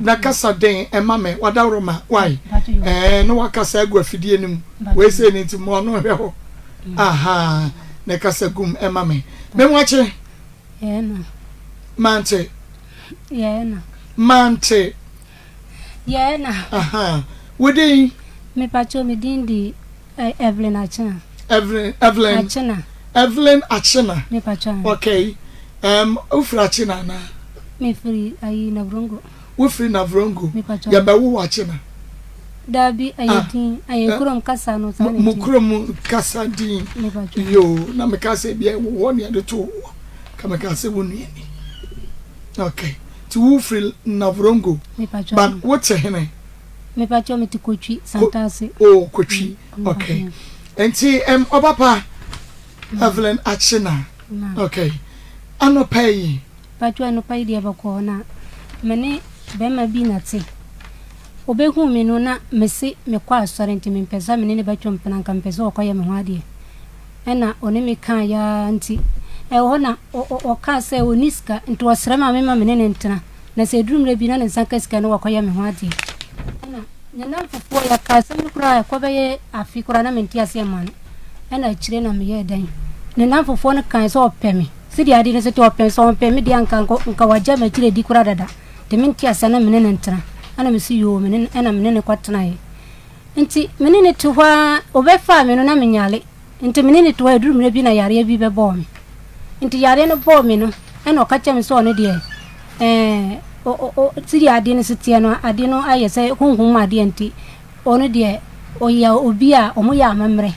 Na kasa den ɛma me wadaworoma wai ɛɛ na wakasa agu afidie no mu wei sei ne nti mo ano hwɛ hɔ aha na kasa gum ɛma me me wakye mante mante aha wodin mepacho me din di Evelyn Achena. Evelyn Evelyn Achena. Evelyn Achena. Mepacho. Okay. Um, wofiri Achena anaa? Mefiri ayi Navrongo. Wofiri Navrongo? Mepacho. Yɛbɛwo wɔ Achena? Daabi, ɛyɛ ah. din, ɛyɛ eh, kurom kasa no saa na Mo kurom kasa din. Mepacho. Yoo, na meka sɛ ebi ɛwɔ hɔ ne yɛde to wɔ. Ka meka sɛ wo nua ni. Okay. Ti wofiri Navrongo. Mepacho. But wote hene? Mepacho mete Kotwi, Santase. Oh, Kotwi. Mm, okay. Nti, um, ɔbapa Evelyn Achena. Okay. Anɔpa yi. Pacho anɔpa yi deɛ bɔkɔɔ na me ne bɛrima bi na te. Ɔbɛhuu me no na mese mekɔ asɔre nti mempɛ sɛ me ne no bɛtwe mpena nka mepɛ sɛ ɔkɔyɛ me ho adeɛ. Ɛna ɔne me kaa yaa nti ɛwɔ hɔ na ɔkaa sɛ ɔnni sika nti ɔsrɛ ma me ma me ne no ntena. Na sɛ ɛduru mmerɛ bi na ne nsa ka sika no wakɔyɛ me ho adeɛ. Ɛna ne nnamfofoɔ yɛkaa asɛm no koraa ɛkɔ bɛyɛ afe koraa na mente aseɛ mma no. Ɛna akyire na meyɛɛ dɛn. Ne nnamfofoɔ no kae sɛ ɔpɛ me. Sɛdeɛ adeɛ no sɛ te ɔpɛ sɛ ɔmpɛ me deɛ anka nka wagya m'akyire di koraa dada. Nti mente aseɛ na me ne no ntena. Ɛna mese yoo me ne ɛna me ne no kɔtenaeɛ. Nti me ne no te hɔ ara ɔbɛfaa me no na menyare. Nti me ne no te hɔ ɛduru mmerɛ bi na yareɛ bi bɛbɔɔ me. Nti yareɛ no bɔɔ me no ɛna ɔka kyerɛ me sɛ ɔno deɛ ɛɛ sɛdeɛ adeɛ no si teɛ no adeɛ no ayɛ sɛ honhom mu adeɛ nti ɔno deɛ ɔyɛ obi a wɔyɛ amammerɛ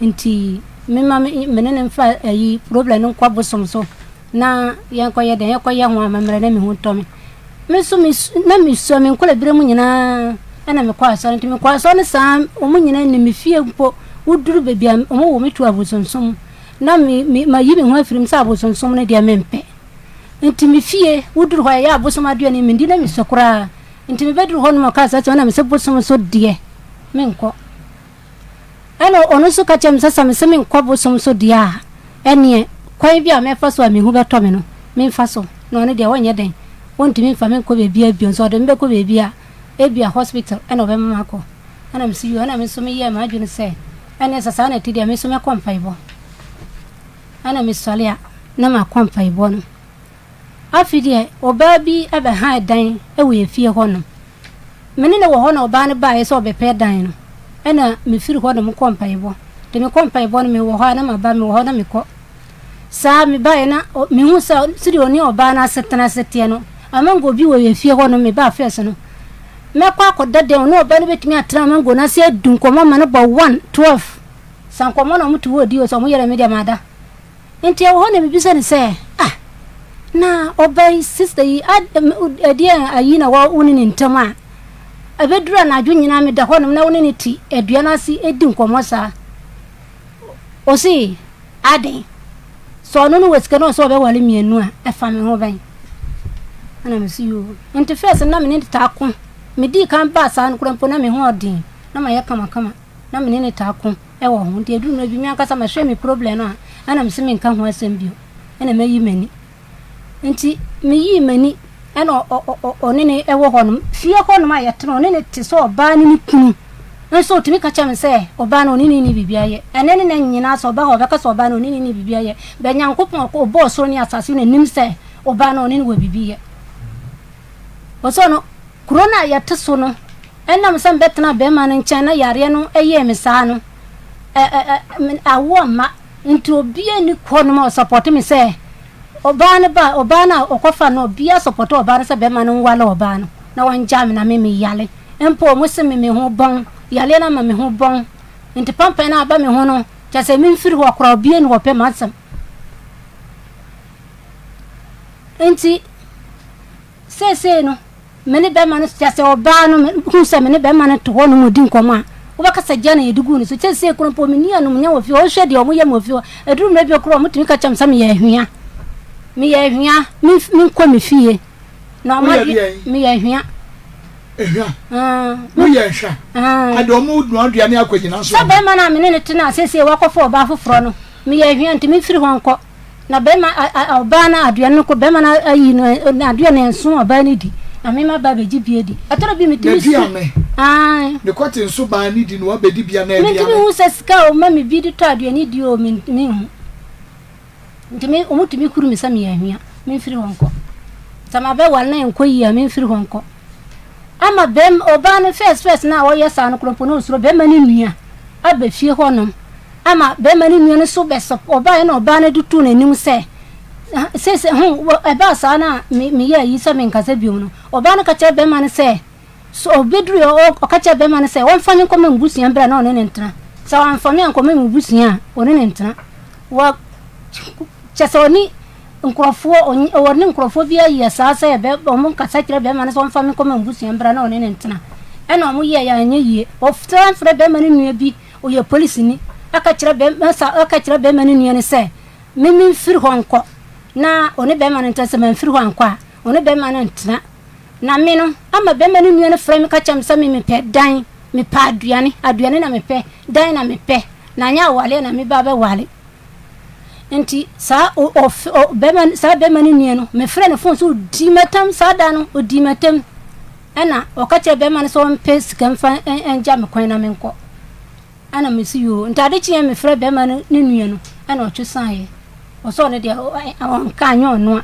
nti mema me ne no mfa ayi problem no nkɔ bosom so na yɛnkɔyɛ dɛn yɛnkɔyɛ ho amammerɛ na me ho ntɔ me. Me nso me na mesua me nkwadaa mu nyinaa ɛna mekɔ asɔre nti mekɔ asɔre no saa wɔn nyinaa nim me fie mpo woduru baabi a wɔn wɔ me tu abosonsom na me me mayi me ho afiri mu sɛ abosonsom no deɛ mempɛ nti me fie woduru hɔ ɛyɛ abosom aduane mendi na mesua koraa nti mebɛduru hɔ nom ɔkaa saa sɛ na mesɛ bosom so deɛ menkɔ. Ɛnna ɔno nso ka kyerɛɛ me sɛ, Sɛ mese menkɔ bosom so deɛ a, ɛnneɛ kwan bi a mɛfa so a me ho bɛtɔ me no, memfa so. Na ɔno deɛ, ɔnyɛ dɛn, ɔntumi mfa me nkɔ baabiara bio. Sɛ ɔde me bɛkɔ baabi a, ebia hospital na ɔbɛma makɔ. Ɛnna mese, Yoo. Ɛnna me nso meyɛɛ m'adwene sɛ, ɛnneɛ sɛ saa na ɛte deɛ, me nso mɛkɔ mpaebɔ. Ɛnna mesɔre a, na makɔ mpaebɔ no. Afei deɛ, ɔbaa bi bɛhaa dan wɔ yɛn fie hɔnom. Me ne no wɔ hɔ na ɔbaa no baeɛ sɛ ɔbɛpɛ dan no. Ɛna mefiri hɔ nom kɔ mpaebɔ. Nti mekɔ mpaebɔ no mewɔ hɔ a na maba, mewɔ hɔ na mekɔ. Saa mebaeɛ na mehu sɛ sɛdeɛ ɔne ɔbaa no asetena se teɛ no, amango bi wɔ yɛn fie hɔ nom, mebaa first no, mɛkɔ akɔda dan ɔne ɔbaa no bɛtumi atena amango no ase adi nkɔmmɔ ma no bɔ 1, 12. Sa nkɔmmɔ na wɔte hɔ di o, sɛ wɔyɛrɛ me deɛ mada. Enti ɛwɔ hɔ na mebisa no sɛ, Ah, na ɔba yi, sista yi, ɛdeɛn ayi na wɔ wo ne ne ntam a ɛbɛduru anadwo nyinaa meda hɔnom na wo ne no te adua no ase di nkɔmmɔ saa? Ɔse, Adɛn? Sɛ ɔno no wɔ sika na ɔsɛ ɔbɛware mmienu a, ɛfa me ho bɛn? Ɛna mese, yoo. Nti first no na me ne no taa ko. Medii kan baa saa no koraa mpo na me ho ɔden, na mayɛ kamakama, na me ne no taa ko. wɔ ho nti ɛduru mmerɛ bi me ankasa mɛhwɛ me problem no a ɛna mese menka ho asɛm bio ɛna mayi m'ani nti meyii m'ani ɛna ɔne ne ɛwɔ hɔ nom fie hɔ nom a yɛtena ɔne ne te sɛ ɔbaa ne ne kunu nso ɔtumi ka kyerɛ me sɛ ɔbaa no ɔne ne ne biribi ayɛ ɛnɛ ne na nyinaa sɛ ɔba hɔ ɔbɛka sɛ ɔbaa no ɔne ne ne biribi ayɛ bɛ Nyankopɔn ɔbɔɔ soro ne asase no nim sɛ ɔbaa no ɔne ne wɔ biribi yɛ ɔsɛ no Kuro no a yɛte so no, ɛnam sɛ mebɛtenaa barima no nkyɛn na yareɛ no yɛɛ me saa no, ɛ ɛ ɛ awoɔ mma. Nti obiara nni hɔnom a ɔsɔpɔte me sɛ ɔbaa no ba ɔbaa no a ɔkɔfa no obiara sɔpɔte ɔbaa no sɛ barima no nwale ɔbaa no na wɔngyaa me na me meyale. Mpo wɔn se me me ho bɔn, yareɛ no ama me ho bɔn. Nti pampan no a aba me ho no, kyerɛ sɛ memfiri hɔ koraa obiara nni hɔ ɔpɛ m'asɛm. Nti Seesei no, me ne bɛrima no, kyerɛ sɛ ɔbaa no, mehu sɛ me ne bɛrima no te hɔ nom redi nkɔmmɔ a, wobɛka sɛ gya na yɛde guu ne so. Seesei koraa mpo, menni animuonyam wɔ fie hɔ. Wohwɛ deɛ wɔyɛ me wɔ fie hɔ. Ɛduru mmerɛ bi koraa a, wɔtumi ka kyerɛ me sɛ meyɛ ahwea. Meyɛ ahwea, menkɔ me fie. Na wɔn Woyɛ adwene, deɛn? meyɛ ahwea. Ehwea. Ah, Woyɛ nhwɛ. ah. Ade wɔn noa aduane akɔgyina so Sɛ ama. bɛrima no a me ne no te no a seesei wakɔfa ɔbaa foforɔ no, meyɛ ahwea nti memfiri hɔ nkɔ. Na bɛrima a a ɔbaa no aduane no kɔ bɛrima no ayi no aduane nso ɔbaa no di. Na me maba abɛgye bi adi. Ɛtɔ da bi metumi su. N'aduane. Ae. Ne kɔte nso baa ne di na wabɛdi bi anaa aduane. Mentumi nhu sɛ sika a wɔma me bi de tɔ aduane di o, mentumi nhu. Nti me, wɔtumi huru me sɛ meyɛ ahwia, memfiri hɔ nkɔ. Sɛ mabɛware na ɛnkɔ yie a, memfiri hɔ nkɔ. Ama bɛm, ɔbaa no first first no a ɔyɛ saa no koraa mpo na ɔsuro bɛrima no nua aba fie hɔnom. Ama bɛrima no nua no so bɛsɔ, ɔbaeɛ na ɔbaa no de too n'anim sɛ, sese ho, ɛbaa saa no a me, meyɛ ayi sɛ menkasa biom no, ɔbaa no ka kyerɛ bɛrima no sɛ, So obeduruiɛ ɔ, ɔka kyerɛɛ barima no sɛ ɔmfa no nkɔma m'abusua berɛ a na ɔne no ntena. Sɛ wamfa me ankɔma m'abusua a, ɔne no ntena. Wɔ, kyɛ sɛ ɔne nkurɔfoɔ, ɔne nkurɔfoɔ bi ayɛ saa sɛ bɛ, wɔn kasa kyerɛ barima no sɛ ɔmfa me nkɔma m'abusua berɛ a na ɔne no ntena. Ɛna wɔn yɛeɛ a anyɛ yie. Ɔsan frɛ barima no nua bi, ɔyɛ polisini, ɛka kyerɛ barima, sa, ɛka kyerɛ barima no nua no sɛ, me memfiri hɔ nkɔ na ɔne barima no ntena. Sɛ mamfiri hɔ ankɔ a, ɔne barima no ntena. Na me no, ama bɛrima no nua no frɛ me ka kyerɛ me sɛ me mepɛ dan, mepɛ aduane, aduane na mepɛ, dan na mepɛ, na anyɛ awaleɛ na meba abɛwale. Nti saa o ɔf ɔ bɛrima saa bɛrima no nua no, mefrɛ no fon so ɔdii m'atam saa da no, ɔdii m'atam. Ɛna ɔka kyerɛ bɛrima no sɛ ɔmpɛ sika mfa ngya me kwan na menkɔ. Ɛna mese yoo. Nti ade kyeeɛ mefrɛ bɛrima no ne nua no ɛna ɔtwe saeɛ. Ɔsɛ ɔno deɛ ɔnka anyɛ ɔnoa.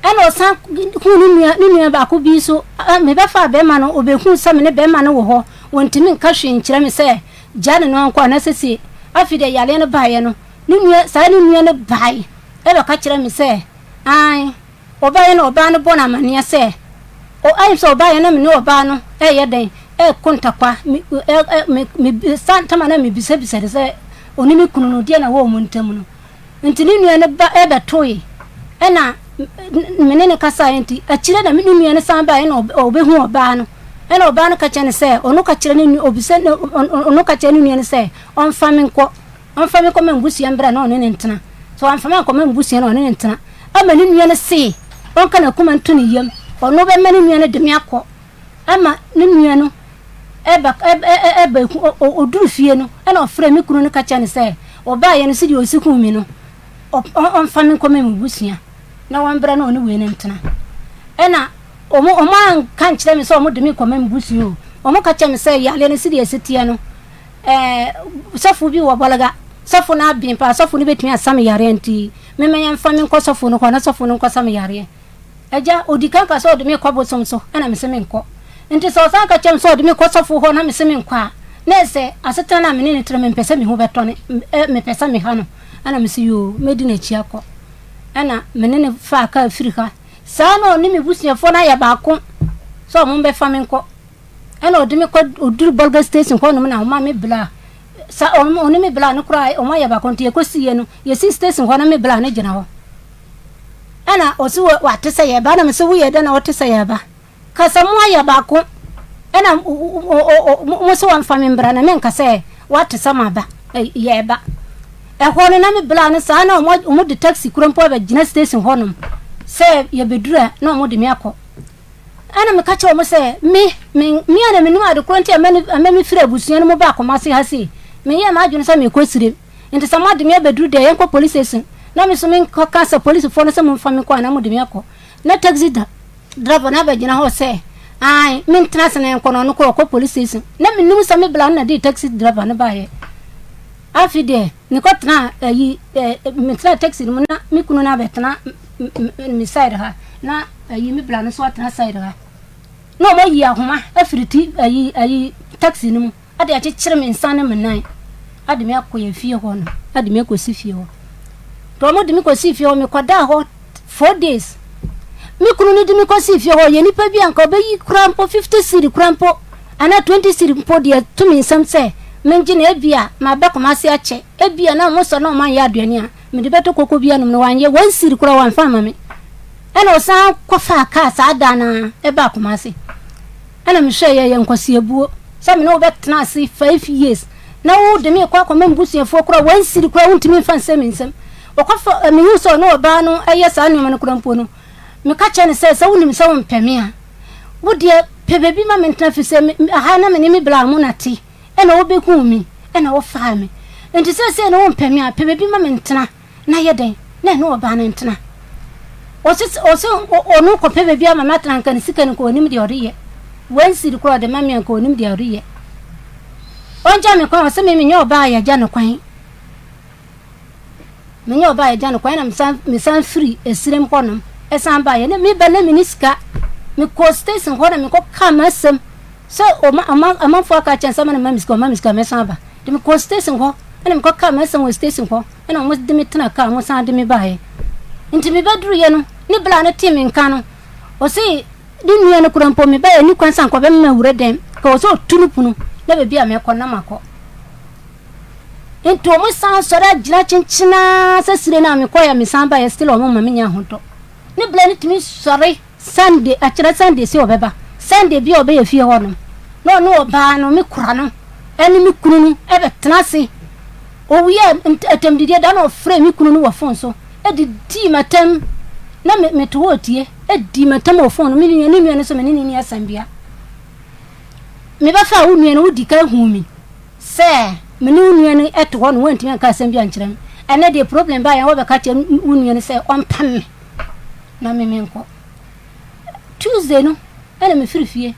Ɛna ɔsan huu ne nua ne nua baako bi nso mebɛfaa bɛrima no ɔbɛhuu sɛ me ne bɛrima no wɔ hɔ wɔntumi nka hwee nkyerɛ me sɛ gya ne no ankɔ anaasɛ sie. Afei deɛ yareɛ no baeɛ no ne nua saa ne nua no bae ɛbɛka kyerɛ me sɛ ae Ɔbaeɛ na ɔbaa no bɔ no amaneɛ sɛ, O ayɛ sɛ ɔbaeɛ na me ne ɔbaa no reyɛ dɛn reko ntakwa, me, ɛ, ɛ, me, me, saa ntam a na mebisabisa no sɛ ɔne me kunu no, deɛ na ɛwɔ wɔn ntam no. Nti ne nua no ba ɛbɛtoe, ɛna me ne no kasaeɛ nti, akyire na me ne nua no san baeɛ na ɔbɛhu ɔbaa no. Ɛna ɔbaa no ka kyerɛ no sɛ, ɔno ka kyerɛ ne nua, ɔbisa, ɔno ka kyerɛ ne nua no sɛ ɔmfa me nkɔ. Ɔmfa me nkɔma m'abusua mbra na ɔne no ntena. Sɛ ɔammfa me annkɔma m'ebusua na ɔne no ntena ama no nua no see ɔnka n'akoma nto ne yamu, ɔno bɛma no nua no de me akɔ ama no nua no ba ba eku odur fie no na ɔfrɛɛ me kunu no ka kyerɛɛ no sɛ ɔbaeɛ no sɛdeɛ ɔsi huu me no ɔmfa me nkɔma m'ebusua na wɔmbra na ɔne wei no ntena. Ɛna wɔn wɔn anka nkyerɛ me sɛ wɔn de me kɔma m'ebusua o, wɔn ka kyerɛ me sɛ yareɛ no sɛdeɛ ɛsi teɛ no Ɛɛ, sɔfo bi wɔ Bolga. Sɔfo no aben paa. Sɔfo no betumi asa me yareɛ nti, memma yɛmfa me nkɔ sɔfo no hɔ na sɔfo no nkɔsa me yareɛ. Agya, odi kan ka sɛ ɔde me rekɔ bosom so, ɛna mese menkɔ. Nti sɛ ɔsan ka kyerɛ me sɛ ɔde me kɔ sɔfo hɔ na mese menkɔ a, na ɛyɛ sɛ asetena no a me ne no te no, mempɛ sɛ me ho bɛtɔ no, mepɛ sɛ meha no. Ɛna mese yoo, mɛdi n'akyi akɔ. Ɛna me ne no faa kaa firi ha. Saa na ɔne me busuafoɔ no ayɛ baako sɛ wɔmmɛfa me nkɔ. Ɛna ɔde me kɔ ɔduru Bolga station hɔ nom na ɔma me bla sa ɔne me bla no koraa ɔmo ayɛ baako nti yɛkɔ siiɛ no yɛsi station hɔ na me bla no gyina hɔ ɛna ɔsi wɔ wate sɛ yɛba na me sɛ woyɛ dɛ na ɔte sɛ yɛba kasa mo ayɛ baako ɛna mo sɛ wɔmfa me mbra na menka sɛ wate sɛ maba yɛba ɛhɔ no na me bla no saa na ɔmo de taxi kura mpo abɛgyina station hɔ nom sɛ yɛbɛduru a na ɔmo de me akɔ Ɛnna meka kyerɛɛ wɔn sɛ, Me, me, me ara na minnim ade korɔ nti a ɛma mifiri abusua no mu baa Kumasi ha sei. Menyɛɛ m'adwene sɛ merekɔ Sirem. Enti sɛ moade me abɛduru deɛ, yɛnkɔ police station na me nso menkɔka sɛ polisifoɔ no sɛ momfa me nkɔ anaa mode me akɔ. Na taxi driver no abɛgyina hɔ sɛ, Ae, mentena ase na yɛnkɔ na ɔno koraa ɔkɔ police station. Na mennim sɛ me bla no na ɛde taxi driver no baeɛ. Afei deɛ, mekɔtenaa ayi, eh, metenaa taxi no mu na me kunu no abɛtena me side ha na ayi me bla no nso atena side ha na wɔn ayi ahoma afiri ti ayi ayi taxi no mu ade akyekyere me nsa ne me nan ade me akɔ yɛn fie hɔ no ade me akɔsi fie hɔ nti wɔn de me kɔsi fie hɔ mekɔdaa hɔ four days me kunu no de me kɔsi fie hɔ yɛ nipa bi a nka ɔbɛyi kura mpo fifty cedi kura mpo anaa twenty cedi mpo deɛ to me nsam sɛ mengye na ebi a mabɛ Kumasi akyɛ ebi a na wɔn sɔ na wɔn anyɛ aduane a Mede bɛtɔ koko bi anom no, wanyɛ. One cedi koraa wamfa amma me. Ɛna ɔsan kɔfaa kaa saa da no ara ɛbaa Kumasi. Ɛna mehwɛɛ yɛ yɛ nkwaseabuo sɛ me ne wo bɛtena ase 5 years na wo de me kɔ akɔma me busuafoɔ koraa one cedi koraa wontumi mfa nsɛ me nsam. Ɔkɔfa mehu sɛ ɔne ɔbaa no ɛyɛ saa nneɛma no koraa mpo no, meka kyerɛ no sɛ sɛ wonim sɛ wompɛ me a, wo deɛ pɛ baabi ma mentena firi sɛ aha na me ne me bla mo na te. Ɛna wobɛhuu me, ɛna wofaa me. Enti seesei no wompɛ me a, pɛ baabi ma mentena, na yɛ dɛn na ɛne ɔbaa no ntena. Ɔse ɔse ɔno kɔpɛ baabi ama me atena nka ne sika no nka ɔnim deɛ ɔde yɛ. One cedi koraa ɔde ma me a nka ɔnim deɛ ɔde yɛ. Ɔngya me kwan ɔse me menyɛ ɔbaa a yɛgya no kwan. Menyɛ ɔbaa a yɛgya no kwan na mesan mesan firi esirem hɔnom ɛsan baeɛ ne meba na menni sika. Mekɔɔ station hɔ na mekɔ kaa m'asɛm sɛ ɔma ɔma amanfoɔ aka akyerɛ me sɛ ɔma na mma me sika ɔma me sika mɛsan aba. Nti mekɔɔ station hɔ ɛna mekɔ kaa m'asɛm wɔ station hɔ. Ɛna wɔde me tena kaa mu san de me baeɛ. Nti mebɛduruiɛ no, ne bla no tee me nka no, ɔse ne nua no kora mpo mebaeɛ ni kwan sɛ anka ɔbɛma mawura dɛm, ka ɔsɛ ɔtu no pono na baabi a mɛkɔ na makɔ. Nti wɔn san sɔre agyina kyenkyenaa sɛ sire no a mekɔeɛ a mesan baeɛ still wɔn ma menya ahotɔ. Ne bla no tumi sɔre Sunday, akyerɛ Sunday sɛ ɔbɛba. Sunday bi a ɔbɛyɛ fie hɔ no, na ɔne ɔbaa no, me kora no, ɛne me kunu no ɛbɛtena ase. Owiee atɛmdidie da na ɔfrɛɛ me kunu no wɔ fon so de dii m'atɛm. Na me mete hɔ retie, dii m'atɛm wɔ fon no. Me nua ne nua no nso me ne no nni asɛm bia. Mebɛfaa wo nua no, wodi kan huu me sɛ me ne wo nua no te hɔ no, woantumi anka asɛm bi ankyerɛ me. Ɛnɛ deɛ problem baeɛ a woabɛka akyerɛ wo nua no sɛ ɔmpam me na me menkɔ. Tuesday no ɛna mefiri fie.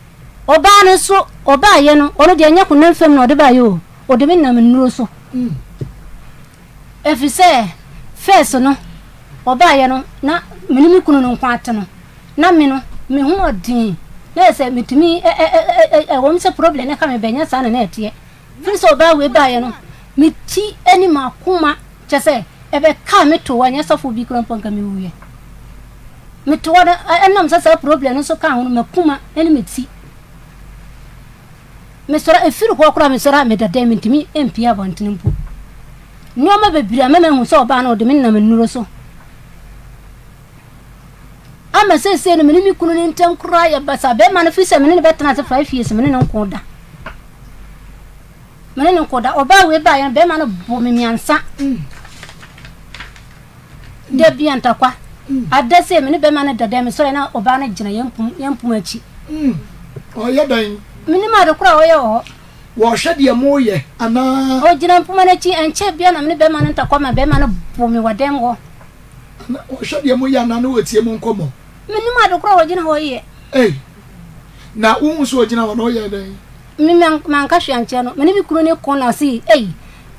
Ɔbaa no nso ɔbaeɛ no, ɔno deɛ ɛnyɛ honam fam na ɔde baeɛ o. Ɔde me nam nnuro so. Ɛfiri sɛ first no ɔbaeɛ no na me ne me kunu no nko ate no na me no me ho ɔden na yɛ sɛ metumi ɛwɔm sɛ problem no ka me bɛnyɛ saa na na ɛteɛ firi sɛ ɔbaa wei baeɛ no me ti ne m'akoma kyɛ sɛ ɛbɛkaa me to hɔ ɛnyɛ sɔfo bi kura mpo nka mewuiɛ mete hɔ no ɛnam sɛ saa problem no nso kaa ho no m'akoma ne me ti Mesɔre a, ɛfiri hɔ koraa mesɔre a meda dɛm, mentumi mpue abɔntene mpo. Nneɛma bebree ama mahu sɛ ɔbaa no ɔde me nam nnuro so. Ama seesei no me ne me kunu no ntam koraa yɛ basaa. Bɛrima no firi sɛ me ne no bɛtena ase 5 years me ne no nko da. Me ne no nko da. Ɔbaa wei baeɛ no bɛrima no bɔ me mmiɛnsa. Da bi a ntakwa ada sei me ne bɛrima no da dɛn mesɔre na ɔbaa no gyina yɛn pum yɛn pum akyi. Ɔyɛ dɛn? Menim ade koro a ɔyɛ wɔ hɔ. Wɔhwɛ deɛ moyɛ anaa? Ɔgyina mpoma no akyi ɛnkyɛ bia na me ne bɛrima no ntakwa ma bɛrima no bo me wɔ dɛm hɔ. Ɔhwɛ deɛ moyɛ anaa na ɔtie mo nkɔmmɔ? Menim ade koro a ɔgyina hɔ yɛ. Ei, na wohu sɛ ɔgyina hɔ no ɔyɛɛ dɛn? Me manka hwee ankyerɛ no. Me ne me kunu no ko na ɔse ei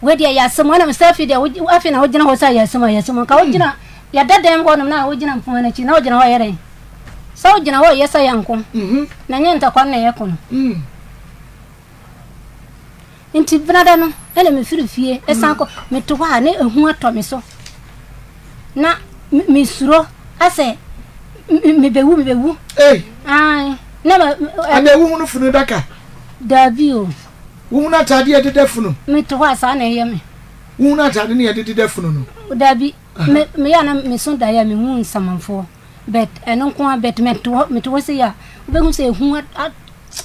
wei deɛ ɛyɛ asɛm ɛna mesɛ afei deɛ afei na wogyina hɔ sɛ ɛyɛ asɛm ɛyɛ asɛm nka wogyina yɛda dan hɔ nom na wogyina mpoma no akyi na wogyina hɔ yɛ dɛn sɛ wogyina hɔ yɛ sɛ yɛnko na nyɛ ntakwa no na yɛko no nti benada no ɛna mefiri fie ɛsan kɔ mete hɔ a ne ehu atɔ me so na mesuro asɛ mebɛwu mebɛwu na ma ɛna wohunu funu daka daabi o Wohunu atade a ɛdeda funu? Mete hɔ a, saa na ɛyɛ me. Wohunu atade no a yɛde deda funu no? Dabi. Me, meyɛ a na meso daeɛ a mehu nsamanfoɔ. But ɛno nko ara, but mete hɔ, mete hɔ sei a, wobɛhu sɛ ehu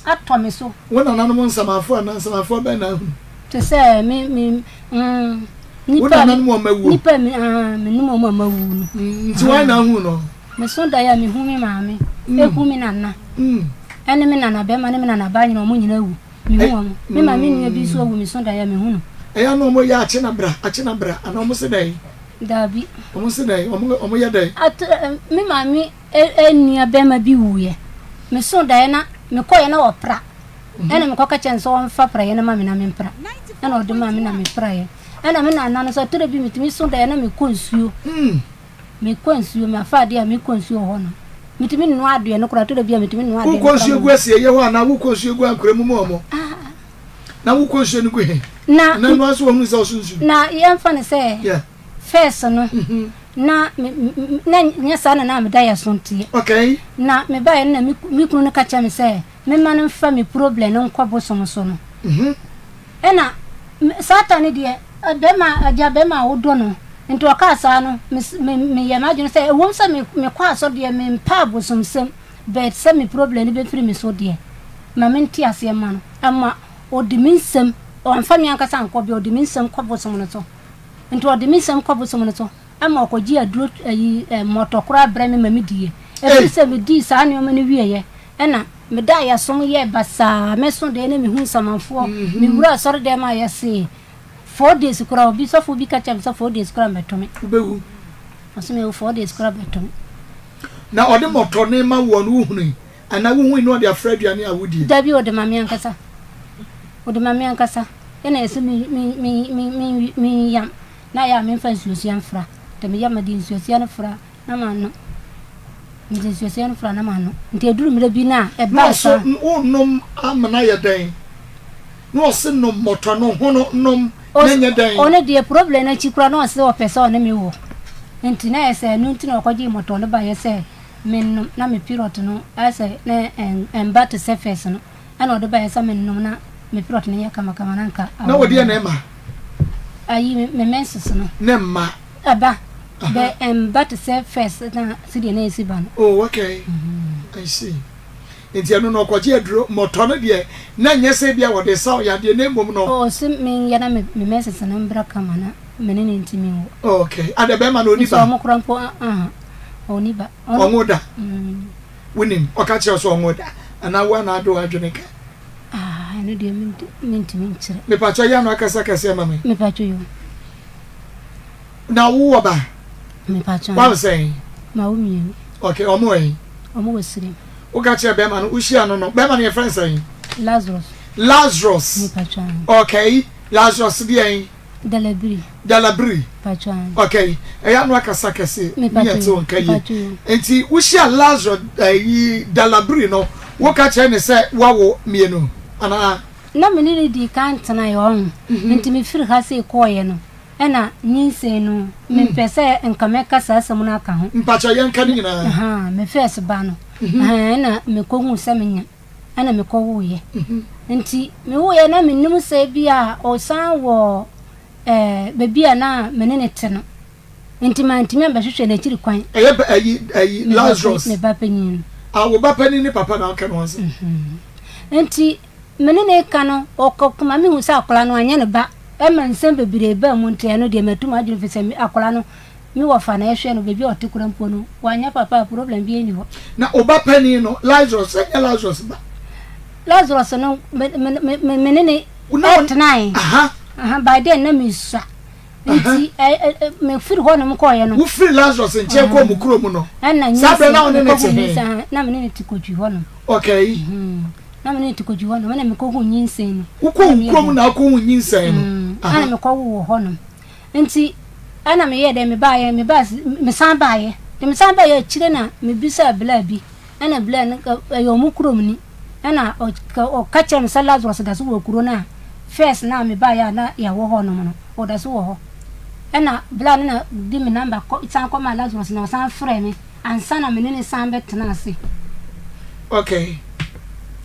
atɔ me so. Wo nananom nsamanfoɔ anaa nsamanfoɔ bɛn na ahunu? Te sɛ me, me, mm, nipa. Wo nananom a wɔawuo? Nipa, me, ah, menim wɔn a wɔawuo no. Mm, nti wɔn na ahunu no? Meso daeɛ a mehu me maame, ehu me nana, ɛne me nana bɛrima ne me nana baa nyina, wɔn nyina awu. Mehu wɔn. Me maame nua bi nso awu, meso daeɛ a mehu no. Ɛyɛ a na wɔn yɛ akye na bra, akye na bra, anaa wɔn se dɛn? Daabi. Wɔn se dɛn? Wɔn wɔn yɛ dɛn? At me maame nua bɛrima bi wuiɛ. Meso daeɛ na mekɔeɛ na ɔpra. Ɛna mekɔka kyerɛ no sɛ ɔmfa praeɛ no ma me na mempra. Ɛna ɔde maa me na mepraeɛ. Ɛna me nana no nso ɛtɔ da bi metumi so daeɛ na mekɔ nsuo. Mekɔ nsuo, mafa adeɛ a mekɔ nsuo wɔ hɔ no, metumi noa adeɛ no koraa, ɛtɔ da bi a metumi noa adeɛ no koraa. Wokɔ nsuo gu asieeɛ hɔ anaa wokɔ nsuo gu ankora mu ma wɔn? Na wokɔ nsuo no gu he? Na Na ɛno ara nso wɔhunu sɛ ɔso nsuo. Na yɛmfa no sɛ Yeah. first no, na me, na nyɛ saa na na meda yɛ so nteɛ. Okay. Na mebaeɛ no na me, me kunu no ka kyerɛ me sɛ memma no mfa me problem no nkɔ bosom so no. Ɛna Satan no deɛ, bɛrima, agya bɛrima a wodɔ no, nti ɔkaa saa no, me, me, meyɛɛ m'adwene sɛ, ɛwom sɛ me, mekɔ asɔre deɛ, mempɛ abosomsɛm, but sɛ me problem no bɛfiri me so deɛ, ma mente aseɛ mma no. Ɛma ɔde me nsɛm, wamfa me ankasa ankɔ bia, ɔde me nsɛm kɔ bosom no so. Nti ɔde me nsɛm kɔ bosom no so, ɛma ɔkɔgye aduro, ayi, mmɔtɔ koraa brɛ me ma mediiɛ. Ɛfiri sɛ medii saa nneɛma no wieeɛ, ɛna Meda yɛsom yɛɛ basaa mɛso dɛɛ na mehu nsamanfoɔ mewura asɔre dɛm a yɛsee 4 days koraa obi sɔfo bi ka kyerɛ me sɛ 4 days koraa mbɛto me. Wobɛwu. Ɔse mewu 4 days koraa bɛto me. Na ɔde mmɔtɔ no rema woɔ no, wohunui? Anaa wohui na ɔde afra aduane a wodie? Dabi, ɔde ma me ankasa. Ɔde ma me ankasa. Ɛna ɛsɛ me me me me me menyam na ayɛ a memfa nsuosia mfra. Nti meyam mede nsuosia no fra na manom. Mede nsuosia no fra na manom. Nti ɛduru mmerɛ bi no a, Na ɛbaa ɔse saa. wonom amena yɛ dɛn? Na ɔse nom mmɔtɔ no hono nom na nyɛ dɛn? Ɔno deɛ problem no akyi koraa na ɔse ɔpɛ sɛ ɔne me wɔ. Nti na ayɛ sɛ ɛno nti na ɔkɔgyee mmɔtɔ no baeɛ sɛ mennom na me period no ayɛ sɛ na ɛmba te sɛ first no. Ɛna ɔde baeɛ sɛ mennom na me period no nyɛ kamakama na nka Na wo deɛ na ɛma? Ayi me menses no. Na ɛmma? Ɛba bɛ ɛmba te sɛ first na sɛdeɛ na ɛsi ba no. Oh okay, I see. Nti ɛno no ɔkɔgye aduro, mmɔtɔ no deɛ na ɛnyɛ sɛ ebia wɔde sa wo yadeɛ na mmom no. Oh ɔse menyɛ na me me menses no mbra kama na me ne no ntumi nwo. Oh okay, adɛ bɛrima no ɔni ba? Nso ɔmo koraa mpo aha, ɔni ba. Ɔnwo da? Wonim, ɔka kyerɛ wo sɛ ɔnwo da anaa wo a na ade w'adwene ka? Ah ɛno deɛ mentumi nkyerɛ. Mepakyɛ yɛ ano akasa kɛseɛ ma me. Mepakyɛ yo. Na wo wɔ ba? Mepakyɛ. Wawo sɛn? Mawo mienu. Okay, ɔmo wɔ he? Ɔmo wɔ Sirem. Woka kyerɛ bɛrima no, wohyia no no, bɛrima no yɛfrɛ no sɛn? Lazarus. Lazarus. Mepakyɛ. Okay, Lazarus deɛn? Dalabiri. Dalabiri. Mepakyɛ. Okay, ɛyɛ ano akasa kɛse. Mepakyɛ. Ne yɛte wo nka yie. Mepakyɛ. Nti wohyia Lazarus ɛyi Dalabiri no, woka kyerɛ ne sɛ wawo mienu anaa? Na me ne no dii kan tenaeɛ ɔho, nti mefiri ha sei kɔeɛ no, ɛna nyinsɛn no, mempɛ sɛ nka mɛka saa asɛm no aka ho. Mpakyɛ yɛnka ne nyinaa. Ahaa, me first ba no, ahaa, ɛna mekɔhuu sɛ menyem, ɛna mekɔwoeɛ. Nti mewoeɛ na mennim sɛ bi a ɔsan wɔ ɛɛ baabi a na me ne no te no, nti mantumi ambɛhwehwɛ n'akyiri kwan. Ɛyɛ ba ayi ayi Lazarus. Me ba panyin no. Ah, wo ba panin ne papa na ɔka ne ho asɛm. Nti me ne no reka no, ɔkɔ ma mehu sɛ akwadaa no anyɛ ne ba. Ɛma nsɛm bebree baa mu nti ɛno deɛ matu m'adwene fi sɛ akwadaa no me wɔfa na ɛhwɛ no baabi a ɔte koraa mpo no wanyɛ papa a problem biara nni hɔ. Na wo ba panin no, Lazarus, sɛ nyɛ Lazarus ba? Lazarus no me me me me ne ne tenae. Aha, by then na mesua. Nti mefiri hɔ nom kɔɔeɛ no. Wofiri Lazarus nkyɛn kɔɔ mo kurom no. Ɛna Saa berɛ na wo ne ne te he? Na me ne ne te Kodwi hɔ nom. Okay. Na me ne ne te Kodwi hɔ nom ɛna mekɔhu nyinsɛn no. Wokɔ wo kurom na akɔhu nyinsɛn no. Ɛna mekɔwo wɔ hɔ nom. Nti ɛna meyɛɛ dɛ mebaeɛ mebaa mesan baeɛ. Nti mesan baeɛ akyire na mebisaa bla bi ɛna bla no ɛyɛ ɔmo kurom ni. Ɛna ɔka kyerɛɛ me sɛ Lazarus da so wɔ kuro no a first no a mebaeɛ a na yɛwɔ hɔ nom no, ɔda so wɔ hɔ. Ɛna bra no na de me number kɔ san kɔmaa Lazarus na ɔsan frɛɛ me ansa na me ne no san bɛtena ase. Okay.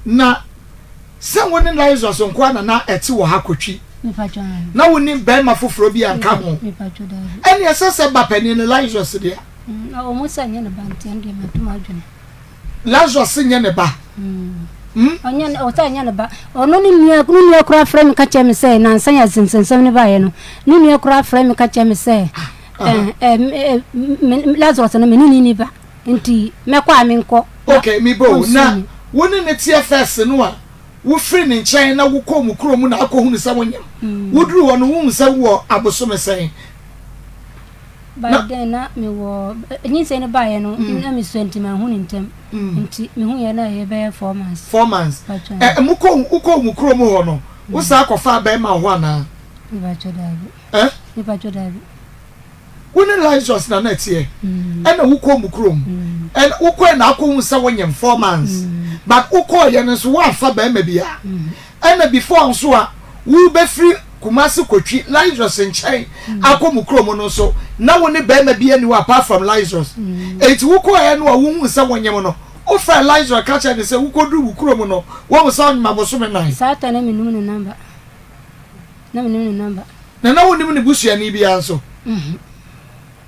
Na sɛ wo ne Lazarus nkoa na na ɛte wɔ ha kotwi? Na wo nim bɛrima foforɔ bi anka ho? Ɛne ɛsɛ sɛ ba panin no Lazarus deɛ. Ɔmo sɛ nyɛ ne ba nti ɛno deɛ mato m'adwene. Lazarus nyɛ ne ba. Hmm? Ɔnyɛ ne ɔsɛ nyɛ ne ba. Ɔno ne nua ne nua koraa frɛ me ka kyerɛ me sɛ nansa yɛ nsɛnsɛm no baeɛ no. Ne nua koraa frɛ me ka kyerɛ me sɛ ɛɛ ɛɛ Lazarus no me ne ne ni ba. Nti mɛkɔ a menkɔ. Okay, me bo na wo ne ne teɛ fɛs no a wofiri ne nkyɛn na wokɔ mu kurom na akɔhunu sɛ wonyam. Woduru hɔ no wohu sɛ wowɔ abosome sɛn? By then na mewɔ nyinsɛn no baeɛ no na mesua nti manhu no ntɛm nti mehuiɛ na ɛyɛ bɛyɛ 4 months. 4 months. Ɛ mokɔ wokɔ mu kurom hɔ no wosan kɔfaa bɛrima wɔ hɔ anaa? Mepakyɛ daabi. Ɛ? Mepakyɛ daabi. Wo ne Lazarus na na ɛteɛ ɛna wokɔ mu kurom ɛna wokɔɛ na akɔhu sɛ wonyem 4 months but wokɔɔyɛ no nso woamfa bɛrima biara Ɛna before nso a wobɛfiri Kumasi kɔtwi Lazarus nkyɛn akɔ mo kurom no nso na wo ne barima bi ani hɔ apart from Lazarus. Enti wokɔɛ no a wohuu sɛ wonyem no, wofrɛɛ Lazarus ka kyerɛɛ no sɛ wokɔduru wo kurom no woahu sɛ ɔnyem abosome nan. Saa ta na mennim ne number. Na mennim ne number. Na na wonnim ne busuani biara nso?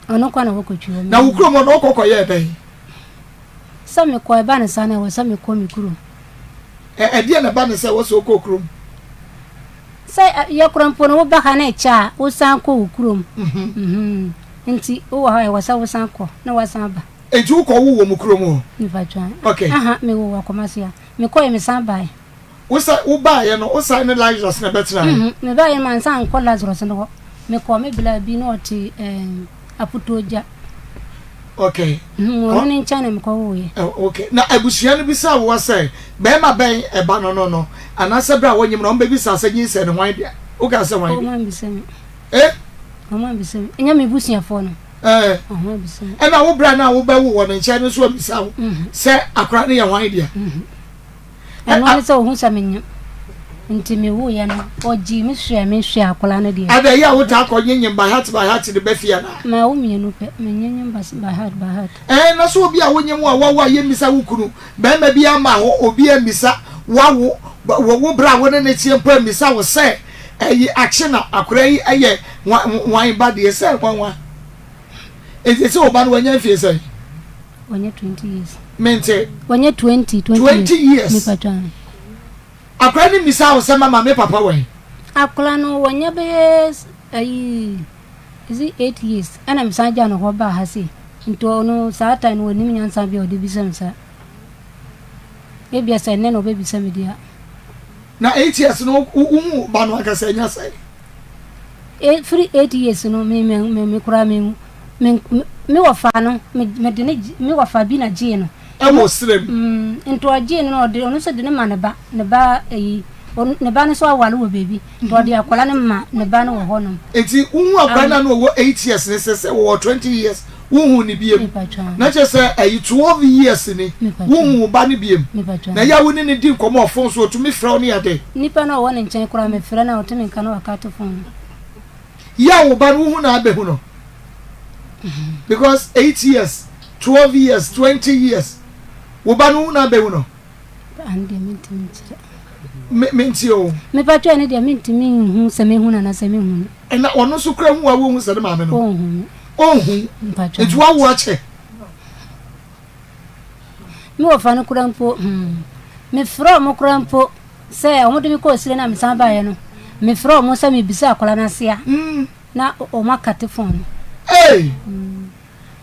Ɔno nkoa na wɔkɔtwi hɔ. Na wo kurom hɔ no wokɔ kɔyɛɛ dɛn? Sɛ mekɔ, ɛba no saa no ɛwɔ sɛ mekɔ me kurom. Ɛ ɛdeɛn na ɛba no sɛ ɛwɔ sɛ wokɔ kurom? Sɛ yɛ kora mpo no woba ha na ɛkyɛ a wosan kɔ wo kurom. Mhm. Nti wowɔ hɔ a ɛwɔ sɛ wosan kɔ na woasan aba. Nti wokɔ wo wɔ mo kurom hɔ? Mepatwa. Okay. Aha, mewɔ wɔ Kumasi ha. Mekɔɛ mesan bae. Wo sɛ wobaeɛ no wosan ne Lazarus na ɛbɛtenaeɛ? Mhm, mebaeɛ no mansan ankɔ Lazarus no hɔ. Mekɔɔ me bla bi na ɔte ɛɛm Aputuogya. Okay. Ɔno ne nkyɛn na mekɔwoeɛ. Okay. Na abusua no bisaa wo sɛ bɛrima bɛn ɛba no no no anaasɛ berɛ a wɔnyem no wɔbɛbisa sɛ nyinsɛn no hwan dea? Wokaa sɛ hwan dea? Wɔn ambisa me. Eh? Wɔn ambisa me. Ɛnyɛ me busuafoɔ no. Eh. Wɔn ambisa me. Ɛna wo berɛ no a wobɛwo wɔ ne nkyɛn no nso ambisa wo sɛ akora no yɛ hwan dea? Ɛno ara ne sɛ ɔhu sɛ menyem nti mewuiɛ no ɔgyee me hwɛɛ me hwɛɛ akwadaa no deɛ. Ada yi a wotaa kɔ nyenyem by heart by heart de ba fie anaa? Mawo mmienu pɛ, menyenyem by heart by heart. Ɛɛ na so obi a wonyem a wawo a yɛmmisa wo kunu, barima bi ama hɔ obi ammisa wawo wɔ wo berɛ a wo ne no teɛ mpo ammisa wo sɛ ɛyi akye na akwadaa yi yɛ hwan ba deɛ sɛ nwanwa. Enti sɛ wo ba no wanya mfie sɛn? Wanya 20 years. Mente. Wanya 20, 20, 20 years. Nipa twan. Akora no mmisa wo sɛ mama me papa wɛn? Akora no wanya bɛyɛ ayi is it 8 years ɛna mesan gya no hɔ baa ha sei. Nti ɔno saa time no ɔnim nyansa bi a ɔde bisa me saa. Ebia sɛ nnɛ na ɔbɛbisa me deɛ a. Na 8 years no wohu ba no ankasa anya sɛn? Firi 8 years no me me me me koraa me me me wɔfa no me me de ne me wɔfa bi na gyee no. Ɛwɔ srem. Mm, nti ɔgyee no na ɔde ɔno nso de ne ma ne ba ne ba ayi ne ba no nso aware wɔ baabi nti ɔde akwadaa no ma ne ba no wɔ hɔnom. Nti wohu akwadaa no a na ɔwɔ 8 years ne sɛ sɛ wɔwɔ 20 years Wonhuu no biom. Na kyerɛ sɛ ɛyi 12 years ni wonhu wo ba no biom. Na ɛyɛ a wo ne no di nkɔmmɔ wɔ phone so, otumi frɛ wo ne ade. Nipa no a ɔwɔ ne nkyɛn koraa mefrɛ no a ɔte me nka na wakate phone no. Yɛ a wo ba no wohu no a bɛhu no because 8 years, 12 years, 20 years wo ba no wohu no a bɛhu no. Ɛno deɛ mentumi nkyerɛ. Me mente o. Mepatwa ɛno deɛ mentumi nhu sɛ mehu no anaasɛ menhu no. Ɛna ɔno nso kura hu a wohu sɛ ne maame no. Ɔnhu me. Ɔnhu. Mpatwa. Nti wawo akyɛ. Me wɔfa no kura mpo hmm. Mefrɛ ɔmo kura mpo sɛ ɔmo de me kɔɔ sire na mesan baeɛ no. Mefrɛ ɔmo sɛ mebisa akwadaa no ase a. Na ɔmo akate fon no. Hey! Mm.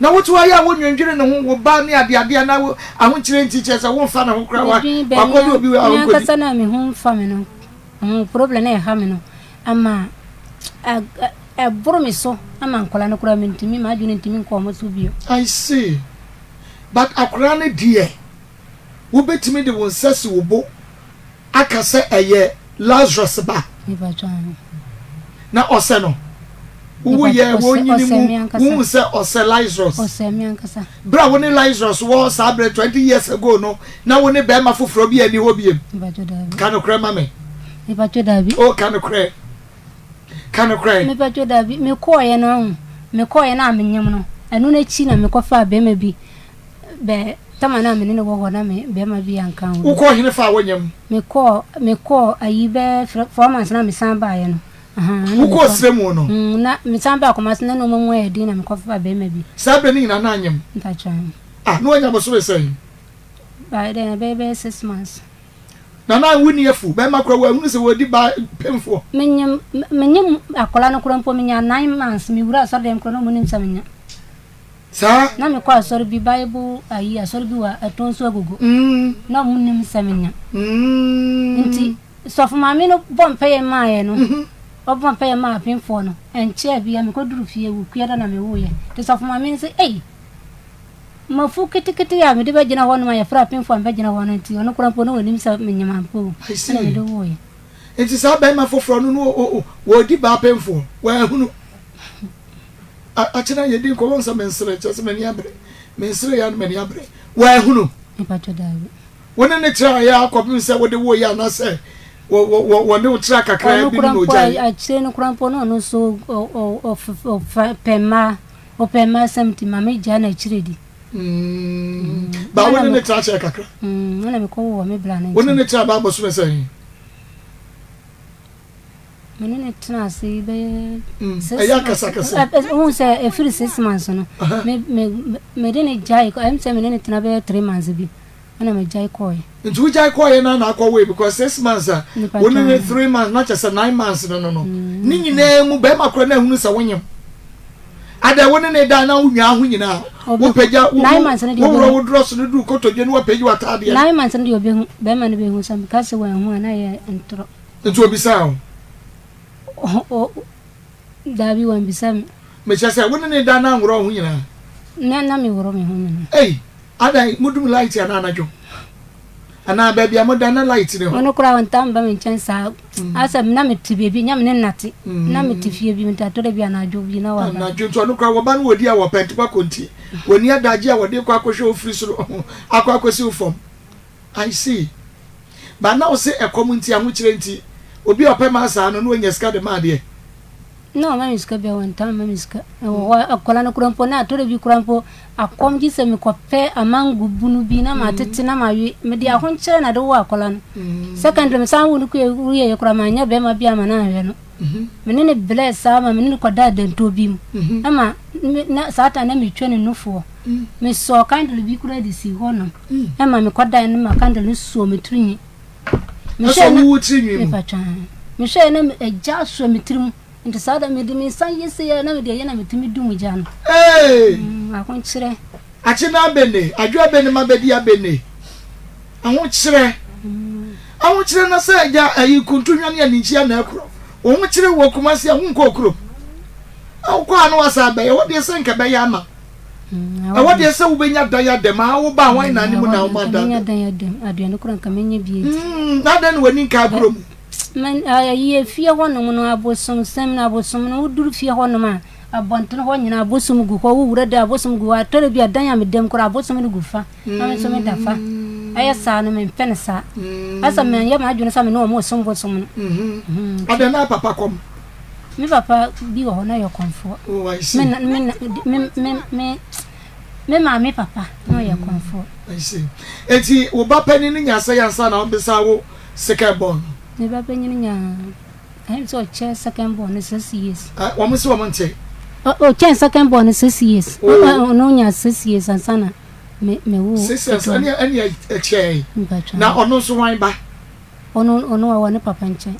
Na wote hɔ yɛ a wonnwendwene ne ho, wo ba ne adeade anaa wo ahokyerɛ nti, kyerɛ sɛ womfa ne ho koraa, wa, Medwen bɛ wakɔde obi me a ɔnkɔdi. ankasa na me ho mfa me no ho problem na ɛha me no ama ɛboro me so ama nkwadaa no koraa mentumi m'adwene ntumi nkɔ wɔn so bio. I see. But akwadaa no deɛ, wobɛtumi de wo nsa si wo bo aka sɛ ɛyɛ Lazarus ba. Na ɔsɛ no. Wowu yɛ wɔ nyini mu wohu sɛ ɔsɛ Lazarus. Berɛ a wo ne Lazarus wɔ saa berɛ 20 years ago no na wo ne bɛrima foforɔ bi ani hɔ biem. Ka nokorɛ ma me. O ka nokorɛ. Ka nokorɛ. Mepatwa dabi. Mekɔɔyɛ no ahu. Mekɔɔyɛ no a menyem no. Ɛno n'akyi na mekɔfaa bɛrima bi bɛ Tama no a me ne no wɔ hɔ na me bɛrima bi anka ho. Wokɔɔ hene fa a wonyam? Mekɔɔ mekɔɔ ayi bɛyɛ fr 4 months na mesan baeɛ no. Ahaa, na Wokɔɔ mekɔ. serɛ mu no? Mm, na mesan baa Kumasi na nneɛma mu ayɛ den na mekɔfaa bɛrima bi. Saa berɛ no nyinaa na anyem? Mpakyɛ. Ah, na wanya bosome sɛn? By then ɛbɛyɛ bɛyɛ 6 months. Na na wonni afu, bɛrima koraa wanhunu sɛ wɔredi ba pemfoɔ. Menyem menyem akwadaa no koraa mpo menya 9 months mewura asɔredan mu koraa na wɔn nim sɛ menya. Saa. Na mekɔ asɔre bi bible ayi asɔre bi wɔ ɛtɔn so agogo. Na ɔmo nim sɛ menya. Nti sɔfo maame no bɔ mpaeɛ maaeɛ no, ɔbɔ mpaeɛ maa apemfoɔ no, ɛnkyɛɛ bia mekɔduru fie wukua da na mewoeɛ. Nti sɔfo maame no sɛ ei, mafu ketekete a mede bɛgyina hɔ nom a yɛfrɛ apemfoɔ a mebɛgyina hɔ no nti ɔno koraa mpo na ɔnim sɛ menyem ampa o. I see. Ɛna mede woeɛ. Nti saa bɛrima foforɔ no no wɔdi baa apemfoɔ, wɔahunu. Akyena yɛdi nkɔmmɔ sɛ mensere kyerɛ sɛ m'ani abere mensere yɛ no m'ani abere wɔahunu wo ne ne tra yɛ akɔpem sɛ wode wo yɛ anaasɛ wɔne wo tra kakra bi no na ogyae akyire no kora mpo na ɔno nso ɔpɛ mmaa ɔpɛ mmaa sɛm nti ma megyaa no akyire di ba wo ne ne tra kyerɛ kakra ɛna mekɔ wɔ me bra no wo ne ne tra ba abɔsome sɛn? Me ne no tenaa ase bɛyɛ six Ɛyɛ months. akasakasa. Wohu sɛ ɛfiri 6 months no, me me mede no gyae kɔ ɛm sɛ me ne no tena bɛyɛ 3 months bi ɛna megyae kɔɔeɛ. Nti wogyae kɔɔeɛ no a na akɔ wei because 6 months a Nipa wo ne no twɛn. 3 months na kyerɛ sɛ 9 months no no no ne nyinaa mu bɛrima korɔ no ahunu sɛ wonyem adɛ wo ne ne da na wo nyaa ho nyinaa Ɔbɛhu. wopagya wo 9 months no deɛ woworɔ ɔbɛhu. wo drɔs no duru kotodwe no wapagya w'ataadeɛ no 9 months no deɛ ɔbɛhu bɛrima no bɛhu sɛ meka sɛ wanhu a na ɛyɛ ntorɔ. Nti obisaa wo? Daabi, wammisa me. Mekyerɛ sɛ, wo ne no da na anworɔ wo ho nyinaa? Na na meworo me ho me no. Ei, adan mudum light anaa anadwo? Anaa baabi a moda na light ne hɔ? Ɔno koraa ɔntaa mba me nkyɛn saa. Asɛ na mete baabi, nyɛ me ne nnate. Na mete fie bi, nti atɔ da bi anadwo bi na waba. Anadwo nti ɔno koraa wɔba no wɔdi a wɔpɛ ntoma kɔ nti wɔnni adagye a wɔde kɔ akɔhwɛ wo firi soro akɔ akɔsi wo fam. I see. But na wo se ɛkɔm nti, ahokyerɛ nti, obi a ɔpɛ maa saa no na wanya sika de ma adeɛ. Na ɔma me sika biara, ɔntaa mma me sika. Ɛwɔ hɔ a, akwadaa no koraa mpo, na atɔ da bi koraa mpo, akɔm gye sɛ mekɔpɛ amango bunu bi na matete na mawe. Mede ahokyerɛ na de woo akwadaa no. Secondly, mesan woo no wieeɛ koraa, mannya barima bi amma no anhwɛ no. Me ne no brɛɛ saa ma me ne no kɔdaa dantuo bi mu. Ɛma na saa time na metwa ne nufoɔ. Mesɔɔ candle bi koraa de sii hɔnom. Ɛma mekɔdaeɛ no ma candle no sɔɔ me tiri nwi. Ɛsɔ wo wo tiri nwi mu. Mehwɛɛ na egya asɔ me tiri mu. Nti saa da mede me nsa yɛ sei a na mede ɛyɛ na metumi dum gya no. Ee! Ahokyerɛ. Akye na abene, adwo abene ma bɛdi abene. Ahokyerɛ. Ahokyerɛ na sɛ agya ayi kuntu hwa ne aninkyia na ɛkorɔ. Wo ho kyere wɔ Kumasi a wonkɔɔ kurom. Wokɔ a na wasa abɛyɛ hɔ deɛ sɛ nka ɛbɛyɛ ama. Ɛhɔ deɛ sɛ wobɛnya dan adam a wo ba hwan na anim na woma dan. Menya dan adam aduane kora nka menya bi adi. Na adɛn na w'ani nka agorɔ mu? Ayi efie hɔnom no abosomsɛm no abosom no woduru fie hɔnom a abɔntene hɔ nyinaa abosom gu hɔ wowura dan abosom gu hɔ atɔre bi a dan a medam koraa abosom no gu fa na me nso meda fa ɛyɛ saa no mempɛ no saa asɛ manyɛ m'adwene sɛ me ne wɔn resom bosom no. Adɛn na papa kɔm? Me papa bi wɔ hɔ na ɔyɛ kɔmfoɔ. Oh, I see. Me na me na me me me me maame papa na ɔyɛ kɔmfoɔ. I see. Eti wo ba panyin no nya sɛn ansa na ɔbɛsa wo second born no? Me ba panyin nya ɛyɛ sɛ ɔkyɛ second born no 6 years. Ah, wɔn si wɔn nte. Ɔkyɛn second born no 6 years. Oh. Ɔno nya 6 years ansa na me me wo. 6 years ɛne ɛne ɛkyɛn. Na ɔno nso wan ba? Ɔno ɔno ɔwɔ ne papa nkyɛn.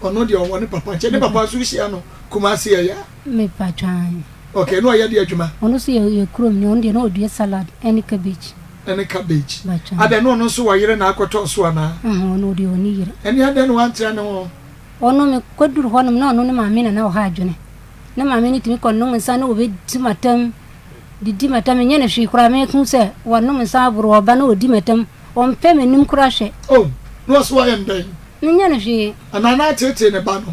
Ɔno deɛ ɔwɔ ne papa nkyɛn. Ne papa nso hyia no Kumasi ɛyɛ a? Me pa twan. Okay, na ɔyɛ deɛ adwuma? Ɔno nso yɛ yɛ kurom ni, ɔno deɛ na ɔdua salad ɛne cabbage. Ɛne cabbage. Adɛn na ɔno nso wɔ yere na akɔtɔ so anaa? Ɔhɔn, ɔno deɛ ɔnni yere. Ɛne adɛn na wantra ne ho? Ɔno me kɔ duru hɔ nom na ɔno ne maame na na ɔha adwene. Ne maame no tumi kɔ nom nsa na ɔbɛdi m'atam, didi m'atam, menyɛ no hwee koraa mehu sɛ wanom nsa aboro ɔba na ɔdi m'atam. Ɔmpɛ m'anim koraa hwɛ. Oh, na ɔse wayɛ no dɛn? Menyɛ no hwee. Anaa na ateetee ne ba no?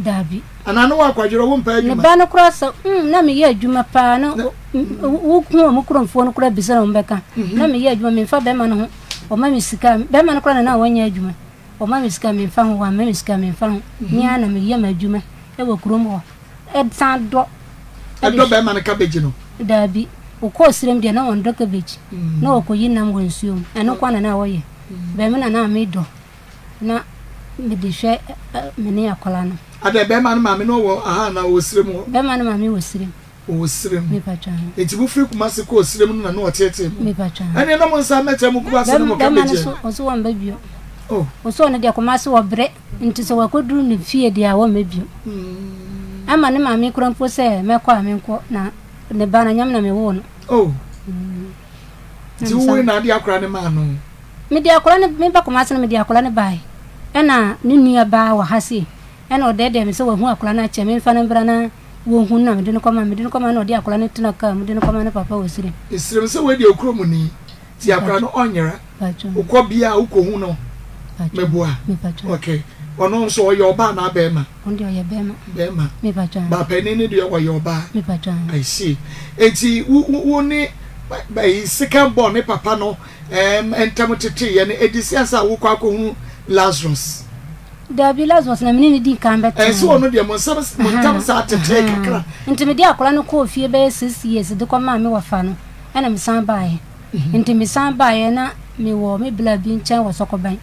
Daabi. Anaa na wakwadwerɛ, wompɛ adwuma? Ne ba no koraa sɛ, mm, na meyɛ adwuma paa, na wohu wɔn kuromfoɔ no koraa bisa na wɔn bɛka. Na meyɛ adwuma, memfa bɛrima no ho, ɔma me sika, bɛrima no koraa na na wɔnyɛ adwuma. Ɔma me sika memfa ho, wamma me sika memfa ho. Me ara na meyɛ m'adwuma wɔ kurom hɔ. Ɛsan dɔ. Ɛdɔ bɛrima no cabbage no? Daabi. Ɔkɔɔ serem deɛ na ɔndɔ cabbage. Na ɔkɔyi nam wɔ nsuo mu. Ɛno nko ara na na ɔyɛ. Bɛrima na na medɔ na mede hwɛ me ne akwadaa no. Adɛn, bɛrima no maame no wɔ ha anaa ɔwɔ serem hɔ? Bɛrima no maame wɔ serem. Ɔwɔ serem. Enti mofiri Kumasi kɔɔ serem no na na ɔteetee mo? Ɛnneɛ na mo nsa mmɛkyerɛ mo Kumasi ne mo Bɛrima no cabbage so ɛ? ɔse wɔmma bio. Oh. Ɔse ɔno deɛ Kumasi ɔbrɛ nti sɛ wakɔduru ne fie deɛ a wɔmma bio. Ama ne maame koraa mpo sɛ mɛkɔ a menkɔ na ne ba no anyɛ me na mewoo no. Oh. Nti wowoe na ade akora no maa no? Mede akora no, meba Kumasi no mede akora no bae. Ɛna ne nua baa wɔ ha sei. Ɛna ɔdɛɛdɛɛ me sɛ wahu akora no akyɛ memfa no mbra na wɔnhu no na mede no kɔma. Mede no kɔma na ɔde akora no tena kaa mu de no kɔma ne papa wɔ Sirem. Sirem sɛ wei deɛ okuro mu ni ti akora no ɔnyera. Wokɔ bia wokɔhu no meboa. Okay. Ɔno nso ɔyɛ ɔbaa anaa bɛɛma? Ɔno deɛ ɔyɛ bɛɛma. Bɛɛma. Ba panin no deɛ ɔyɛ ɔbaa. I see. Enti wo wo ne bɛyi second born ne papa no ɛɛm ntam teteeɛ no ɛdi sɛ ansa wokɔ akɔhunu Lazarus? Dabi, Lazarus na mene no dii kan bɛtenaeɛ. Ɛsɛ ɔno deɛ mo nsam mo ntam saa tetee kakra. Nti mede akwadaa no kɔɔ fie bɛyɛ 6 years de kɔmaa me wɔfa no ɛna mesan baeɛ. Nti mesan baeɛ na mewɔ me bla bi nkyɛn wɔ Sɔkɔban.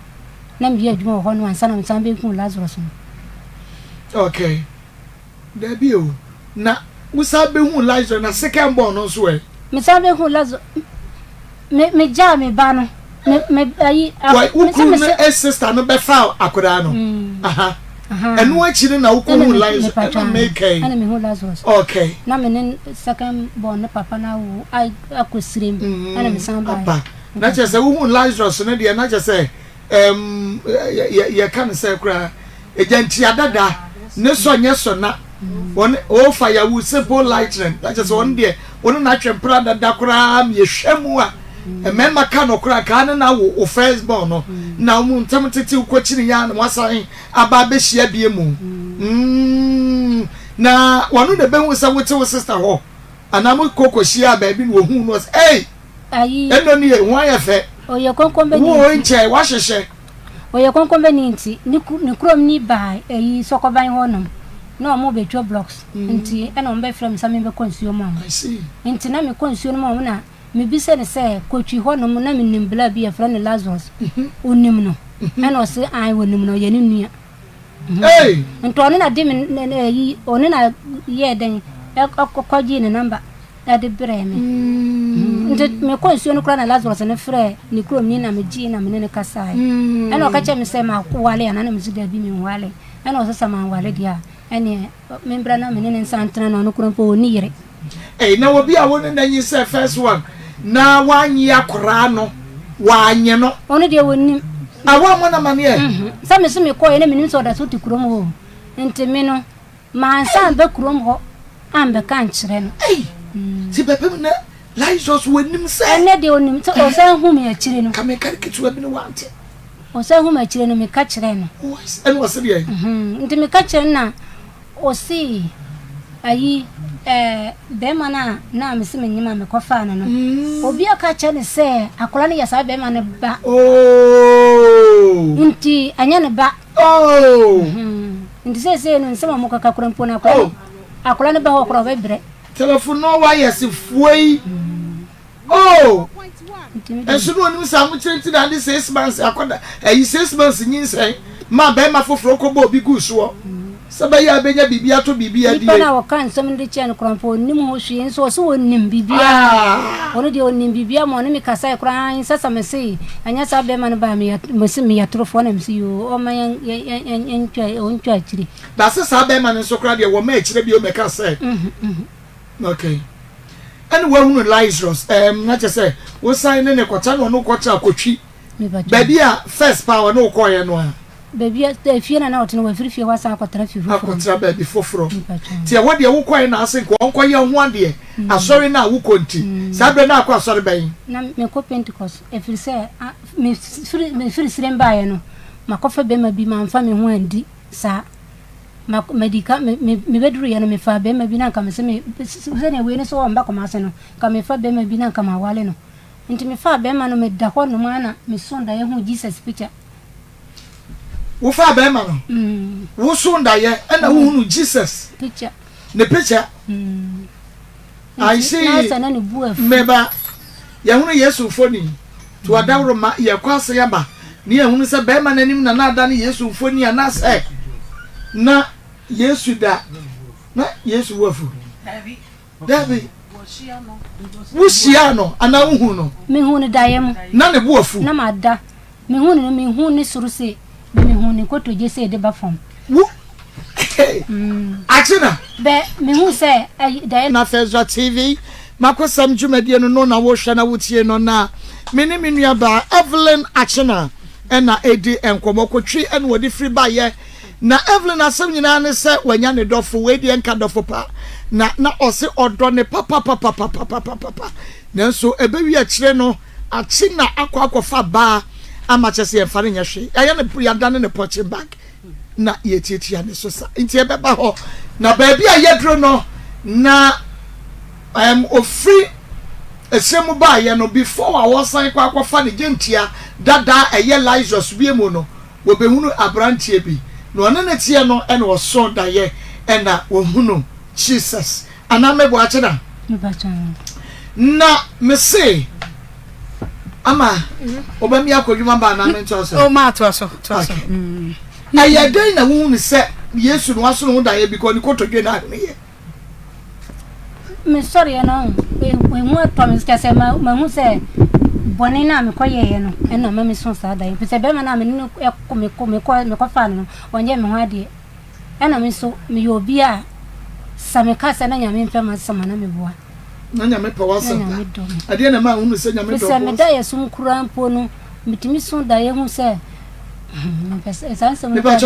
Na meyɛ adwuma wɔ hɔ no ansa na mesan bɛhuu Lazarus no. Okay. Dabi o. Na wosan bɛhuu Lazarus na second born no nso ɛ? Mesan bɛhuu Lazarus. Me megyaa me ba no. Me me ayi. Wai wo kunu ne sister no bɛfa akwadaa no. Aha. Ɛno akyi no na wokɔhuu Lazarus. Ɛna meka yi. Ɛna mehu Lazarus. Okay. Na me ne second born ne papa no awo akɔ sirem. Ɛna mesan baeɛ. Aba. Na kyerɛ sɛ wohuu Lazarus no deɛ na kyerɛ sɛ ɛɛm yɛ yɛka no sɛ koraa egya ntia dada ne sɔ nyɛ sɔ na wɔn ofa yawu simple lightning na kyerɛ sɛ wɔn deɛ. Wo ne no atwe mpena dada koraa ma yɛhwɛ mu a, mmarima ka no koraa kaa ne na wo wo first born no na wɔn ntam tete wokɔkyini yɛ a na wasan aba abɛhyia bie mu. Mm, na wɔno na ɛbɛhu sɛ wote wo sister hɔ anaa mo kɔ kɔhyia baabi na wɔhu no ɔsɛ ei Ayi. ɛnɔ nie ho ayɛ fɛ. Ɔyɛ kɔnkɔnbɛni Wo nti. nkyɛn wahyehyɛ. Ɔyɛ kɔnkɔnbɛni nti ne ku ne kurom ni baa ɛyi sɔkɔban hɔ nom na ɔmo bɛ twa blocks nti ɛna ɔmo bɛ frɛ me sɛ me bɛ kɔ nsuo ma ɔmo I see. nti na me kɔ nsuo no ma ɔmo na me bisa no sɛ kotwi hɔ nom na me nim bla bi yɛ frɛ no Lazarus onim no ɛna ɔse ae onim no ɔyɛ ne nua Hey! nti ɔno na de me ɛyi ɔno na yɛɛ dɛn ɛkɔ gyee ne number. de brɛɛ me. Nti mekɔɔ nsuo no koraa na Lazarus no frɛɛ ne kuromni na megyee na me ne no kasaeɛ. Ɛna ɔka kyerɛɛ me sɛ mawale anaa na mese daabi menwale. Ɛna ɔse sɛ manwale deɛ a ɛneɛ membra na me ne no nsan ntena na ɔno koraa mpo ɔnni yere. Ei na obi a wo ne no anyinsɛn first one na wannye akoraa no wannye no. Ɔno deɛ ɔnnim. Ah woammɔ no amaneɛ? Sɛ mese mekɔeɛ na mennim sɛ ɔda so te kurom hɔ o. Nti me no Mansan amba kurom hɔ ambɛka ankyerɛ no. Ei! Ti bɛpem nnɛ Lazarus w'anim sɛ. Ɛnnɛ deɛ onim sɛ ɔsan hu me akyire no. Ka meka no ketewa bi no wante. Ɔsan hu me akyire no meka kyerɛɛ no. Oh, ɛna ɔse deɛ? Nti meka kyerɛ no na ɔse ayi ɛɛ bɛrima no a na mese menyem a mekɔfaa no no. Obi aka akyerɛ no sɛ akwadaa no yɛ saa bɛrima no ba. Oh! Nti ɛnyɛ ne ba. Oh! Nti seesei no nsɛm a wɔkeka koraa mpo no akwadaa no akwadaa no ba hɔ koraa ɔbɛbrɛ. Telefon no wires fuei. Oh! Nso na onim sɛ ahokyere nti na ade 6 months akɔda ayi 6 months nyinsɛn ma bɛrima foforɔ kɔbɔ obi gu soɔ sɛ bɛyɛ a bɛnya biribi atɔ biribi adie. Nipa no a ɔka nsɛm no de kyerɛ no koraa mpo ɔnnim ho hwee nso ɔse ɔnim biribiara. Ah! Ɔno deɛ ɔnim biribiara ma ɔne me kasae koraa nsɛ sɛ mese ɛnyɛ saa bɛrima no baa meyɛ mese meyɛ torofoɔ na mese yoo ɔmma yɛn yɛn yɛn yɛntwa ɔntwa akyire. Ba sɛ saa bɛrima no nso koraa deɛ wɔma akyire bio mɛka sɛ okay ɛne wahunu Lazarus ɛɛm na kyɛ sɛ wosan ne ne kɔkyɛ na ɔno kɔkyɛ akɔtwi baabi a first paa ɔne wokɔɔyɛ no a. Baabi a efie na na ɔte no wafiri fie hɔ asan akɔtra fie foforɔ. Akɔtra baabi foforɔ. Nti ɛhɔ deɛ wokɔɛ na ase nka ɔnkɔyɛ ho adeɛ asɔre no a wokɔ nti saa berɛ no akɔ asɔre bɛn? Na mekɔ Pentecost ɛfiri sɛ mefiri mefiri serem baeɛ no makɔfa bɛrima bi mamfa me ho andi saa ma madi ka me me mebɛduruiɛ no mefaa bɛrima bi na nka mese me sɛdeɛ wei no sɛ ɔmba Kumase no nka mefa bɛrima bi na nka mawale no nti mefaa bɛrima no meda hɔ nom ara na meso daeɛ huu Jesus picture. Wofaa bɛrima no, wosoo daeɛ ɛna wohunu Jesus picture. Ne picture. I see. Meba yɛhunu Yesu mfoni to adaworo ma yɛkɔ ase aba ne yɛhunu sɛ bɛrima n'anim na na ada ne Yesu mfoni anaasɛ na Yesu da na Yesu wo afu. Dabi. Wohyiaa no anaa wohuu no? Mehuu no daeɛ mu. Na ne bo afu. Na mada. Mehuu no no, mehuu ne soro sei, na mehuu ne nkotodwe sei de ba fam. Wo, Akyena. Bɛ, mehuu sɛ ayi, daeɛ. Na Fezra TV makosɛm dwumadie no no na wohwɛ na wotie no na me ne me nua baa Evelyn Akyena ɛna ɛdi nkɔmmɔ kotwi ɛna wɔde firi baeɛ Na Evelyn asɛm nyinaa ne sɛ wanya ne dɔfo, wei deɛ nka dɔfo pa, na na ɔse ɔdɔ ne papapapapapapapa, nanso ɛbɛwie akyire no akye na akɔ akɔfa baa ama kyɛ sɛ yɛmfa no nyɛ hwee, yɛayɛ no yɛadane no punching bag na yɛtiatia ne so sa, nti ɛbɛba hɔ na baabi a yɛduru no na um, ofiri ɛsɛ mu baayɛ no before a wɔsan kɔ akɔfa ne gyentia dada ɛyɛ Lazarus bie mu no wɔbɛhunu aberanteɛ bi, na ɔne no teɛ no na ɔsoo daeɛ na wɔhunu Jesus. Anaa meboa kyena? Na mese ama wobɛmi akɔ adwuma ba anaa mentoa so? Oh, ma toa so, toa so. Mm. Ɛyɛ dɛn na wohunu sɛ Yesu no waso ne ho daeɛ bi kɔ ne kotodwe no ahweneɛ? Mesɔreɛ no, ehu atɔ me kyɛ sɛ mahu sɛ bɔne no a mekɔyɛeɛ no ɛna ma meso saa da yi. Ɛfiri sɛ bɛrima no a me ne no mekɔfaa no no, ɔnyɛɛ me ho adeɛ. Ɛna me nso meyɛ obi a sɛ meka sɛ na Nyame mpɛ m'asɛm a na meboa. Na Nyame pɛ w'asɛm pa. Ɛdeɛ na ɛma wohunu sɛ Nyame dɔ wo? Ɛfiri sɛ meda yɛ sum koraa mpo no, metumi so daeɛ hu sɛ mepɛ sɛ saa nsɛm no koraa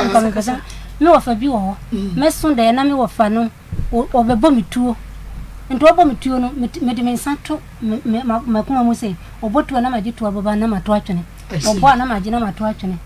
mepɛ sɛ me wɔfa bi wɔ hɔ mɛso daeɛ na me wɔfa no ɔbɛbɔ me tuo. Nti ɔbɔ me tuo no, mede me nsa to m'akoma mu sɛ, ɔbɔ tuo a na magye tuo aboba na mato atwene. Ɔbɔ a na magye na mato atwene.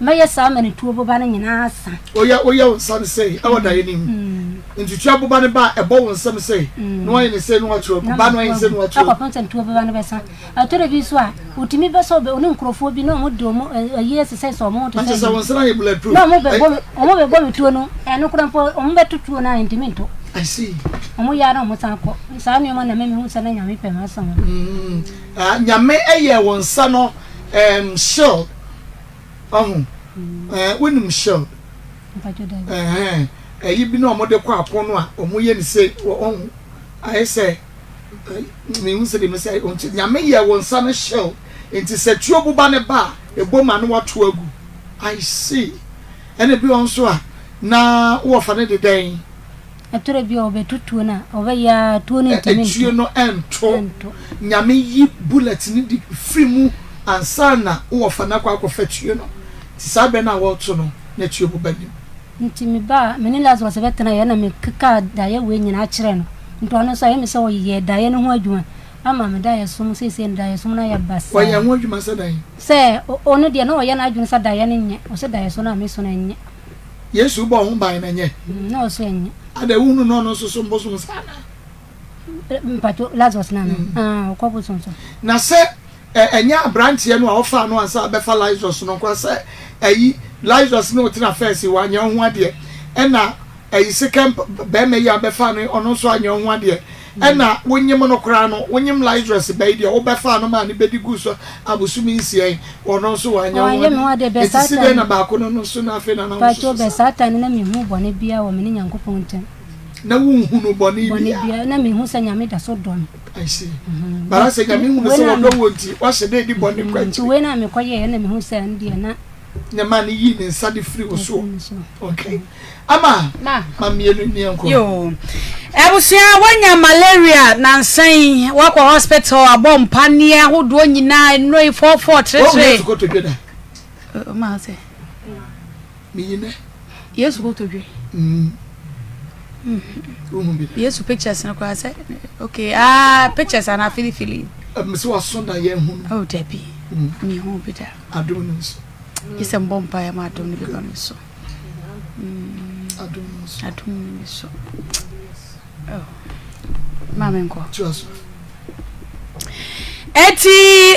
Mɛyɛ saa ma ne tuo boba no nyinaa asa. Woyɛ woyɛ wo nsa no sei ɛwɔ daeɛ no mu. Nti tuo aboba no ba a, ɛbɔ wo nsam sei na woayɛ no sei na woato agu. Ba na woayɛ no sei na woato agu. Akɔpem sɛ tuo boba no bɛsa. Ɛtɔ da bi nso a, wotumi ba sɛ ɔne nkurɔfoɔ bi na wɔde wɔn ayi asesɛ sɛ wɔn ho te sɛ. Ankyɛ sɛ wo nsa no ayɛ bullet proof. Na wɔn bɛbɔ wɔn bɛbɔ me tuo no, ɛno koraa mpo wɔn bɛto tuo no a ntumi nto. I see. Wɔn yɛ ara na wɔn san kɔ. Saa nneɛma na mɛmi hu sɛ na Nyame pɛ m'asɛm. Mm, ah, Nyame ɛyɛ wo nsa no um, shield. Ɔho, eh, wonim shield? Ɛhɛn, ɛyi bi na wɔde kɔ ako no a wɔn yɛ ne se, ɔho, ayɛ sɛ. Mehu sɛdeɛ mɛsi ayɛ nti Nyame yɛɛ wo nsa no shell nti sɛ tuo boba no ba a ɛbom a na wato agu I see ɛna bi wɔ nso a na wowɔ fa no de dɛn? Ɛtɔrɔ bi a ɔbɛto tuo no a ɔbɛyɛ a tuo no ntumi nto. Tuo no ɛnto. Nyame yi bullet no de firi mu ansa na wowɔ fa no akɔ akɔfa tuo no nti saa berɛ no a wɔreto no na tuo boba nim. Nti mebaa, me ne Lazarus bɛtenaeɛ na mekekaa daeɛ wei nyinaa kyerɛɛ no. Nti ɔno nso ayɛ me sɛ ɔyɛɛ daeɛ no ho adwuma ama me daeɛsom, seesei no daeɛsom no ayɛ basaa. Ɔyɛɛ ho adwuma sɛ dɛn? Sɛ ɔno deɛ na ɔyɛ n'adwene sɛ daeɛ no nyɛ, ɔse daeɛso no a meso no ɛnyɛ. Yesu bɔɔ ho ban no ɛnyɛ? Na ɔse ɛnyɛ. Adɛn, wohunu no ɔno nso som bosom saa anaa? Mpacho, Lazarus no anaa? Ah, ɔkɔ bosom so. Na sɛ Ɛ, ɛnyɛ abranteɛ no a ɔfaa no ansa abɛfa Lazarus no nkoa sɛ ɛyi, Lazarus ne ɔtena fɛs yi, wanyɛ wo ho adeɛ, ɛna ɛyi second bɛɛma yi a bɛfaa no yi, ɔno nso anyɛ wo ho adeɛ, ɛna wonyem no koraa no, wonyem Lazarus ba yi deɛ wobɛfaa no maa no bɛdi guu so abosome nsia yi, ɔno nso wanyɛ wo ho Wanyɛ me ho adeɛ, adeɛ, bɛ enti saa si time dɛn na baako no no nso na afei na na wo Mpakyɛw, nso so bɛ saa? saa time no na menhuu bɔne biara wɔ me ne Nyankopɔn ntam. Na wonhunu bɔne Bɔne biara? biara, na mehu sɛ Nyame da so dɔ me. I see. But asɛ Nyame hunu sɛ wɔdɔ wo nti, wahyɛ dɛ di bɔne kɔ akyiri. Nti wei na mekɔ yɛɛ na mehu sɛ ɛno deɛ na. Na ɛmaa no yii ne nsa de firi wo soɔ. Okay. Ama, ma mmienu nni nkɔ. Yoo. Abusua wanya malaria nansa yi, wakɔ hospital abɔ mpaneɛ ahodoɔ nyinaa, nnuro yi fɔɔfɔɔ Wɔn teretere. Yesu kotodwe da. Ɔma sɛ. Meyi nɛ. Yesu kotodwe. Mm. Wohu bi da. Yesu pictures no koraa sɛ okay ah pictures ana filifili. Mese waso da yɛn hu no. Oh dabi. Mm. Mehu bi da. Adom no nso. Gye sɛ mbɔ mpaeɛ ma adom no bi ba me so. Mm. Adom no nso. Adom no bi so. Oh. Maame nkɔ. Tua so. Eti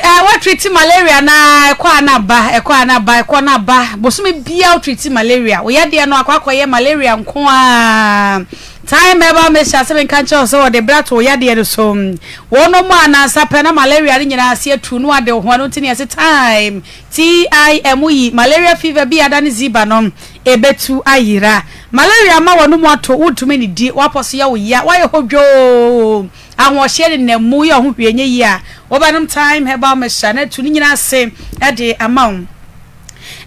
eh, woatriti malaria na ɛkɔ a na ba, ɛkɔ a na ba, ɛkɔ na ba. Bosome bia wotriti malaria. Wo yadeɛ no akɔ akɔyɛ malaria nko a. Time herbal mixture sɛ menka nkyerɛ wo sɛ wɔde bra to wo yadeɛ no so. Wɔnom a nansa pɛ na malaria no nyinaa ase atu no ade wo ho. Ɛno nti ne yɛse time, T-I-M yi, malaria fever bi a ada ne ziba no, ɛbɛtu ayera. Malaria ma w'anomu ato, wontumi nnidi, w'apɔ so yɛ wo ya, woayɛ hodwoo. Ahoɔhyeɛ nenam mu yɛ ɔho hwee nyɛ yie a, wobɛnom Thyme Herbal Mixture na atu ne nyinaa ase de ama wo.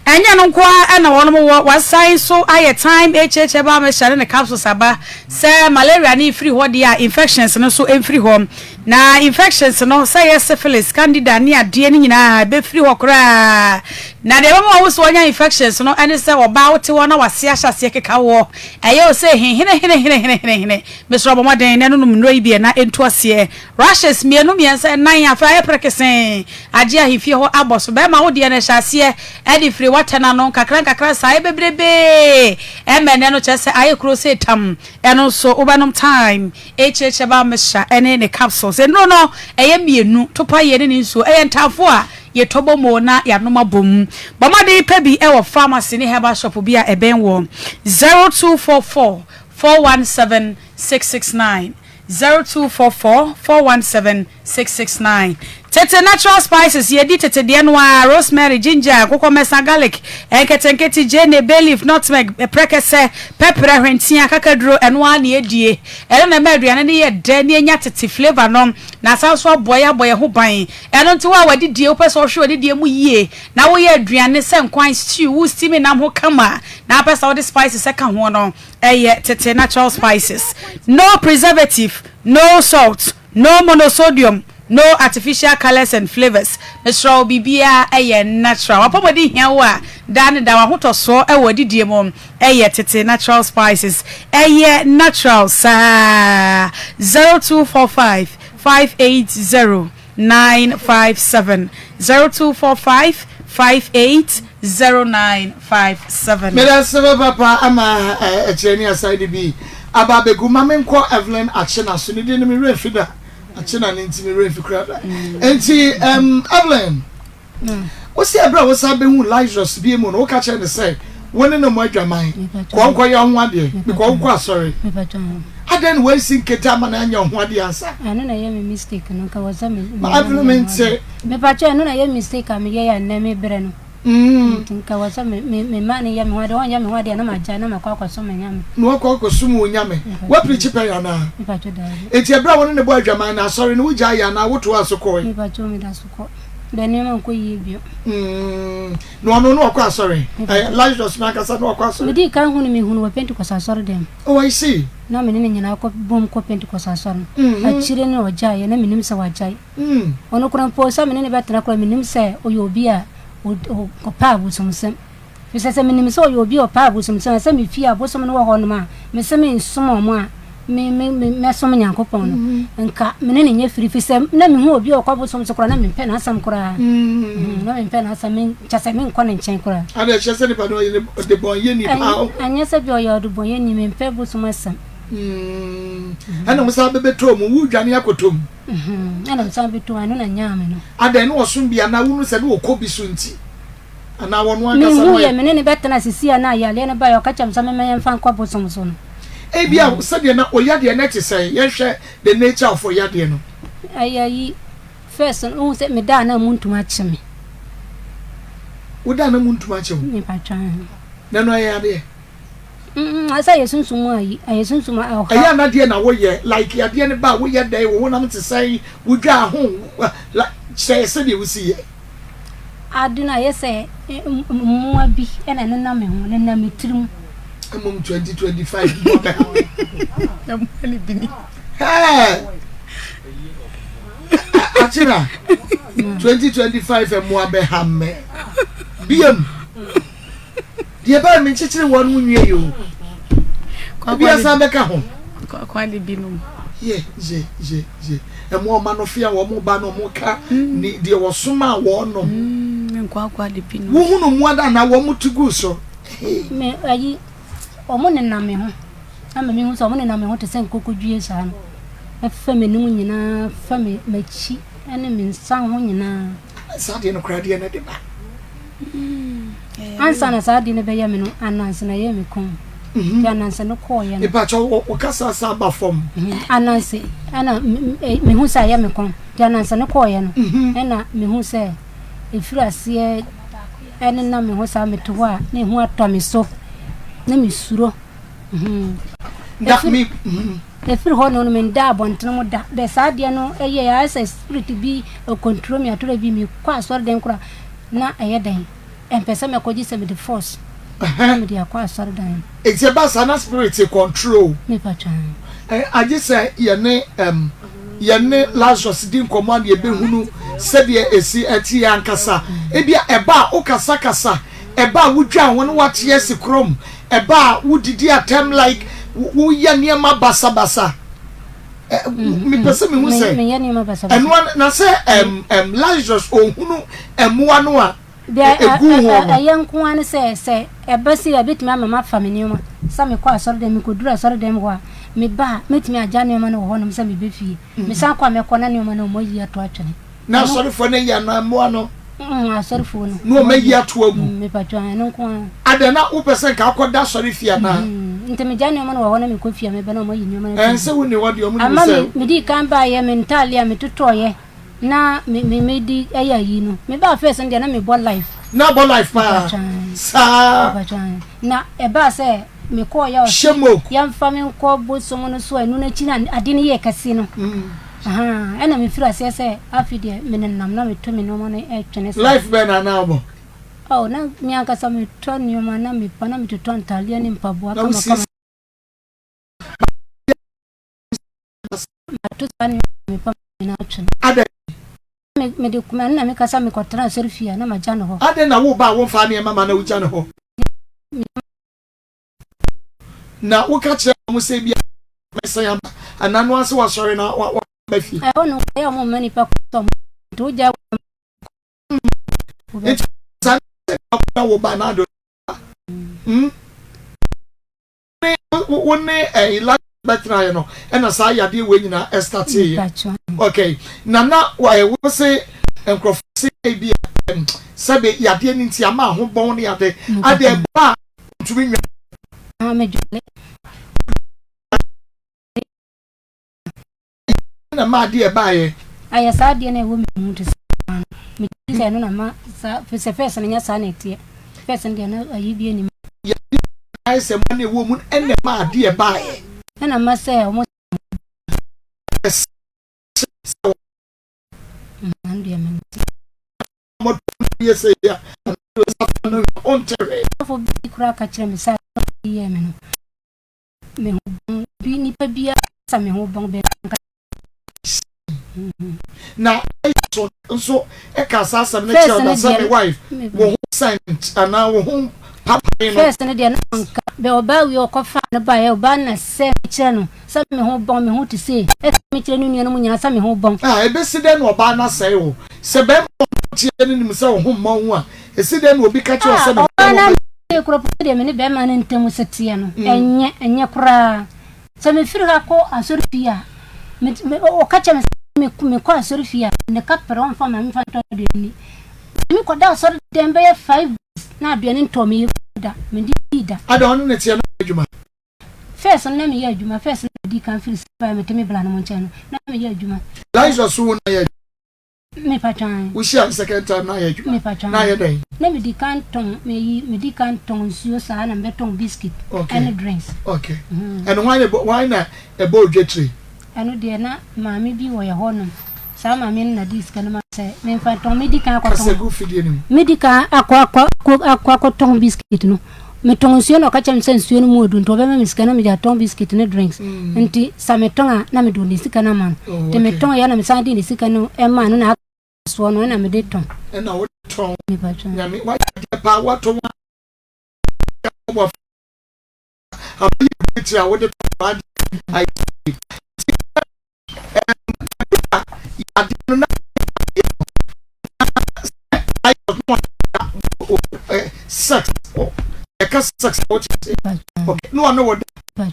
Ɛnyɛ ɛno nko ara na wɔnom wɔ, wɔasan nso ayɛ Thyme HH Herbal Mixture ne ne capsules aba. Sɛ malaria no mfiri hɔ deɛ a, infections no nso mfiri hɔ. Na infections no, sɛ ɛyɛ syphilis, candida ne adeɛ no nyinaa, ɛbɛfiri hɔ koraa. Na deɛ ɛbɛma wahu sɛ wanya infections no ne sɛ ɔbaa wote hɔ na w'ase ahyɛ aseɛ keka woɔ. Ɛyɛ wo sɛ hehenehenehenehenehene. Mesrɛ wo bɔ mmɔden na nonom nnuro yi bi na ɛntu aseɛ. Rashes mmienu, mmiɛnsa, nnan, afei ayɛ perekesee agye ahemfie hɔ abɔ so. Bɛrima wo deɛ no ɛhyɛ aseɛ de firi w'atɛn ano nkakra nkakra saa ayɛ bebrebee ɛma ɛnnɛ no kyerɛ sɛ ayɛ kuro sɛ tam. Ɛno nso wobɛnom thyme, HH herbal mixture ɛne ne capsules. Nnuro no ɛyɛ mmienu, topaeɛ ne ne nsuo. Ɛyɛ ntaafo a yɛtɔ bɔ mu na yɛanom abom. Bɔ mmɔden pɛ bi wɔ pharmacy ne herbal shop bi a ɛbɛn woɔ. 0244 417 669 0244 417 669 Tete natural spices, yɛdi tete deɛ no ara, rosemary, ginger, nkokɔmmɛsa, garlic, nketenkete, gyeene, bay leaf, nutmeg, prɛkɛsɛ, pɛprɛ, hwentea, kakaduro, ɛno ara na yɛdie. Ɛno na ɛma aduane no yɛ dɛ na yɛnya tete flavour no, na asan nso aboa yɛn abɔ yɛn ho ban. Ɛno nti wo a w'adidie, wopɛ sɛ wohwɛ w'adidie mu yie na woyɛ aduane sɛ nkwan, stew, wo steam nam ho kama na wopɛ sɛ wode spices ka ho no, Ɛyɛ tete natural spices. No preservative, no salt, no monosodium, No artificial colours and flavours. Mesrɛ wo biribiara yɛ natural. W'apɔmuden hia wo a, daa ne daa w'ahotɔsoɔ wɔ adidie mu yɛ tete natural spices. Ɛyɛ natural saa. 0245 580 957 0245 580 957. Meda ase papaapa ama ɛkyerɛ ne asan de bi aba abɛgu. Ma menkɔ Evelyn Akyena so. Ne din no me werɛ mfi da. Akyena no nti me werɛ mfi koraa da. Nti um, Evelyn, wo sɛ ɛberɛ a wosan bɛhu Lazarus bie mu no, woka kyerɛ ne sɛ wo ne no mmɔ adwaman, kɔ nkɔyɛ ho adeɛ, because wokɔ asɔre. Adɛn na wansi nkete ama no anyɛ ho adeɛ ansa? Ɛno na ɛyɛ me mistake no, nka wɔ sɛ me. Ma Evelyn mente. Mepakyɛ ɛno na ɛyɛ mistake a meyɛ yɛ a nnɛ mebrɛ no. Nti nka wɔ sɛ me me me ma no yɛ me ho adeɛ, ɔnyɛ me ho adeɛ na magyae na makɔ akɔsom me nyame. Na wakɔ akɔsom wo nyame. Woapirikyi pɛn anaa? Mepakyɛ daabi. Enti ɛberɛ a wo ne no bɔɔ adwaman no, asɔre no wogyaeɛ anaa wotoaa so kɔe? Mepakyɛ meda so kɔ. Bɛ nneɛma nkɔ yie bio. Na ɔno na ɔkɔ asɔre? Lazarus no ankasa na ɔkɔ asɔre? Medii kan hu no, mehuu no wɔ Pentecost asɔredan mu. Oh, I see. Na me ne no nyinaa kɔ bom kɔ Pentecost asɔre no. Akyire no na ɔgyaeɛ, na mennim sɛ wagyae. Ɔno koraa mpo, sɛ me ne no bɛtena koraa, mennim sɛ ɔyɛ obi a ɔpɛ abosomsɛm. Ɛfiri sɛ, sɛ menim sɛ ɔyɛ obi a ɔpɛ abosomsɛm a, sɛ me fie abosom no wɔ hɔnom a, mese mensom wɔn a, me, me, me, mɛsom Nyankopɔn no, nka me ne no nyɛ firi. Ɛfiri sɛ, na mehu obi a ɔkɔ abosom so koraa, na mempɛ n'asɛm koraa. Na mempɛ n'asɛm, me, kyerɛ sɛ menkɔ ne nkyɛn koraa. Ada, ɛkyerɛ sɛ nipa no ɔyɛ ɔdebɔnyɛni paa o. Ɛnyɛ sɛ bi ɔyɛ ɔdebɔnyɛni, mempɛ bosom asɛm. Ɛna mo san bɛbɛtɔɔ mu, wodwane akɔtɔ mu. Ɛna mesan bɛtɔ mu, ɛno na nyaa me no. Adɛn, na ɔsom bi anaa wonu sɛ na ɔkɔ bi so nti? Anaa ɔno ankasa no ɔyɛ. Mehuiɛ, me ne no bɛtena sisi a na yareɛ no baeɛ, ɔka kyerɛɛ me sɛ memma yɛmfa nkɔ bosom so no. Ebia sɛdeɛ na ɔyadeɛ no te sɛn? Yɛnhwɛ the nature of ɔyadeɛ no. Ɛyɛ ayi, first no, wohu sɛ meda a na muntum akye me. Woda a na muntum akye wo? Mepatwa. Na ɛno ɛyɛ adeɛ? Mm, ɛsɛ ɛyɛ sunsum mu ayi, ɛyɛ sunsum ɔhaw. Ɛyɛ ana deɛ na woyɛ, like adeɛ no ba a woyɛ dɛn, wo honam te sɛn, wodwaa ho, like kyerɛ sɛdeɛ wosi yɛ. Ade no ayɛ sɛ mmoa bi na ɛnenam me ho, nenam me tirim. Mmom 2025 mmoa bɛha wo. Mmoa no bi ni. Hɛɛ! Akyena, 2025 mmoa bɛha me. Biam. Deɛ ɛbɛyɛ menkyekyere wɔn mu nwie yi o. Ebi asan bɛka ho. Kwakwa de binom. Ye ye ye ye. Ɛmo ɔma no fia wɔn ba no wɔn ka mm. ne deɛ wɔsoma a wɔn nom. Mm, nkwakwa de binom. Wohunu mu ada na wɔn ti gu so. Me ayi wɔn nenam me ho. Ama mehu sɛ wɔn nenam me ho te sɛ nkokodwie saa no. Ɛfa m'anim nyinaa, fa me m'akyi ne me nsa ho nyinaa. Saa deɛ no koraa deɛ na de ba. Ansa na saa ade no bɛyɛ me no, ananse na ɛyɛɛ me kɔn. Nti ananse no kɔɔeɛ no. Mepakyɛ wo kasa san ba fam. Ananse ɛna mehu sɛ ayɛ me kɔn. Nti ananse no kɔɔeɛ no, ɛna mehu sɛ ɛfiri aseɛ ɛnenam me ho saa mete hɔ a na ehu atɔ me so na mesuro. Na me. Ɛfiri hɔ no no menda abɔntene mu da. Bɛ saa adeɛ no yɛɛ ayɛ sɛ spirit bi control me atɔrɔ bi mekɔ asɔredan koraa na ɛyɛ dɛn ɛmpɛ sɛ mɛkɔ gye sɛ mede force na mede akɔ asɔredan mu. Nti ɛba saa na spirit control. Mepa twa. Agye sɛ yɛne ɛm yɛne Lazarus di nkɔmɔ a na yɛbɛhunu sɛdeɛ ɛsi ɛteɛ ankasa. Ebia ɛba a wokasakasa, ɛba a wodwan ho na woate asi korom, ɛba a wodidi atɛm like woyɛ nneɛma basabasa. Mepɛ sɛ mehu sɛ ɛno na sɛ ɛm Lazarus ɔhunu mmoa no a ɛgu ho no. Ɛyɛ nko ara ne sɛ sɛ ɛba sei a ɛbɛtumi ama mafa me nneɛma sɛ mekɔ asɔredan mekɔduru asɔredan hɔ a meba a mɛtumi agya nneɛma no wɔ hɔnom sɛ mebɛ fie. Mesan kɔ a mɛkɔ na nneɛma no wɔayi ato atwene. Na asɔrefoɔ no ayi anaa mmoa no? Asɔrefoɔ no. Na wɔayi ato agu. Mepatwa ɛno nko ara. Adɛn na wopɛ sɛ nka akɔda asɔre fie anaa? Nti megya nneɛma no wɔ hɔ na mekɔ fie a meba na wɔayi nneɛma no ato agu. Ɛn sɛ wonni hɔ deɛ wɔn nim Ama sɛ. medii kan baeɛ me ntadeɛ a metotɔeɛ na me me medi ɛyɛ ayi no mebaa first no deɛ na mebɔ life. Na bɔ life paa saa. Mepatwa na ɛbaa sɛ mekɔɔ yɛ ɔse yɛmfa me nkɔ bosom no so a ɛno n'akyi na ade no yɛ kɛse no. Ahaa ɛna me firi aseɛ sɛ afei deɛ me nenam na me tɔ me nnoɔma no twene saa. Life bɛn na na wobɔ? Oh na me ankasa me tɔ nnoɔma na me pa na me totɔ ntaadeɛ ne mpaboa kama kama. Mato saa nnoɔma me pa nyinaa twene. Adɛn? mede ɛno na meka sɛ mekɔtena asɔrefie a na magya no hɔ. Adɛn na wo ba a womfaa nneɛma ma na wogya no hɔ? Na woka kyerɛ wɔn sɛ ebia mɛsan aba anaa no ase wasɔre na waba fie. Ɛhɔ no ɛyɛ wɔn mma nipa kɔ sɛ wɔn nti wogya wɔn. Nti saa na wo ba na ado. Mm. Wo ne ɛyi la bɛtena yɛ no ɛna saa yadeɛ wei nyinaa ɛstate yɛ. Okay. Na na wo se nkurɔfo se ebi sɛbe yadeɛ no nti ama ahobɔn ne ade ade ɛba a ntumi nwa. Ah, medwale. Na ma adeɛ ɛbaeɛ. Ayɛ saa adeɛ no ɛwɔ me mu te sɛ no. Megye sɛ ɛno na ma saa sɛ fɛs no nyɛ saa na ɛteɛ. Fɛs no deɛ no ayi bi anim. Yadeɛ ayɛ sɛ ma na ɛwɔ mu ɛna ma adeɛ ɛbaeɛ. Ɛna ma sɛ ɔmo. Ɛsɛ sɛ Ɔsɔfo bi koraa ka kyerɛ me sɛ asɛm a yɛɛ me no, me ho bɔn bi nipa biara sɛ me ho bɔn bɛn nka. Na so nso ɛka saa asɛm no kyerɛ ɔda sɛ me wife wo ho sent anaa wo ho papae no. First no deɛ na ɔnka bɛ ɔbaa wie ɔkɔfa no baeɛ ɔbaa no na sɛ mekyerɛ no Sɛ me ho bɔn, me ho te sei. Ɛsɛ mekyerɛ ne nuanom nyinaa sɛ me ho bɔn. A Ebesi dɛn na ɔbaa no asɛe wo? Sɛ barima a ɔno teɛ no nim sɛ wo ho mmɔ wo a, esi dɛn na obi ka kyerɛ wo sɛ ne ho bɔn wɔ? Ɔbaa no asɛe koraa mpo, sɛdeɛ me ne barima no ntam si teɛ no, ɛnyɛ, ɛnyɛ koraa. Sɛ mefiri ha kɔ asɔrefie a, me, me, ɔka kyerɛ me sɛ me, mekɔ asɔrefie a, ne kaprɛ ɔmfa mma me mfa ntɔ aduane nni. Metumi kɔda asɔredan bɛyɛ 5 days na aduane ntɔɔ me yafunu da, mendidii da. Adɛn, ɔne ne teɛ no ayɛ adwuma? First no na meyɛ adwuma, first no na medi kan firi sɛ mete me bra no mo nkyɛn no, na meyɛ adwuma. Liza so wo na yɛ adwuma? Mepa twan. Wo hyia no second time na ayɛ adwuma? Mepa twan. Na ayɛ dɛn? Na medi kan tɔn, meyi, medi kan tɔn nsuo saa na mebɛtɔn biscuit okay. ɛne drinks. Okay. Mm. Ɛno hwan na hwan na ɛbɔ odwa tire? Ɛno deɛ na maame bi wɔ yɛ hɔ nom. Saa maame no na dii sika no ma sɛ memfa ntɔn. Medi kan akɔtɔn. Kasa gu fidie no mu. Medi kan akɔ akɔ akɔ akɔ akɔtɔn biscuit no. Metɔn nsuo na ɔka kyerɛ me sɛ nsuo no mu odu nti ɔbɛma me sika na mede atɔn biscuit ne drinks. Mm. Nti sɛ metɔn a na mede ne sika no ama no. Oh, Nti metɔn yɛ na mesan de ne sika no ɛma no na aka soɔ no ɛna mede tɔn. Ɛna wotɔn. Nyame wayɛ adeɛ paa watɔn abɛyɛ bɛtiri a wode tɔn adeɛ ayɛ nti ɛm a yadeɛ no na yadeɛ no na sɛ ayɛ no a sex yɛka sex a wote ase okay na ɔne wo da na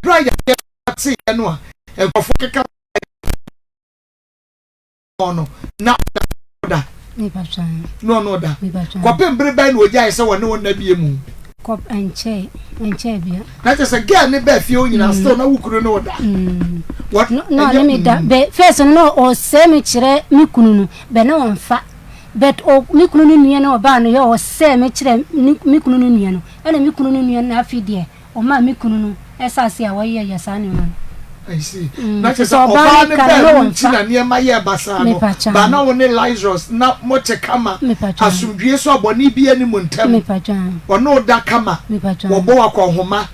berɛ a yadeɛ teeɛ no a nkurɔfoɔ keka no na ɔda na ɔno ɔda kɔpem bere bɛn na ogyae sɛ wɔne wo nna bie mu na kyerɛ sɛ girl ne bɛɛ fie hɔ nyinaa mm. still na wo kunu ne wo da mm. na ɔne me da mm. bɛ first no na ɔsɛe me kyerɛ me kunu no bɛ na ɔmfa but me kunu no nua no ɔbaa no yɛ ɔsɛe me kyerɛ me kunu no nua no ɛna me kunu no nua no na afei deɛ Ɔmaa me kunu no ɛsɛ ase a wɔyɛ yɛ saa nneɛma no. I see. Na kyerɛ sɛ ɔbaa no baa mu nti na nneɛma yɛɛ basaa no. Ba na wo ne Lazarus na mote kama, asomdwie so a bɔne biara nni mo ntam. Ɔne wo da kama, wɔbɔ wo akɔnhoma.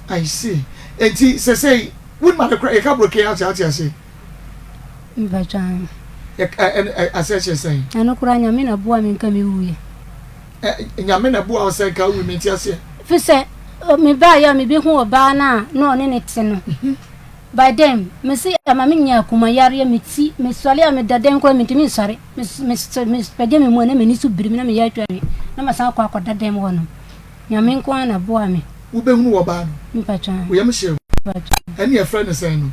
I see. Enti sesei wonim ade koraa, yɛka broken heart a wote ase? Aseɛ kyerɛ sɛn? Ɛno koraa Nyame na boa me nka mewuiɛ. Nyame na ɛboa wo sɛ nka wowu mente aseɛ. Fi sɛ me baeɛ a mebɛhu ɔbaa no a na ɔne ne te no by then me se ɛma me nya akoma yareɛ me ti me sɔre a meda dɛm koraa mentumi nsɔre me pagya me mu a na m'ani so biri me na meyɛ atwa me na masan akɔ akɔda dɛm hɔ nom Nyame nko ara na boa me. Wobɛhunu ɔbaa no Mepatwa. Wo yam hyee wo Ɛne yɛfrɛ no sɛn no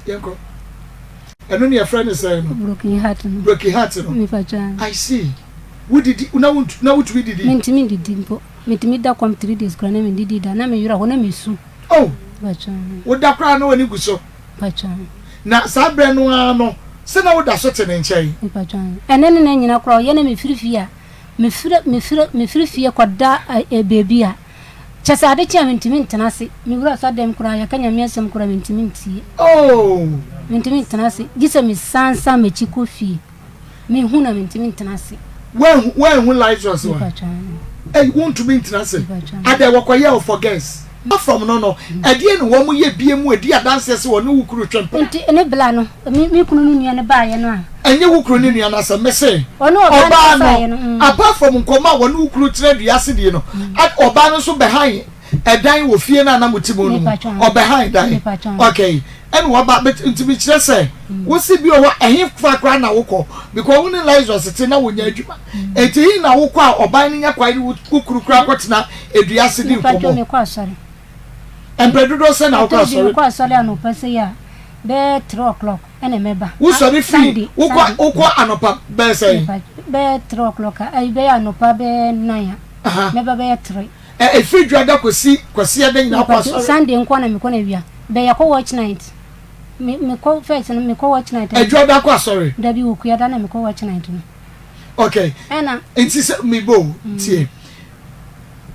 Yɛnkɔ Ɛno ne yɛfrɛ no sɛn no? Broken heart no. Broken heart no. Mepakyɛ. I see. Wodidi na wontu na wotumi didi? Mentumi ndidi mpo. Metumi da kɔm 3 days koraa na mendidi da. Na me werɛ how na mesu. Oh. Mepakyɛ. Woda koraa na w'ani gu so. Mepakyɛ. Na saa berɛ no ara no, sɛ na woda so te ne nkyɛn? Mepakyɛ. Ɛnɛ ne nɛ nyina koraa ɔyɛ na mefiri fie a, mefiri mefiri mefiri fie kɔda ɛ baabi a. Kyɛ sɛ ade kye a mentumi ntena ase. Mewura asɔrdan mu koraa a, yɛka Nyame asɛm koraa a, mentumi ntie. Oh! Mentumi ntena ase. Gye sɛ mesan san m'akyi kɔ fie. Mehu na mentumi ntena ase. Woanhu, woanhu Lazarus wa? Mepa kyɛw. Ei, wontumi ntena ase. Mepa kyɛw. Adɛn, wɔkɔyɛɛ wo for guest? From no no, ɛdeɛn na wɔn yɛ bie mu ɛdi adanseɛ sɛ wɔne wo kunu twe mpena? Nti ne bla no, me me kunu ne nua no baeɛ no a. Ɛnyɛ wo kunu ne nua no asɛm, me se Ɔne ɔbaa no ɔbaa kasaeɛ no, no, mm. apart from nkɔmmɔ a wɔne wo kunu tena dua ase die no, ɔbaa no nso bɛhan ɛdan wɔ fie no a na mote mu no mu, ɔbɛhan dan, okay, ɛna waba, but nti mekyerɛ sɛ, wo se bi wɔ hɔ a, ɛhe fa koraa na wokɔ, because wo ne Lazarus te na wonya adwuma, nti he na wokɔ a ɔbaa no nya kwan ne wo kunu koraa kɔtena dua ase di nkɔmmɔ? Mprɛ dodoɔ sɛn na wokɔ asɔre? Mekɔ asɔre anɔpa sei a, bɛyɛ 3 o'clock ɛna mɛba. Wosɔre firi, wokɔ, wokɔ anɔpa bɛyɛ sɛn? Bɛyɛ 3 o'clock a, bɛyɛ anɔpa bɛyɛ 9 a, mɛba bɛyɛ 3. Ɛ ɛfiri dwada kɔsi kwasiada nyinaa kɔ asɔre. Sunday nko na mekɔ no awia. Bɛ yɛkɔ watch night. Me mekɔ first no mekɔ watch night. Adwada kɔ asɔre. Dabi wɔ kuada na mekɔ watch night no. Okay. Ɛna. Nti sɛ mebo tie.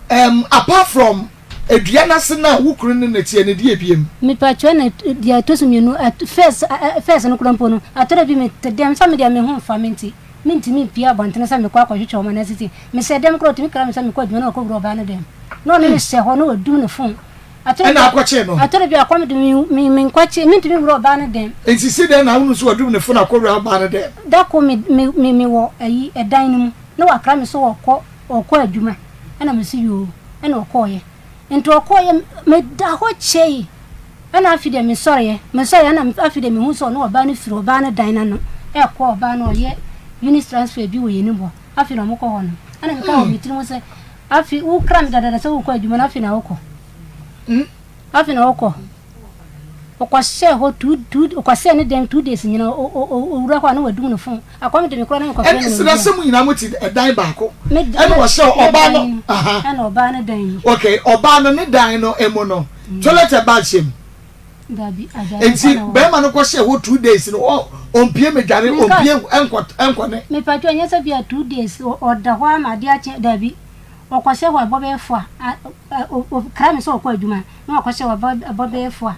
Um, apart from edua n'ase na wo kunu ne ne teɛ ne deɛ ebiem. Mepatwa na deɛ ɛtɔ so mmienu first first no kora mpo no atɔrɔ bi me te dɛm sɛ me deɛ me ho nfa me nti. Mentumi mpue abɔntene sɛ mekɔ akɔhwehwɛ wɔn anaa sisi. Mehyɛ dɛm koraa, ɔtumi kra me sɛ mekɔ adwuma na wakɔwura ɔbaa no dɛm. Na ɔne no hyɛ hɔ na wadum ne fon. Ɛna akɔkyee no? Atɔre bi a kɔm de me, me, menkɔkye, mentumi nwura ɔbaa no dɛm. Nti si dɛn na wonim sɛ wadum ne fon akɔwura ɔbaa no dɛm? Da koro me, me, me, mewɔ ayi, ɛdan no mu, na wakra me sɛ ɔkɔ, ɔkɔ adwuma. Ɛna mese yoo, ɛna ɔkɔeɛ. Nti ɔkɔeɛ, meda hɔ kyɛe. Ɛna afei deɛ mesɔreɛ, mesɔreɛ ɛna afei deɛ mehu sɛ ɔne ɔbaa no firi ɔbaa no dan no ano ɛrekɔ ɔbaa no ɔyɛ unit transfer bi wɔ yɛn anim hɔ afei na wɔkɔ hɔ no ɛna meka wɔ me tirim sɛ afei wokra me dadada sɛ wokɔ adwuma no afei na wokɔ afei na wokɔ ɔkɔhyɛ hɔ two two ɔkɔhyɛ ne dan 2 days nyina owura hɔ a na wadum ne phone akɔm de me koraa na mekɔfrɛ no. Ɛne sɛ sɛ mo nyinaa mo te ɛdan baako ɛna ɔhyɛ ɔbaa no ɛna ɔbaa no dan mu. Okay, ɔbaa no ne dan no emu no toilet ɛba hyɛ mu. Dabi, Nti bɛrima no kɔhyɛ hɔ 2 days no ɔmpie medware ɔmpie ɛnkɔ ɛnkɔ ne. Mepatwa nyɛ sɛ bia 2 days ɔda hɔ ama adeɛ akye, dabi, ɔkɔhyɛ hɔ ɛbɔ bɛyɛ fo a ɔkra me sɛ ɔkɔ adwuma na wakɔhyɛ hɔ ɛbɔ bɛyɛ fo a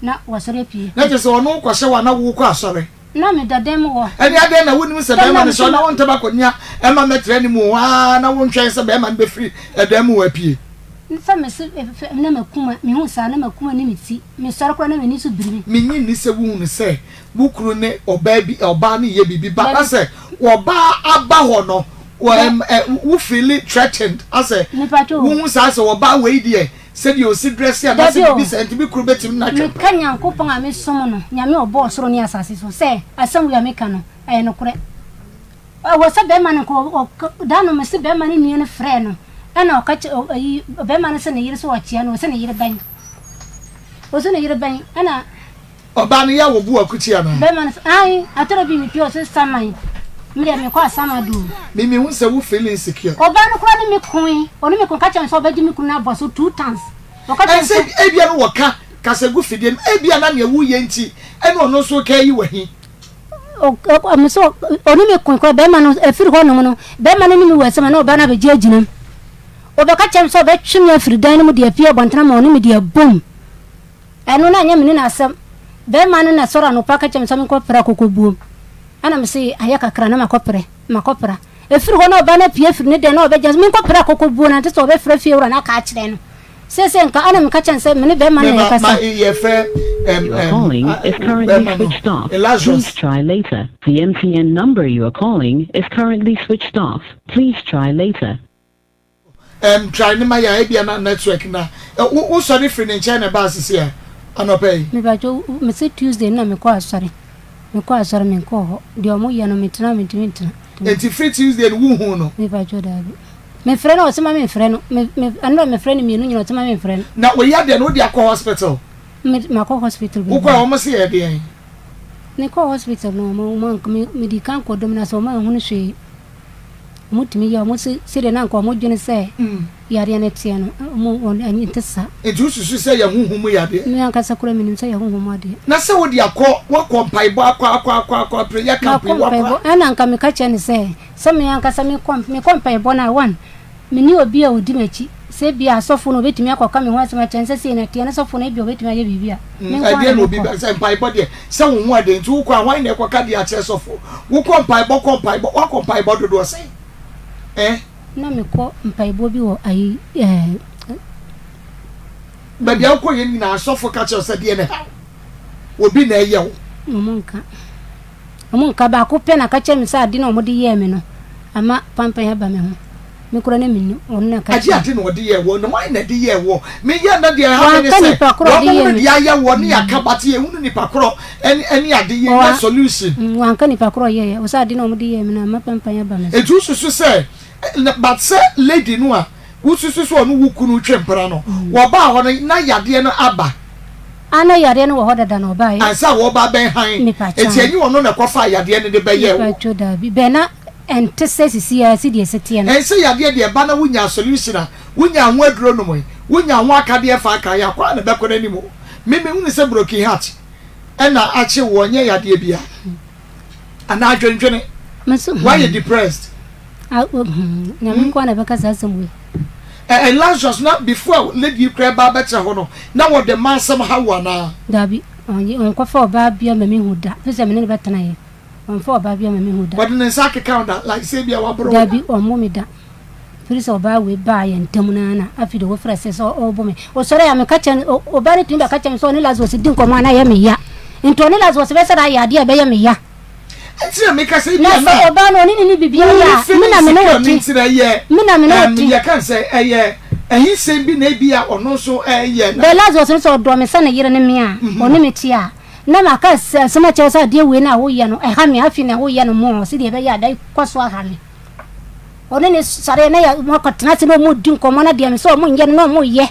na wasɔre apue. Na kyerɛ sɛ ɔno kɔhyɛ hɔ a na wokɔ asɔre. Na meda dan mu hɔ. Ɛne adɛn na wonim sɛ bɛrima no sɛ ɔne wo ntɛm akɔnya ɛma mɛtra ne mu hɔ ara na wontwɛn sɛ bɛrima no bɛfiri ɛdan mu hɔ apue? Sɛ mese fɛ na makuma, mehu saa na makuma ne me ti, mesɔre koraa na m'ani so biri me. Minnye nni sɛ wuhunu sɛ wo kunu ne ɔbaa bi, ɔbaa no reyɛ biribi but asɛ ɔbaa aba hɔ no, wo feeli threatened asɛ wohu saa sɛ ɔbaa wei deɛ Sɛdeɛ ɔsi drɛse anaasɛ biribi saa nti me kunu bɛtumi ne no atwe mpena. Meka Nyankopɔn a mesom no, Nyame a ɔbɔɔ ɔsoro ne asase so, sɛ asɛm wei a meka no, ɛyɛ nokorɛ. Ɛwɔ sɛ bɛrima no nka ɔ, da no mese bɛrima no nua no frɛɛ no, ɛna ɔka kyɛ, ɔ, ayi, bɛrima no se ne yere sɛ ɔkyea no, ɔse ne yere bɛn? Ɔse ne yere bɛn? Ɛna. Ɔbaa no yɛ a wɔbu w'akuti anaa? Bɛrima no sɛ, Ae, atɔrɔ bi mepie ɔse saman, me deɛ mekɔ asamado o. Me mehu sɛ wo feel insecure. Ɔbaa no koraa ne me koe, ɔne me koe, ɔka kyerɛɛ me sɛ ɔbɛgye me kunu no abɔ so two times. Ɔka kyerɛɛ me sɛ. Ɛnsɛ ebia no wɔka kasa gu fidie no mu, ebia na nea woreyɛ nti ɛna ɔno nso reka ayi w'ahi. Ɔ, me sɛ ɔne me koe koraa, bɛrima no, ɛfiri hɔ nom no, bɛrima no ne me wɔ asɛm a na ɔbaa no abɛgye agyina mu. Ɔbɛka kyerɛɛ me sɛ ɔbɛtwe me afiri dan no mu de apue abɔntene ama ɔne me de abom. Ɛno na ɛnyɛ me ne no asɛm. Bɛrima no na sɔre anɔpa ka kyerɛ me sɛ menkɔ pra kɔkɔbuom. Ɛna me se ayɛ kakra na makɔ prɛ, makɔ pra. Ɛfiri hɔ na ɔbaa no apue afiri ne dan na ɔbɛgya sɛ menkɔ pra kɔkɔbuo no ante sɛ ɔbɛfrɛ fiewura no aka akyerɛ no. Seesei nka ɛna meka kyerɛ no sɛ me ne bɛrima no na Mema ma ɛkasa. yɛfrɛ ɛm You are ɛm calling a is currently bɛrima no switched off. Please Lazarus. try later. The MTN number you are calling is currently switched off. Please try later. Ɛm try ne ma yɛ a ebia na network na wo wo sɔre firi ne nkyɛn na ɛbaa sisi a anɔpa yi. Mepatwo mese Tuesday no na mekɔ asɔre mekɔ asɔre menkɔɔ hɔ deɛ ɔmo yɛ no metena mentumi ntena. Enti firi Tuesday no wo huu no. Mepatwo daabi mefrɛ no ɔse ma menfrɛ no me me ɛnora mefrɛ no mmienu nyina ɔse ma menfrɛ no. Na wo yadeɛ no wode akɔ hospital. Me makɔ hospital bebree. Wokɔ a wɔn se yɛ deɛn. Mekɔɔ hospital no ɔmo ɔmo anka me medi kan kɔ dom na sɛ ɔmo anhunu hwee. Wɔtumi yɛ wɔn se sɛdeɛ na anka wɔdwene sɛ yareɛ no teɛ no, wɔn wɔn ani nte saa. Nti wosusu sɛ yɛ honhom mu yadeɛ? Me ankasa koraa menim sɛ yɛ honhom mu adeɛ. Na sɛ wode akɔ, woakɔ mpaebɔ akɔ akɔ akɔ akɔ prayer camp yi Makɔ woakɔ mpaebɔ, a. ɛna anka meka kyerɛ no sɛ, sɛ me ankasa mekɔ mekɔ mpaebɔ no a, one, menni obi a ɔdi m'akyi, sɛ ebia asɔfo no wɔbɛtumi akɔka me ho asɛm akyerɛ no sɛ sei na ɛteɛ, na sɔfo no ebia ɔbɛtumi ayɛ biribi a, me nko ara Ɛdeɛn na na obi mekɔ. bɛ sɛ mpaebɔ deɛ sɛ wo ho ɛden nti wokɔ a hwan na ɛkɔka deɛ akyerɛ sɔfo? Wokɔ mpaebɔ kɔ mpaebɔ woakɔ mpaebɔ dodoɔ sɛn eh? Na mekɔ mpaebɔ bi wɔ ayi eh. Baabi a wokɔ yɛ nyinaa asɔfo ka kyerɛ sɛ deɛ ne ha obi na ɛyɛ wo. Wɔn nka. Wɔn nka baako pɛ na ka kyerɛ me sɛ ade na wɔde yɛɛ me no ama pampan aba me ho. Me koraa na mennim ɔno na ɛka Agye kyerɛɛ ade na ɔde yɛɛ woɔ na hwan na ɛde yɛɛ woɔ? Me yɛ na deɛ ɛha me ne Wanka sɛ nipa korɔ ɔde wɔn yɛɛ hunu me. deɛ ayɛ woɔ ne yɛaka but yɛnhunu nipa korɔ ɛne ɛne ade yɛnnya Ɔwa solution. mm wanka nipa korɔ ɔyɛeɛ ɔsɛ ade na wɔde yɛɛ me no ama pampan aba me so. Nti wosusu sɛ na but sɛ lady no a wosusu sɛ ɔne wo kunu twe mpena no wɔbaa hɔ no na yadeɛ no aba? Ah na yadeɛ no wɔ hɔ dada na ɔbaeɛ. Ansa wɔreba abɛn hann Mepa nti kyɛw. ɛnyɛ ɔno na ɛkɔfaa yadeɛ no de bɛyɛɛ wo? Mepa kyɛw daabi bɛ na Ɛnte sɛ sisi ara sɛdeɛ ɛsɛ teɛ no. Ɛnsɛ yadeɛ deɛ ɛba na wonya solution a, wonya ho aduro nom yi, wonya ho akadeɛ fa aka yɛ a, kwan na ɛbɛkɔ n'anim o. Me mehunu sɛ broken heart ɛna akye wo, ɛnyɛ yadeɛ biara. Anaa adwendwene, woayɛ depressed. Ah, oh, hmm, Nyame nko na ɛbɛka saa asɛm wei. Ɛ Lazarus na before lady yi koraa ba abɛtena hɔ no, na wɔde mma asɛm ha wo anaa? Dabi, ɔnkɔfa ɔbaa bia ma mehu da, firi sɛ me ne no bɛtenaeɛ. Ɔmfa ɔbaa biara ma me hu da. Ɔde ne nsa akeka wo da like sɛ ebia waboro wo da. Dabi, ɔmmo me da. Firi sɛ ɔbaa wei baa yɛn ntam no ara na afei deɛ wafiri aseɛ sɛ ɔrebɔ me. Ɔsɔre a meka kyerɛ no, ɔbaa no tumi bɛka kyerɛ me sɛ ɔne Lazarus di nkɔmmɔ a na ɛyɛ me ya. Nti ɔne Lazarus bɛsɛ dɛ ayɛ adeɛ a ɛbɛyɛ me ya. Nti na meka sɛ Na ebia sɛ na ɔbaa no ɔne ne ne biribiara wo yɛ a, feeling me na me ne insecure wo no te. nti na ɛyɛ Me na me ne wo ɛɛm te. yɛka no sɛ ɛyɛ ahisɛm bi na ebia ɔno nso ɛɛyɛ na. Bɛ Lazarus no sɛ ɔdɔ me sɛ ne yere ne me a, ɔne me te a, Na maka asɛm akyerɛ wo sɛ adeɛ wei no a woyɛ no, ɛha me, afei na woyɛ no more sɛdeɛ ɛbɛyɛ a da kɔ so aha me. Ɔne ne sɔre na yɛ wɔkɔtena ase na wɔn di nkɔmmɔ na deɛ me sɛ wɔn nyɛ no na wɔn yɛ.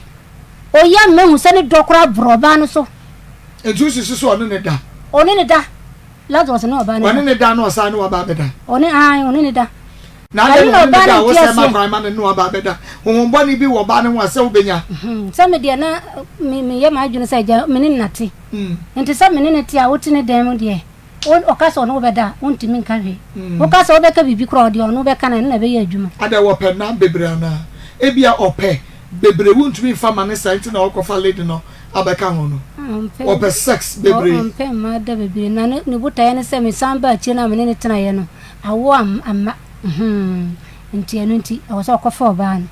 Ɔyɛ ama ehu sɛ ne dɔ koraa borɔ ɔbaa no so. Nti wosusu sɛ ɔne ne da? Ɔne ne da. Lazarus ne ɔbaa no da. Ɔne ne da na ɔsan ne waba abɛda? Ɔne ae ɔne ne da. Na adɛn na ɔne ne da a wosɛ ma kwan ma ne ne waba abɛda? Honhom bɔne bi wɔ ɔbaa no ho a sɛ wobɛnya? Sɛ me deɛ na meyɛ m'adwene sɛ agya me ne no nate. Nti sɛ me ne no te a, wote ne dan mu deɛ, ɔka sɛ ɔne wo bɛda a, wontumi nka hwee. Woka sɛ wobɛka biribi koraa a, ɔdeɛ ɔne wo bɛka no, ɛno na ɛbɛyɛ adwuma. Adɛn, wɔpɛ nna bebree anaa? Ebia ɔpɛ bebree, wontumi mfa mma no saa nti na ɔrekɔfa lady no abɛka ho no. Ɔpɛ sex bebree. Ɔmpɛ mmaa da bebree, na ne botaeɛ ne sɛ mesan baa akyire no a me ne no tenaeɛ no, awoɔ amma. Nti ɛno nti, ɛwɔ sɛ ɔkɔfa ɔbaa no.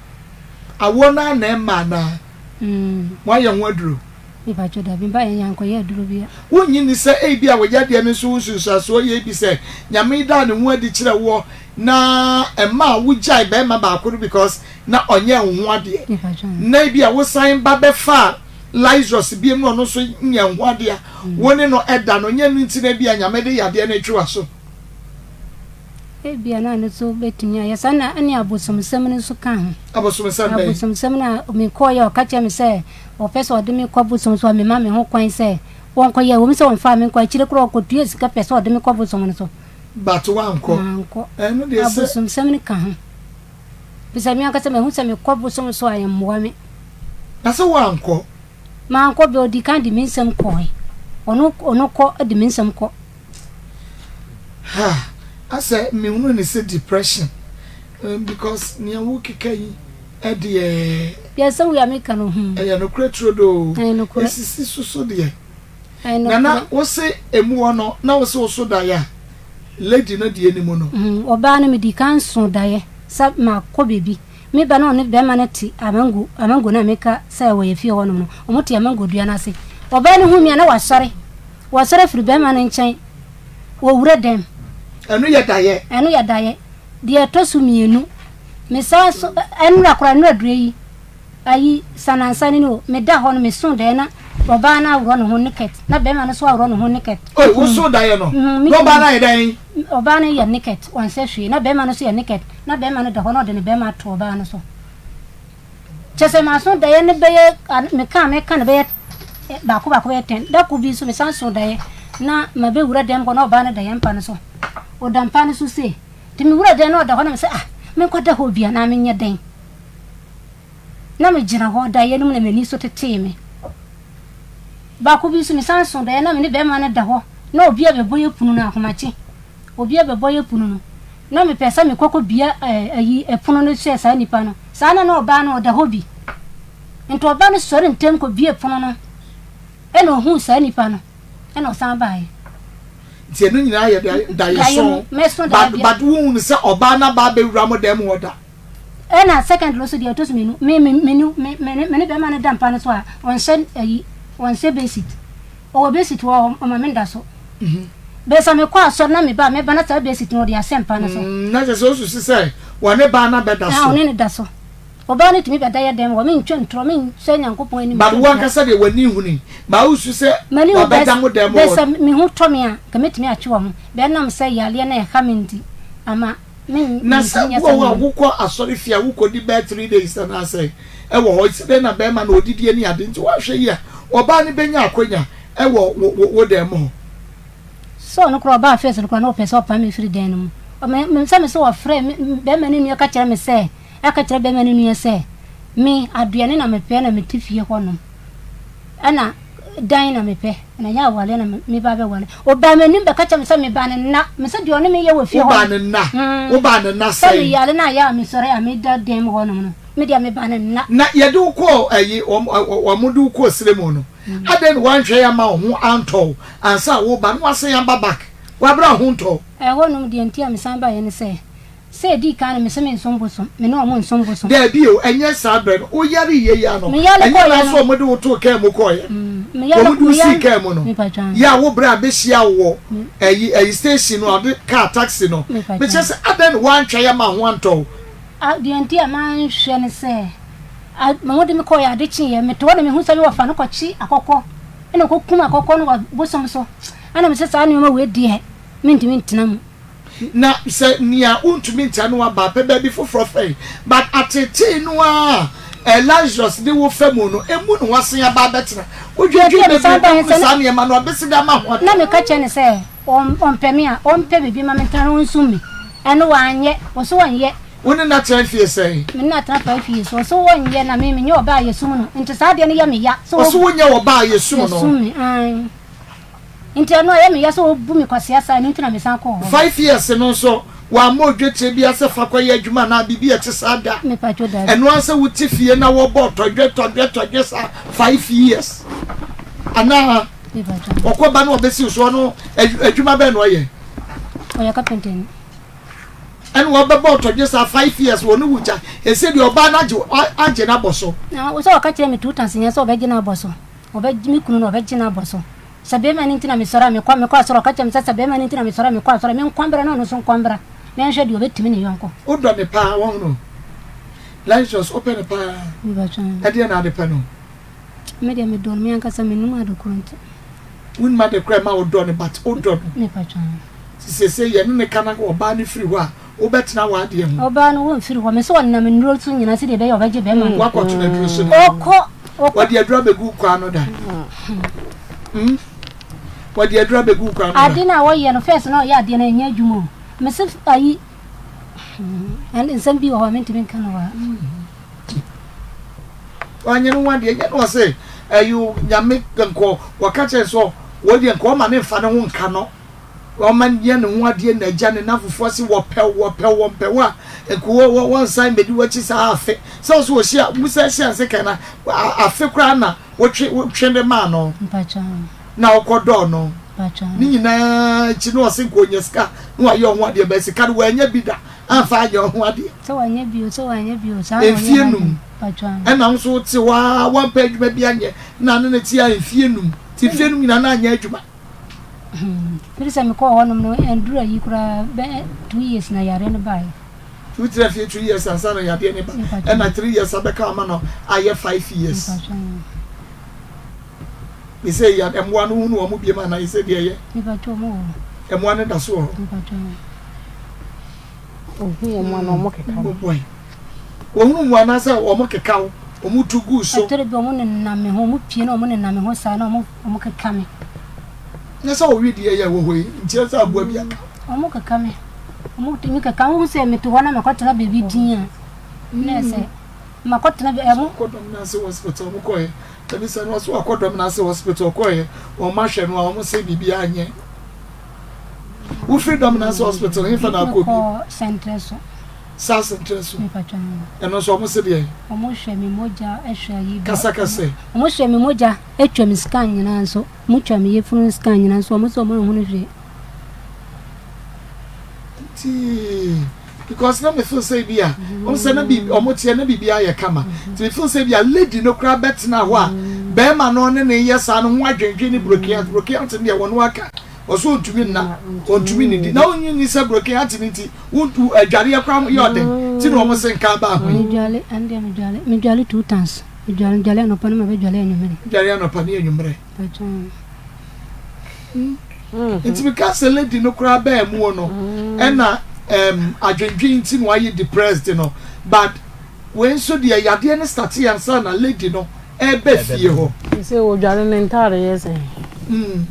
Awoɔ no ara na ɛmma anaa? Moayɛ ho aduro? Mepakyɛw dabi mpa yɛn yɛankɔyɛ aduro bia. Wonnye nni sɛ ebia wo yadeɛ no nso ho nsunsuansoɔ yɛ ebi sɛ Nyame daa ne ho adi kyerɛ woɔ na ɛmaa wo gyae bɛɛma baako no because na ɔnyɛɛ wo ho adeɛ na ebia wo san ba bɛfaa Lazarus biom na ɔno nso nyɛɛ wo ho adeɛ a wo ne no da no nyɛ ɛno nti na ebia Nyame de yadeɛ no retwe w'aso. Ebia na ɛno nso betumi ayɛ saa na ɛne abosomsɛm no nso ka ho. Abosomsɛm bɛn? Abosomsɛm no a mekɔeɛ a ɔka kyerɛɛ me sɛ ɔpɛ sɛ ɔde me kɔ bosom so a mema me ho kwan sɛ wɔnkɔyɛ. Ɛwom sɛ ɔmfaa me nkɔ, akyire koraa ɔkɔtuaa sika pɛ sɛ ɔde me kɔ bosom no so. But woankɔ? Mankɔ. Ɛno deɛ sɛ. Abosomsɛm no ka ho. Efisɛ me ankasa mahu sɛ mekɔ bosom so a ɛmmoa me. Na sɛ woankɔ? Mankɔ bɛ ɔdii kan de me nsɛm kɔe. Ɔno ɔno kɔ de me nsɛm kɔ. Ha asɛ mehunu ne sɛ depression because nea wokeka yi ɛdeɛ. Deɛ sɛ wei a meka no hmm. Ɛyɛ nokorɛ turodoo. Ɛyɛ nokorɛ. Esisi so so deɛ. Ɛyɛ nokorɛ. Nana wose emu hɔ no na wose woso daeɛ a lady no deɛ ni mu no. Hmm ɔbaa no medi kan so daeɛ sɛ makɔ baabi me ba no ɔne bɛrima no te amango amango no a meka sɛ ɛwɔ yɛ fie hɔ nom no wɔn te amango dua no ase ɔbaa no hu me a na wasɔre. Wɔsɔre afiri barima no nkyɛn wɔ wura dɛm. Ɛno yɛ daeɛ. Ɛno yɛ daeɛ. Deɛ ɛtɔ so mmienu, mesan so, ɛnora koraa, ɛnora duro yi, ayi, sanansa ni o, meda hɔ no, meso daeɛ na ɔbaa no aworɔ ne ho naked, na barima no nso aworɔ ne ho naked. Oi, woso daeɛ no, na ɔbaa no ayɛ dɛn? Ɔbaa no yɛ naked, ɔnsɛ hwee, na barima no nso yɛ naked, na barima no da hɔ na ɔde ne barima ato ɔbaa no so. Kyerɛ sɛ maso daeɛ no bɛyɛ meka a meka no bɛyɛ baako baako bɛyɛ tɛn. Da koro bi nso mesan soo daeɛ na mabɛwura dɛm hɔ na ɔbaa no da yɛn mpa no so. Ɔda mpa no so sei. Nti mewura dɛm na ɔda hɔ na mesɛ ah menkɔda hɔ bi anaa menyɛ dɛn. Na megyina hɔ daeɛ no mu na m'ani so tetee me. Baako bi nso mesan soo daeɛ na me ne bɛrima no da hɔ na obi abɛbɔ yɛ pono no ahomakye. Obi abɛbɔ yɛ pono no. Na mepɛ sɛ mekɔ kɔ bia ayi ɛpono no kyerɛ saa nipa no. Saa na na ɔbaa no ɔda hɔ bi. Nti ɔbaa no sɔre ntɛm kɔ bie pono no ɛna ɔhuu saa nipa no ɛna ɔsan baeɛ. Nti ɛno nyinaa yɛ daeɛso but but wohunu sɛ ɔbaa no aba abɛwura mo dan mu hɔ da? Ɛna second no so deɛ ɛtɔ so mienu, me me me me me me ne bɛrima no da mpa no so a, ɔnhyɛ ayi, ɔnhyɛ besit. Ɔwɔ besit wɔ hɔ, ɔma me nda so. Bɛ sɛ mekɔ asɔre na meba a, mɛba na saa besit no ɔde ahyɛ mpa no so. Na kyerɛ sɛ osusu sɛ wɔne baa no abɛda so. Ɔne no da so. Ɔbaa no tumi bɛda yɛ dɛm hɔ, mentwa ntorɔ, menhyɛ Nyankopɔn anim But wo ankasa deɛ w'ani nhunui, but wosusu sɛ wabɛda mo dɛm hɔ. Bɛ sɛ me ho tɔ me a, nka mɛtumi atwe wɔn ho, bɛ ɛnam sɛ yareɛ no ɛha me nti, ama me Na sɛ mentumi nyɛ wowɔ saa hɔ a nneɛma no. wokɔ asɔre fie a wokɔdi bɛyɛ 3 days anaasɛ ɛwɔ hɔ, sɛ dɛn na bɛrima no ɔdidie ne ade nti woanhwɛ yie a, ɔbaa no bɛnya akwanya ɛwɔ wo wo wo dan mu hɔ. Sɛ ɔno koraa ɔbaa first no koraa na ɔpɛ sɛ ɔpam me firi dan no mu. Ɔme me sɛ me sɛ ɔfrɛ me bɛrima no nua ka kyerɛ me sɛ ɛka kyerɛ bɛrima no nua sɛ me aduane na mepɛ na mete fie hɔ nom ɛna dan na mepɛ na nyɛ awareɛ na me ba bɛware. Ɔbaa m'anim bɛka kyerɛ me sɛ meba ne nna me sɛ deɛ ɔne me yɛ wɔ fie hɔ Wobaa ne nna? Wobaa ne nna sɛ sɛn? meyare no a yɛ a mesɔre a meda dan mu hɔ nom no me deɛ meba ne nna. Na yɛde wo kɔɔ ayi wɔn wɔn de wo kɔɔ sire mu no adɛn na woanhwɛ yɛ ama wo ho antɔ wo ansa a woreba na woasan aba back w'abrɛ a ho ntɔ wo. Ɛhɔ nom deɛ nti a mesan baeɛ ne sɛ, sɛ ɛdii kan no mese mensom bosom, me ne wɔn nsom bosom. Daabi o, ɛnyɛ saa berɛ no, woyare yie yi ara no, Meyare ɛnyɛ kɔeɛ na no. so wɔn de wo too kaa mu kɔeɛ no, Meyare, wɔn de wo sii meyare, kaa mu no, mepatwa. yɛ a wo berɛ a bɛhyia wo wɔ ɛyi ɛyi station no a wɔde kaa taxi no, Mepatwa. mekyerɛ sɛ adɛn na woantwɛn ama ho antɔ wo? A, deɛ nti a manhwɛ ne sɛ, a, wɔn de me kɔeɛ ade kyeeɛ, mete hɔ na mehu sɛ me wɔfa no kɔkye akɔkɔ, ɛna ɔkɔkum akɔkɔ no wɔ bosom so, ɛna mese saa nneɛma wei deɛ mentumi ntena mu. Na sɛ nea wontumi ntra no aba a, pɛ baabi foforɔ fɛe. But ateetee no ara a Lazarus de wo fa mu no, emu na wasan aba abɛtena. Deɛ Wodwendwen nti a mesan bebree baeɛ bɛhunu sɛ saa nneɛma no a, bɛsi dɛn ama ho atɔ na wo? meka kyerɛ no sɛ ɔmpɛ me a, ɔmpɛ baabi ma mentena na ɔnsum me. Ɛno wanyɛ. Ɔse ɔnyɛ. Wo ne no atena mfie sɛn? Me ne no atena 5 years. Ɔse ɔnyɛ na me menyɛ ɔbaa a yɛsum no. Nti saa adeɛ no yɛ me ya sɛ Ɔse wonyɛ ɔbaa a yɛsum no? Yɛsum me, aane. Nti ɛno ɛyɛ me ya sɛ ɔbu me kwasea saa, ɛno nti na mesan kɔɔ hɔ no. 5 years no nso, wammɔ odwetire biara sɛ fa kɔyɛ adwuma anaa biribi a ɛte saa da. Mepatwo daabi. Ɛno ara sɛ wote fie na wɔbɔ tɔdwe tɔdwe tɔdwe saa 5 years anaa Mepatwo. ɔkɔ ba na ɔbɛsi wo so ɔno adwuma bɛn na ɔyɛ? Ɔyɛ kapentani. Ɛna wɔbɛbɔ tɔdwe saa 5 years wɔ ne wugya ɛsɛ deɛ ɔbaa no agye agye no abɔ so. Na sɛ ɔka kyerɛ me two times nyɛ sɛ ɔbɛgye no abɔ so. Ɔbɛgye me kunu no ɔbɛgye no abɔ so. Sɛ bɛrima no nti na mesɔre a mekɔ mekɔ asɔre ɔka kyerɛ me sɛ sɛ bɛrima no nti na mesɔre a mekɔ asɔre me nkɔ mbra na ɔno nso nkɔ mbra na yɛnhwɛ deɛ ɔbɛtumi ne yɔnko. Wodɔ no paa woahunu Lazarus wopɛ no paa ɛdeɛn na ade pɛ no? Me deɛ medɔ no me ankasa mennim ade korɔ nti. Wonnim ade korɔ a ɛma wodɔ no but wodɔ no. Nti seesei yɛne no ka na ɔbaa no firi hɔ a wobɛtena w'adeɛ ho. Ɔbaa no wɔmfiri hɔ. Mese ɔnam nnuro so nyina sɛdeɛ ɛbɛyɛ a ɔbɛgye bɛrima no. Woakɔto no aduro so da? Ɔkɔ, ɔkɔ. Wɔde aduro abɛgu wo kwan ano da? Hmm? Wɔde aduro abɛgu wo kwan ano da? Ade no a wɔyɛ no first na ɔyɛ adeɛ no ɛnyɛ adwuma o. Mese ayi, nsɛm bi wɔ hɔ a mentumi nka no wɔ ha. Wanyɛ no ho adeɛ nyɛ no ɔse ɛyi nyame nkɔ wɔka kyerɛ sɛ wɔdeɛ nka ɔma ne mfa ne ho nka no. Wɔma yɛ ne ho adeɛ na agya ne n'afofoɔ se wɔpɛ wo, wɔpɛ wo, wɔmpɛ wo a, nka wɔ, wɔ, wɔnsan mmɛdi w'akyi saa afe. Sɛ wo so wɔhyia, Musa hyia nsekan na afe koraa na wotwe, wotwe de maa no. Na ɔkɔdɔɔ no. Ne nyinaa akyi na ɔse nka ɔnya sika na wayɛ ɔho adeɛ, bɛ sika no wanya bi da amfa anyɛ ɔho adeɛ. Sɛ wanyɛ bio, sɛ wanyɛ bio, saa na ɔyɛ Mfie num. Ɛna wo nso wote hɔ ara, woampɛ adwuma bi anyɛ, na ne ne te a mfie num. Nti mfie num nyinaa na anyɛ adwuma. Firi sɛ mekɔɔ hɔnom no, ɛnduru ayi koraa bɛyɛ 2 years na yareɛ no baeɛ. Nti wogyina fie 2 years ansa na yadeɛ no ba, ɛna 3 years abɛka ama no ayɛ 5 years. Ne sɛ ya mmoa no wohunu wɔn biom anaa sɛ deɛ ɛyɛ? Mmoa no da so wɔ hɔ. Ohu wɔn anaa wɔn keka wo. Oh boy. Wɔhunu mu anaasɛ wɔn keka wo, wɔn tu gu so. Ɛtɔre bi wɔn nenam me ho, wɔn pie na wɔn nenam me ho saa na wɔn wɔn keka me. Nyɛ sɛ wɔwe deɛ yɛ wɔ hɔ yi, nkyerɛ sɛ aboa bi aka wo. Wɔn keka me, wɔn tumi keka me. Wohu sɛ mete hɔ na mekɔtena baabi din a, na ɛsɛ makɔtena baabi. Ɛmo. Kɔ dɔm no ase hospital, wɔn kɔɛ. Ɛbi sɛ no ɔso wakɔ dɔm no ase hospital kɔɛ, wɔn ahwɛ no a wɔn se biribi anyɛ. Wofiri dɔm no ase hospital hefa na akɔ bi? Mekɔɔ sɛntrɛ so. Saa sɛntrɛ so. Ɛno nso wɔn se deɛ? Wɔn hwɛ me mogya hwɛ ayi. Kasakasɛ. Wɔn hwɛ me mogya atwa me scan nyinaa nso. Wɔn twa me yefunu scan nyinaa nso wɔn se wɔn nhunu hwee. Nti. Because na me feel sɛ bi a wɔn sɛ na bi wɔn teɛ na biribi ayɛ kama nti me feel sɛ bi a lady no koraa bɛtena hɔ a bɛrima no ne ne yɛ saa no ho adwendwen ne broken heart broken heart no deɛ wɔn aka ɔso ɔntumi nna ɔntumi nidi na ɔnyi ni sɛ broken heart no nti wontu adwareɛ koraa yɛ ɔden ti na wɔn se nka aba ho yi. Medwale ɛndeɛ medwale medwale two times medwale medwale anɔpa ne ma bɛdwale anwummerɛ. Dware anɔpa ne anwummerɛ. Nti meka sɛ lady no koraa bɛɛ muo no ɛna um, adwendwen nti na wayɛ depressed no but wei nso deɛ yadeɛ no starte ansa na lady no ɛɛbɛ fie hɔ. Sɛ wɔdware ne ntaade yɛ sɛn? Mm.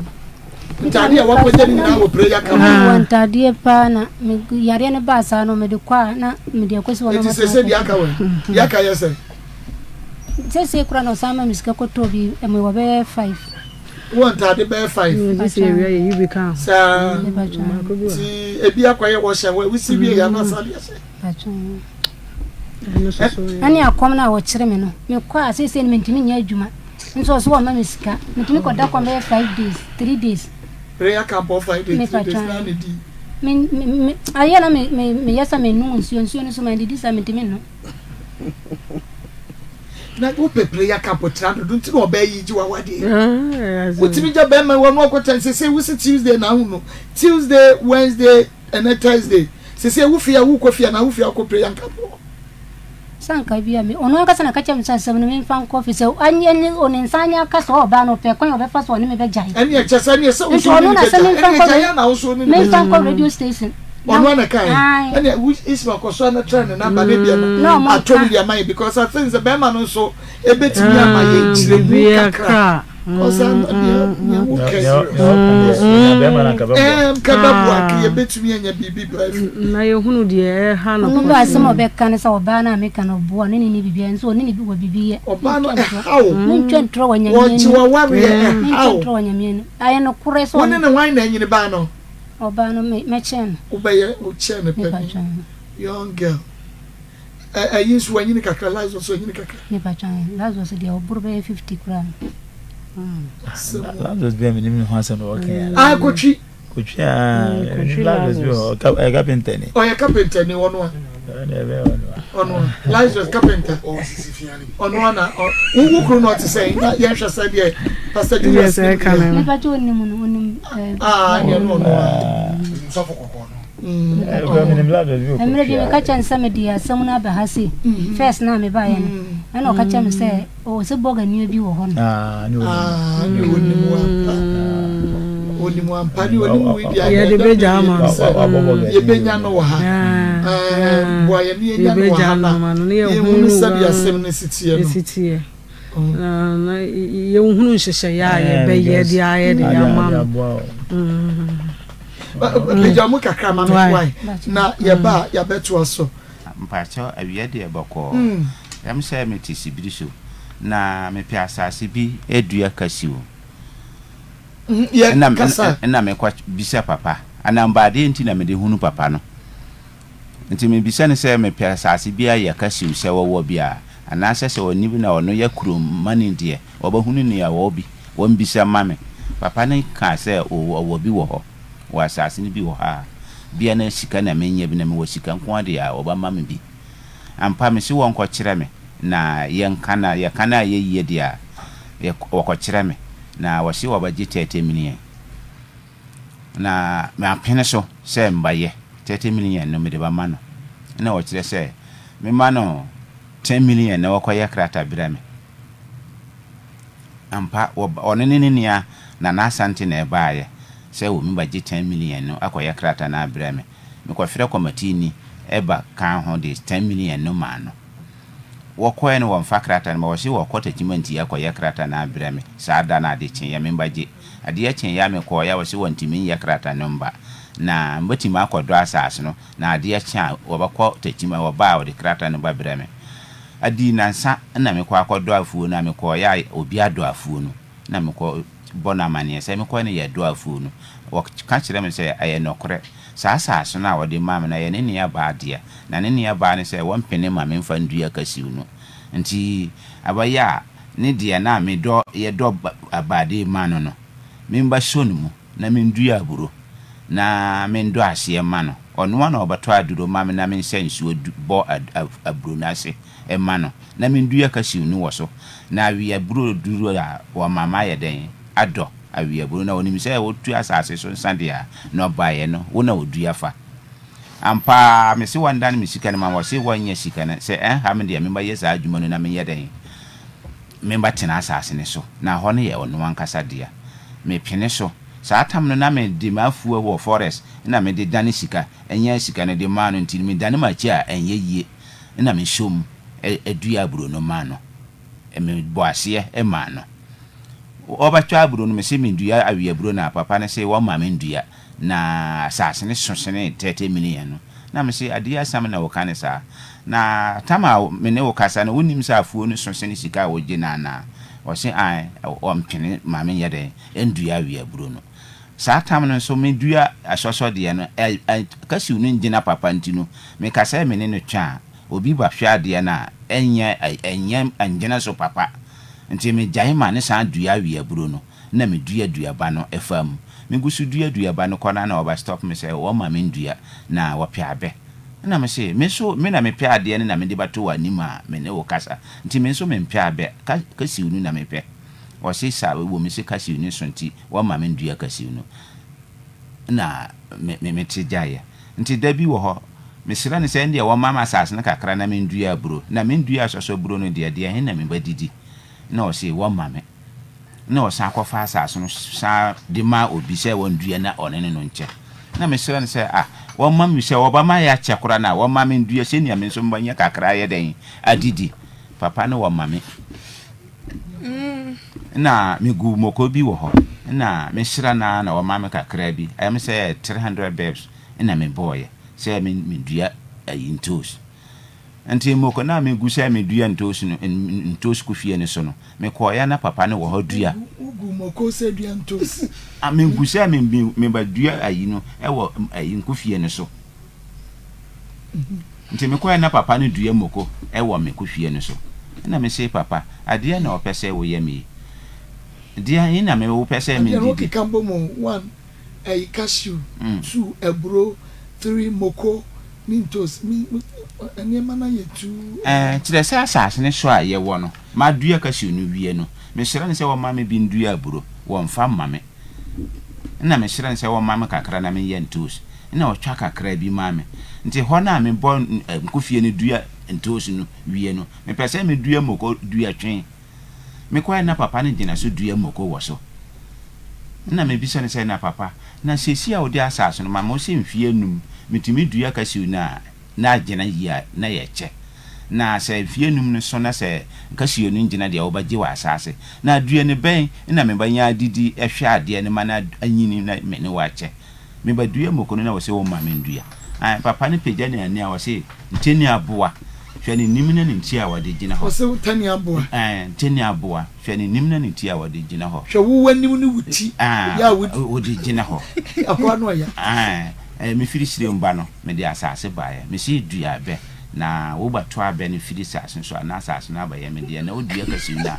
Ntaade a wakɔgya ne nyinaa wɔ prayer camp. Wɔ ntaadeɛ paa na yareɛ no baa saa no mede kɔ a na mede akɔsi hɔ na Nti sɛ sɛ deɛ aka wɔ deɛ aka yɛ sɛn? Seesei koraa na ɔsan ma me sika kɔtɔɔ bi, mewɔ bɛyɛ five. Wowɔ ntaade bɛyɛ five? Saa nti ebi akɔyɛ wɔhyɛ hɔ wosi wie yɛ anasa de ahyɛ. Ɛne akɔm no a wɔkyerɛ me no mekɔ a seesei no mentumi nyɛ adwuma nso ɔso wɔma me sika metumi kɔda kɔm bɛyɛ five days three days. Prayer camp for 5 days 3 days na ne di. Ayɛ na meyɛ sɛ menom nsuo nsuo no so mandidi sɛ mentumi nnom. Na wopɛ prayer camp tra dodo nti na ɔbaa yi gye w'awadeɛ. Wotumi gya bɛrima wɔ no ɔkɔtɛn sese wosi Tuesday na ahu no Tuesday Wednesday ɛnɛ Thursday sese wo fie a wokɔ fie anaa wo fie a wokɔ prayer camp hɔ. Sɛ anka bi a me ɔno ankasa na ka kyerɛ me sɛ asɛm no memfa nkɔ fi sɛ anyɛ ne ɔne nsa anyɛ aka sɛ ɔbaa no ɔpɛ kwan a ɔbɛfa so ɔne me bɛgyae. Ɛne ɛkyɛ sɛ ɛne ɛsɛ wo so ne ne bɛgyae ɛne ɛgyae a na wo so ne ne bɛgyae. Memfa nkɔ radio station. Ɔno ana kae ɛne Ismael kɔ so ana try ne number ne bia na atom de ama yɛ because I think sɛ bɛrima no nso ebetumi ama yɛ nkyerɛmu kakra kɔsa nea nea wo kɛ ɛɛm ka bɛboa ka yɛbɛtumi anya biribi bra fi. Na yɛhunu deɛ ɛha no pɔtee. Ɔno asɛm a ɔbɛka ne sɛ ɔbaa no a meka no ɔboa ɔne ne ne biribiara nso ɔne ne bi wɔ biribi yɛ. Ɔbaa no ɛha wo. Mentwa ntorɔ wɔ Nyame anim. Wɔgye w'awareɛ ɛha wo. Mentwa ntorɔ wɔ Nyame anim. Ayɛ nokorɛ sɛ. Wo ne ne hwan na anyini baa no? Ɔbaa no me mɛkyɛn no. Wobɛyɛ wo kyɛn no panin young girl ɛ ɛyi nso wanyini kakra Lazarus nso anyini kakra. Mepa kyɛw Lazarus deɛ ɔboro bɛyɛ 50 koraa. Lazarus bɛn mi nim ne ho asɛm na ɔka yɛ. Ah kotwi. Kotwi aa Lazarus bi wɔ ɔyɛ carpenter ni. Ɔyɛ carpenter ni ɔno a. Ɔno a Lazarus carpenter. Ɔno a na wo wo kunu no ɔte sɛn na yɛnhwɛ sɛ deɛ Pastor Julius nim deɛ. Mepa kyɛw onim no onim. Ah ɛneɛ no ɔno a. Mmerɛ bi meka kyerɛ no sɛ mede asɛm no aba ha sei first na mebaeɛ no ɛna ɔka kyerɛ me sɛ ɔwɔ sɛ bɔga nua bi wɔ hɔ no. Ah ne onim ampa onim ampa ne onim wei deɛ yɛde bɛgya ama no yɛbɛnya no wɔ ha boa yɛne yɛnya no wɔ ha na yɛhunu sɛdeɛ asɛm no si teɛ no. Na yɛnhunu nhyehyɛeɛ a yɛbɛyɛ de ayɛ de ama no. Pagya mu kakra ma me wae na yɛba a yɛabɛtoa so. Mpakyɛw awia deɛ bɔkɔɔ. Ɛm sɛ mete sibiri so na mepɛ asase bi dua kasiw. Ɛna mekɔ bisa papa anaa mbaadeɛ nti na mede hunu papa no. Nti mebisa no sɛ mepɛ asase bi ayɛ kasiw sɛ wɔwɔ bi a, anaasɛ sɛ ɔnni bi na ɔno yɛ kurom mani deɛ, ɔbɛhunu nea ɔwɔ bi, wɔmmisa mma me. Papa no kaa sɛ oo ɔwɔ bi wɔ hɔ, wɔ asase no bi wɔ hɔ a, bia na sika na mennya bi na mewɔ sika nko ara deɛ a, ɔbɛma me bi. Ampa mese wɔnkɔkyerɛ me na yɛnka na yɛka no ayɛ yie deɛ a, wɔkɔkyerɛ me na wɔse wɔbɛgye 30 million. Na mapene so sɛ mbayɛ 30 million no mede bɛma no. Nna ɔkyerɛ sɛ mema no 10 million na ɔkɔyɛ krata brɛ me. Ampa, ɔno ne ne nua Nana Asante na ɛbaeɛ sɛ wɔn bɛgye 10 million no akɔyɛ krata no abrɛ me. Mekɔfrɛ kɔmatiini ba kaa ho de 10 million no maa no. Wɔkɔɛ no wɔmfa krata no ma wɔse wɔkɔ Takyimanti akɔyɛ krata no abrɛ me saa da no ade kyeeɛ membɛgye. Adeɛ kyeeɛ a mekɔɔeɛ a wɔse wɔntumi nyɛ krata no mba na mɛtumi akɔdɔ asaase no na adeɛ kye a wɔbɛkɔ Takyima wɔba a wɔde krata no bɛbrɛ me. Adii nansa na mekɔ akɔdɔ afuo no a mekɔɔeɛ a obi adɔ afuo no na mekɔ bɔ no amaneɛ sɛ mekɔɛ no yɛdɔ afuo no wɔka kyerɛ me sɛ ɛyɛ nɔkorɛ saa asaase no a wɔde maa me no ɛyɛ ne nua baa dea na ne nua baa no sɛ wɔmpene ma memfa ndua kasiw no nti abɛyɛ a ne deɛ na medɔ yɛdɔ abade ma no no, memba sɔ no mu na mendua aburo na mendɔ aseɛ ma no. Ɔno ara na ɔbɛtɔ aduro ma me na mensa nsuo du bɔ aburo no ase ma no na mendua kasiw no wɔ so. Na aweaburo duru a, wama mayɛ dɛn? Adɔ aweaburo. Na ɔnim sɛ wotu asase so nsa deɛ a, nnɔbaeɛ no, wo na wodua fa. Ampa ara, mese wɔndane me sika no ma me, wɔse wɔnyɛ sika no. Sɛ ɛnha me deɛ, memmɛyɛ saa adwuma no na menyɛ dɛn? Memmɛtena asase no so, na hɔ no yɛ ɔno ankasa dea. Mepene so. Saa tam no na mede m'afuo wɔ forest na mede dane sika, nyaa sika no de maa no nti medane m'akyi a ɛnyɛ yie na mesɔ mu dua aburo no maa no. Mebɔ aseɛ maa no. Ɔbɛtɔ aburo no mese medua awe aburo no a papa no se wɔmma mendua na asase no so sene 30 million no. Na mese adeɛ asam na woka no saa. Na tam a me ne wo kasa no wonim sɛ afuo no so sene sika a wogye no anaa? Ɔse ae, ɔmpene ma menyɛ dɛn? Ndua awi aburo no. Saa tam no nso me dua asɔsɔ deɛ no ɛ ɛ kasiw no ngyina papa nti no me ka sɛ me ne no twa a obi ba hwɛ adeɛ no a ɛnyɛ ɛ ɛnyɛ ɛngyina so papa nti me gyae ma ne san dua awi aburo no na me dua duaba no ɛfa mu. Me gu so dua duaba no kɔ no a na ɔba stop me sɛ wɔma me ndua na wɔpɛ abɛ na me se me nso me na me pɛ adeɛ no na me de bɛto w'anim a me ne wo kasa nti me nso me mpɛ abɛ ka kasiw no na me pɛ. Ɔse sa wɔ me se kasiw no so nti wɔma me ndua kasiw no na me me mete gyaeɛ. Nti da bi wɔ hɔ me srɛ no sɛ ɛndeɛ wɔma me asase no kakra na me ndua aburo na me ndua asɔsɔ aburo no deɛ deɛ he na me bɛdidi na ɔse wɔma me na ɔsan kɔfa asase no san de ma obi sɛ wɔndua na ɔne ne no nkyɛ na me srɛ no sɛ ah wɔma me sɛ wɔbɛma yɛakyɛ koraa na wɔma me ndua sɛnea me nso mɛnya kakra ayɛ dɛn adidi papa no wɔma me. Nna megu moko bi wɔ hɔ, nna mehyira no ara na ɔma me kakra bi, ɛyɛ me sɛ 300 bebs na mebɔeɛ sɛ medua ayi ntoosi. Nti moko no a megu sɛ medua ntoosi no, ntoosi kofie no so no, mekɔeɛ na papa no wɔ hɔ dua. Wogu moko sɛ dua ntoosi? Ah, megu sɛ mebɛdua ayi no wɔ ayi nkofie no so. Nti mekɔɛ na papa no dua moko wɔ me kofie no so. Ɛna me se papa, adeɛ na ɔpɛ sɛ woyɛ me yi? Deɛ he na me wopɛ sɛ me Adeɛ no didi? wokeka bɔ mu one, ɛyi cashew, two, aburo, three, moko ne ntoos. Me, me, nneɛma no ayɛ too. Ɛɛ, kyerɛ sɛ asase no so a yɛwɔ no, madua cashew no wie no, mesrɛ no sɛ ɔmma me bi ndua aburo, wɔmfa mma me. Nna meserɛ no sɛ ɔmma me kakra na menyɛ ntoos. Nna ɔtwa kakra bi ma me. Ntsi hɔ no a mebɔ nkofie no dua ntoos no wie no, mepɛ sɛ medua moko dua twe. Mekɔe na papa no gyina so dua moko wɔ so. Nna mebisa no sɛ, Na papa, na siesie a wode asaase no ma me, ose mfe anum metumi dua kasiw no a? na agyina yie a, na yɛkyɛ. Na sɛ mfeɛ num no so na sɛ nkasuo no ngyina deɛ wobɛgye wɔ asaase. Na aduane bɛn na mebɛnya adidi hwɛ adeɛ no ma no anyini na me ne wo akyɛ? Mebɛdua moko no na wɔse womma mendua. Ae, papa no pagya ne ani a ɔse, Ntɛni aboa, hwɛ ne nim ne ne ti a wɔde gyina hɔ. Ɔse tɛni aboa. Ae, ntɛni aboa, hwɛ ne nim ne ne ti a wɔde gyina hɔ. Hwɛ wo w'anim ne wo ti yɛ a wode gyina hɔ. Aboa no ɔya. Ae, mefiri Sirem ba no. Mede asase baeɛ. Mese dua abɛ, na wobɛto abɛ no firi asase no so a, na asase no abɛyɛ me deɛ, na wodua kasiw no a,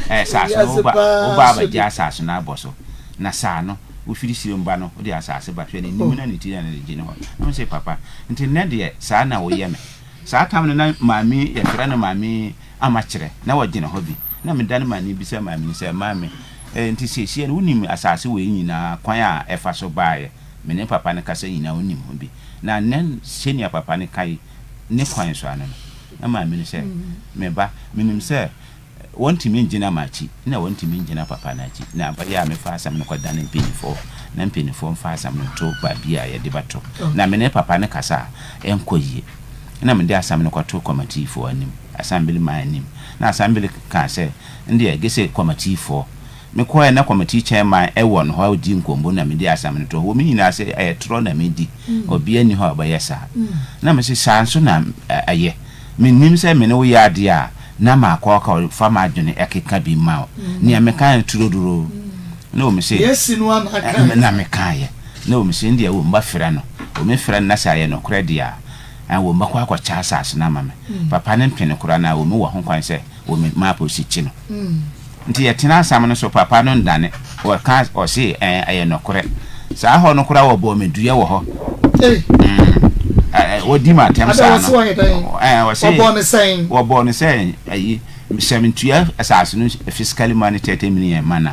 ɛɛ, asase no, woba, woba abɛgye asase no abɔ so. Na saa no, wofiri Sirem ba no, wode asase ba. Hwɛ, n'anim na ne ti na ne gyina hɔ. Na mese, Papa, nti nnɛ deɛ, saa na woyɛ me? Saa tam no, na maame, yɛfrɛ no Maame Amakyerɛ, na ɔgyina hɔ bi. Na medane m'ani bisa maame no sɛ, Maame, ɛɛ, nti seesei no, wonim asase wei nyinaa kwan a ɛfa so baeɛ? Me ne papa no kasa nyinaa onim ho bi. Na nnɛ sɛnea papa no ka yi ne kwan so ano no, na maame no sɛ, Me ba, menim sɛ wɔntumi ngyina m'akyi na wɔntumi ngyina papa no akyi, na ɛbɛyɛ a mefa asɛm no kɔdane mpanyimfoɔ na mpanyimfoɔ mfa asɛm no nto baabi a yɛde bɛto. Na me ne papa no kasa a, ɛnkɔ yie. Ɛna mede asɛm no kɔtoo kɔmatiifoɔ anim, asɛmbeliman anim. Na asɛmbeli kaa sɛ, Ndeɛ, gye sɛ kɔmatiifoɔ. Mekɔɛ na kɔmitii chairman wɔ no hɔ a ɔdi nkɔmmɔ na mede asɛm no too hɔ. Wɔn nyinaa se ɛyɛ torɔ na medi, obiara nni hɔ a ɔbɛyɛ saa. Na mese saa nso na ɛyɛ. Mennim sɛ me ne wo yɛ adeɛ a na makɔ akɔ fa m'adwene ɛkeka bi ma wo. Nea mekaeɛ no turoduroo. Na wɔn se na mekaeɛ. Na wɔn se ndeɛ wɔn bɛfrɛ no. Wɔn frɛ no na sɛ ɛyɛ nokorɛ deɛ a, wɔn bɛkɔ akɔkyɛ asase no ama me. Papa no mpene koraa na wɔn wɔ ho kwan sɛ wɔn ma apolisi kye no. Nti yɛtena asɛm no so papa no ndane ɔka ɔse ɛɛ ɛyɛ nɔkorɛ saa hɔ no koraa wɔbɔɔ me dua wɔ hɔ mm. Wɔdi me atɛm Ada saa wɔse no. wɔyɛ dɛn? Ɛɛ, wɔse Wɔbɔɔ no sɛn? Wɔbɔɔ no sɛ ayi, sɛ mentua asase no physically money 30 million ma no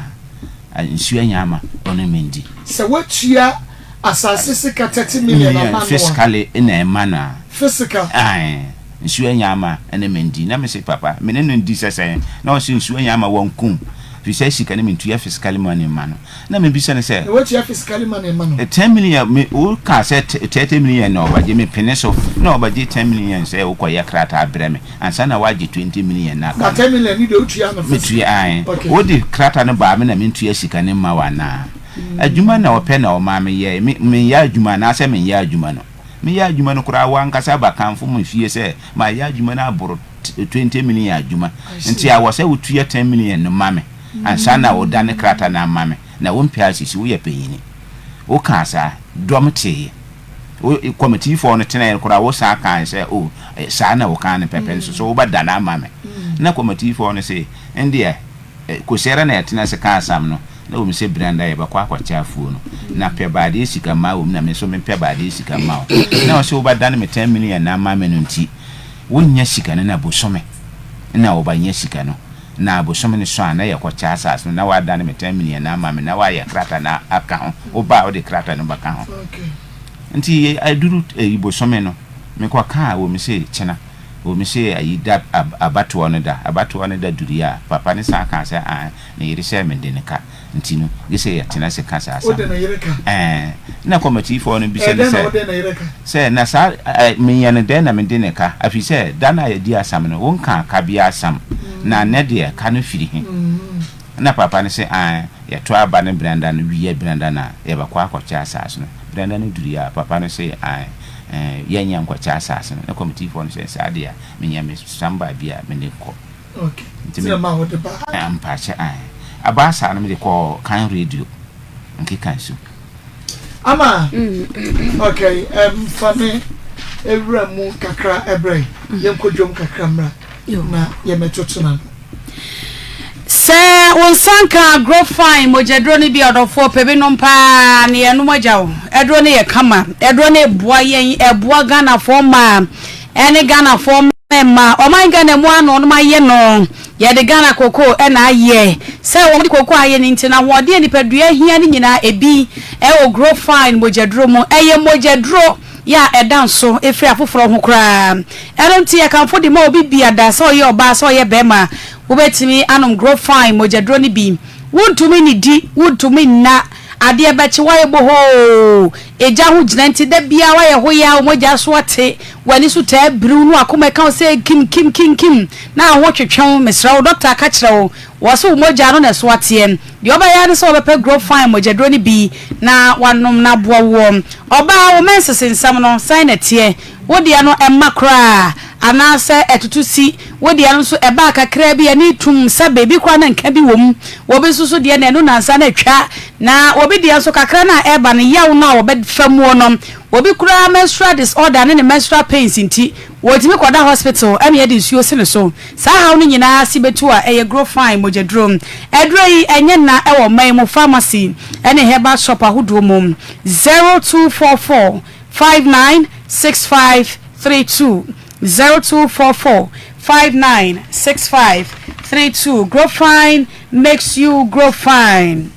a, nsuo anya ama ɔno mendi. Sɛ woatua asase sika 30 million ama no a. Physically na ɛma no a. Physical. Ae, nsuo anya ama ɛna mendi. Na mese papa, me ne no ndi sɛ sɛn? Na ɔse nsuo anya ama wankum, firi sɛ sika no mentua physically money mma no. Na mebisa no sɛ. Na woatua physically money ma no? 10 million, me, wokaa sɛ 30 million na ɔbɛgye, mepene so. Na ɔbɛgye 10 million sɛ wokɔyɛ krataa brɛ me, ansa na woagye 20 million no aka Na no. 10 million no deɛ wotua no physical? Metua, ae. Okay. Wode krataa no baa me na mentua sika no mma wo anaa? Adwuma na ɔpɛ na ɔmaa meyɛe. Me, menyɛ adwuma anaasɛ menyɛ adwuma no? Meyɛ adwuma no koraa, wo ankasa ba kamfo me fie sɛ mayɛ adwuma no aboro 20 million adwuma, I see. nti awɔ sɛ wotua 10 million no ma me. Ansa na wodane krataa no ama me, na wompɛ asisi, woyɛ panyini. Wokaa saa, dɔm teeɛ. Wo, kɔmitiifoɔ no tenaeɛ koraa, wosan kae sɛ, O, saa na wokaa no pɛpɛ, nso so wobɛdane ama me? Na kɔmitiifoɔ no se, Ɛndeɛ, Kosiara na yɛtena ase ka asam no, na wɔm sɛ Branda yɛbɛkɔ akɔkyɛ afuo no, na pɛ baadeɛ sika ma wom, na me nso mepɛ baadeɛ sika ma wo. Na ɔse wobɛdane me 10 million no ama me no nti, wonnya sika no na bosome na wobɛnya sika no. Na bosome no so a na yɛkɔkyɛ asase no, na woadane me 10 million no ama me, na woayɛ krataa no aka ho. Woba a, wode krataa no bɛka ho. Nti aduru ayi bosome no, mekɔkaa wɔ me se kyena, wɔ me se ayi da abatoɔ no da. Abatoɔ no da duruiɛ a, papa no san kaa sɛ aane, ne yere sɛ mede no ka. Nti no, gye sɛ yɛtena ase ka saa asɛm Wode no. ne yere ka? Ɛɛ. Na kɔmatifoɔ no bisa Ɛyɛ no dɛn na sɛ, wode ne yere ka? Sɛ, na saa, ɛ, meyɛ no dɛn na mede ne ka? Ɛfiri sɛ, da no a yɛdii asɛm no, wonkaa ka biara asɛm, na nnɛ deɛ, ka no firi he? Ɛnna papa no se, Aane, yɛto aba no berɛnda no wie berɛnda no a, yɛbɛkɔ akɔkyɛ asaase no. Berɛnda no duruiɛ a, papa no se, Aane, ɛɛ, yɛnyɛ nkɔkyɛ asaase no. Na kɔmitifoɔ no se, Saa deɛ a, menya me samba bi a mede kɔ. Okay. Nti Nti me na ma wode ba. Eh, mpakyɛ ae. Abaa saa no mede kɔɔ kan radio nkeka nsu. Ama, okay, um, fa me ewura mu kakra ɛbrɛ yɛnkɔ dwom kakra mmra na yɛmɛtoto na no. Sɛ wo nsa nka Grofine mogyaduro no bi a, ɔdɔfoɔ pɛ bi nom paa na yɛnom agya wo. Aduro no yɛ kama. Aduro no boa yɛn, ɛboa Ghanafoɔ mmaa ɛne Ghanafoɔ mmarima. Ɔman Ghana mu ara na wɔnom ayɛ no. Yɛde Ghana koko na ayɛ. Sɛ wɔde koko ayɛ no nti no, ahoɔden a nipadua hia no nyinaa ebi wɔ Grofine mogyaduro mu. Ɛyɛ mogyaduro yɛ a ɛda nso firi afoforɔ ho koraa. Ɛno nti yɛkamfo de ma obi biada, sɛ ɔyɛ ɔbaa, sɛ ɔyɛ barima, wobɛtumi anom Grofine mogyaduro no bi. Wontumi nnidi, wontumi nna, adeɛ bɛkye woayɛ bohoo, egya ho gyina nti da biara woayɛ hoyaa, wo mogya so ate, w'ani so taa biriw na w'akoma ɛka wo sɛ kim kim kim kim na aho twetwe wo. Mesrɛ wo, dɔkta aka kyerɛ wo, wɔse wo mogya no na ɛso ateɛ. Deɛ wobɛyɛ ara ne sɛ wobɛpɛ Grofine mogyaduro no bi na woanom na aboa woɔ. Ɔbaa, wo menses nsɛm no, sɛn na ɛteɛ? Wo deɛ no ɛmma koraa anaasɛ ɛtoto si? Wo deɛ no nso ɛbaa kakraa bi ani tum sɛ baabi koraa na nka bi wɔ mu. Obi nso so deɛ no ɛno nnansa na atwa. Na obi deɛ nso kakra no a ɛreba no yaw no a wɔbɛfa muo no, obi koraa menstrual disorder ne ne menstrual pains nti wɔtumi kɔda hospital ɛna yɛde nsuo si ne so. Saa haw no nyinaa ase bɛtu a ɛyɛ Grofine mogyaduro. Aduro yi ɛnyɛ nna ɛwɔ ɔman mu pharmacy ɛne herbal shop ahodoɔ mu. 0244 596532 0244 596532 Grow Fine makes you grow fine.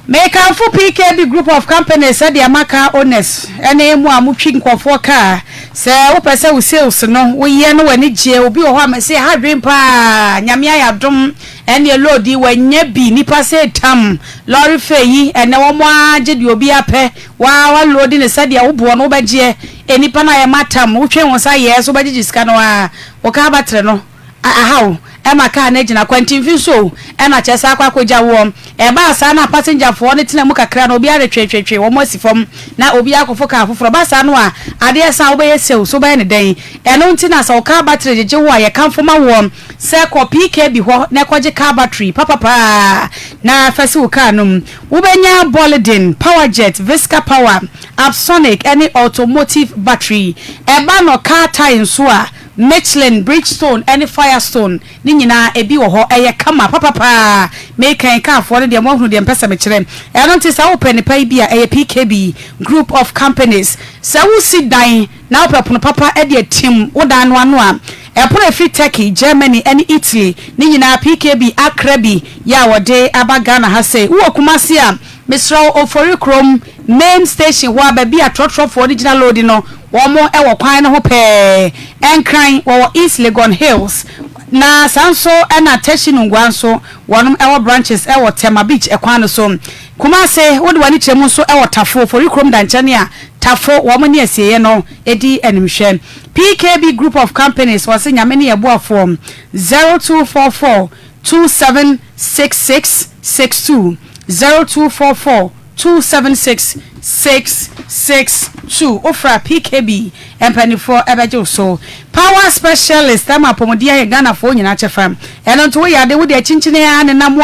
Mekamfo PKB Group of Companies sɛdeɛ ama car owners ne mo a motwi nkurɔfoɔ car. Sɛ wopɛ sɛ wo sales no woyɛ na w'ani gyeɛ, obi wɔ hɔ a mese ɛha adwene paa, Nyame ayɛ adom ɛneɛ load yi wanya bi, nnipa sɛ tam lorry fare yi ɛnɛ wɔn ara gye deɛ obiara pɛ, waa wa load no sɛdeɛ wo boɔ no wobɛgyeɛ, nnipa no a yɛma tam wotwe wo nsa yɛɛ so wobɛgyegye sika no ara, wo car battery no. ahaw ma kaa no agyina kwantimfi nso o, ɛna kyerɛ sɛ akɔ akɔgya woɔ. Ɛbaa saa na pasengyafoɔ no tena mu kakra no, obiara retwetwetwe wɔn asi fam na obiara akɔfo kaa foforɔ. Ɛba saa no a, adeɛ sa a, wobɛyɛ sɛ o, so wobɛyɛ no dɛn? Ɛno nti na sɛ wo kaa battery gyegye wo a, yɛkamfo ma woɔ sɛ kɔ PKB hɔ na kɔgye kaa battery papa paa na fa si wo kaa no mu. Wobɛnya Boliden, Powerjet, Visca Power, Apsonic ne Automotive battery. Ɛba no kaa tae nso a, Michelin, Bridgestone ne Firestone ne nyinaa ebi wɔ hɔ. Ɛyɛ kama papapaa. Mekan kaafoɔ no deɛ moahunu deɛ mpɛ sɛ mekyerɛ. Ɛno nti sɛ wopɛ nnepa yi bi a, ɛyɛ PKB Group of Companies. Sɛ wosi dan na wopɛ pono papa de atim wo dan no ano a, ɛpono a ɛfiri Turkey, Germany ne Italy ne nyinaa PKB akra bi yɛ a wɔde aba Ghana ha sei. Wowɔ Kumasi a, Mesrɛ wo Ofori kurom main station hɔ a baabi a trɔtrɔfoɔ no gyina loadi no wɔn wɔ kwan no ho pɛɛ Nkran wɔwɔ East Legon Hills na saa nso na Teshie Nungua nso wɔnom wɔ branches wɔ Tema Beach kwan no so Kumase wode w'ani kyerɛ mu nso wɔ Tafo Ofori kurom dankyɛne a Tafo wɔn ne asieɛ no di animhwɛ PKB Group of Companies wɔse Nyame ne yɛn boafoɔ 0244 2766 62 0244 276 662 Wofrɛ a PKB mpaninfoɔ bɛgye wo so. Power Specialist ama apɔmuden ayɛ Ghanafoɔ nyinaa kyɛfa. Ɛno nti woyɛ ade wode akyinkyini ara nenam a,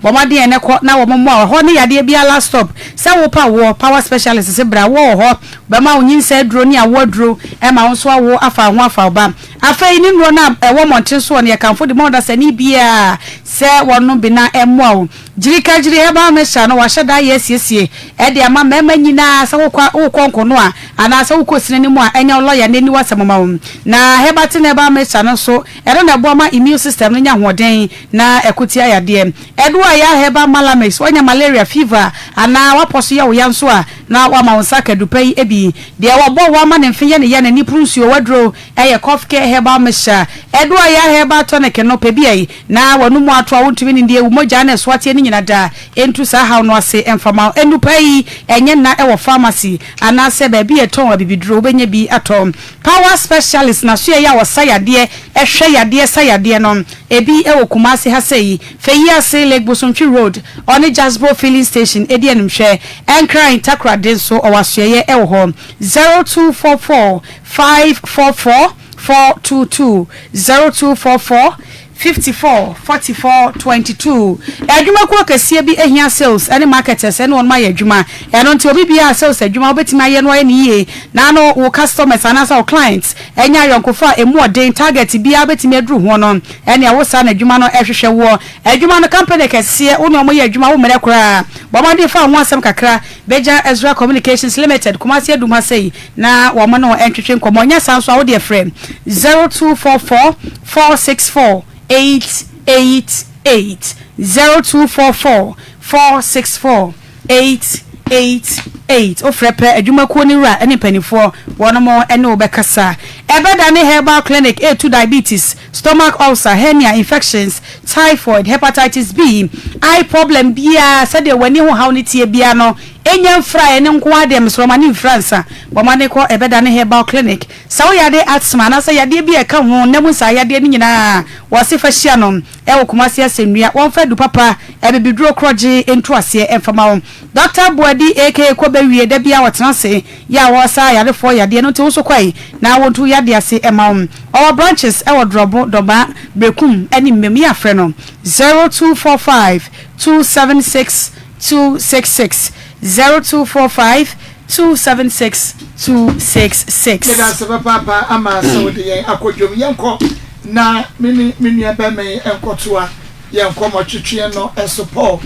bɔ mmɔden ɛnɛ kɔ na wɔn mmoa wo. Ɛhɔ ne yadeɛ biara last stop. Sɛ wopɛ awoɔ, Power Specialist se bra, awoɔ wɔ hɔ. Wɔbɛma wo nyinsɛn aduro ne awoɔ aduro ma wo nso awo afa wo ho afa wo ba. Afei ne nnuro no a ɛwɔ mmɔnten soɔ no yɛkamfo de ma ɔdasani biara sɛ wɔnom bi na ɛmmoa wo. Gyirikagyiri herbal mixture no wɔahyɛ da ayɛ asiesie de ama mmarima nyinaa sɛ wokɔ wokɔ nkono a anaa sɛ wokɔ sini no mu a ɛnyɛ wo lɔya na ɛnni w'asɛm ma wo. Na Herbatin herbal mixture no nso ɛno na ɛboa ma immune system no nya ahoɔden na ɛko tia yadeɛ. Ɛdoɔ a ɛyɛ herbal malamix woanya malaria, fever anaa w'apɔ so yɛ wo ya nso a na wama wo nsa aka adupa yi bi. Deɛ wɔbɔ wo ama ne mfe yɛ ne ya, n'ani poro nsuo, w'aduro Ɛyɛ Cough Care Herbal Mixture. Ɛdo a ɛyɛ herbal tonic no, pɛ bi ɛ, na w'anomu ato a wontumi nnidi awu, mogya na ɛso ateɛ no nyina da. Ɛntu saa haw no ase mfa ma wo. Nnupa yi, ɛnyɛ nna wɔ pharmacy anaasɛ baabi a yɛtɔn abibiduro, wobɛnya bi atɔ. Power Specialist n'asoɛeɛ a wɔsa yadeɛ, hwɛ yadeɛ, sa yadeɛ no, ebi wɔ Kumasi ha sei, Feyiase, Lake Bosomtwi Road, ɔne Jasbo Filling Station di animhwɛ. Nkran, Takoradi nso, ɔwɔ asoɛeɛ wɔ hɔ. 0244 544 422 0244 54 44 22 Adwumakuo kɛseɛ bi hia sales ne marketers ne wɔnom ayɛ adwuma. Ɛno nti obi biara a sales adwuma wobɛtumi ayɛ no ayɛ no yie na ano wo customers anaasɛ wo clients anya ayɔnkofa a ɛmu ɔden target biara wobɛtumi aduru ho no ɛnea wo saa na adwuma no ɛhwehwɛ woɔ. Adwuma no company kɛseɛ wo ne wɔn yɛ adwuma wo mmerɛ koraa. Bɔ mmɔden fa wo ho asɛm kakra bɛgya Ezra Communications Limited Kumasi Adum ha sei. Na wɔn ne wo ntwetwe nkɔmmɔ. Nyɛ saa nso a, wo deɛ frɛ 0244 464 888, 0244 464 888. Wofrɛ pɛ, adwumakuo no wura ne mpanimfoɔ, wɔnom ne wo bɛkasa. Ɛbɛdane Herbal Clinic retu diabetes, stomach ulcer, hernia, infections, typhoid, hepatitis B, eye problem biara, sɛdeɛ w'ani ho haw no teɛ biara no, Enya mfra ɛno nko ara deɛ mesrɛ wo ma no mfira nsa. Bɔ mmɔden kɔ Ɛbɛdane Herbal Clinic. Sɛ wo yare asthma anaasɛ yadeɛ bi a ɛka ho nna mu saa yadeɛ no nyinaa wɔse fa hyia no wɔ Kumasi Asɛnnua. Wɔmfa adu papa, abibiduro korɔgye nto aseɛ mfa ma wo. Dɔkta Boadi aka Kɔbɛwie da biara ɔtena ase yɛ a ɔresa ayarefoɔ yadeɛ no nti wo nso kɔe na wɔntu wo yadeɛ ase mma wo. Ɔwɔ branches wɔ Drɔbo, Dɔbaa, Berekum ne Mmam. Yɛ a frɛ no 0245 276 266 0245 276 266. Medase papaapa ama sɛ wode yɛn akɔ dwom. Yɛnkɔ na me ne me nua bɛrima yi nkɔtoa yɛn nkɔmmɔ twetweɛ no so. Paul,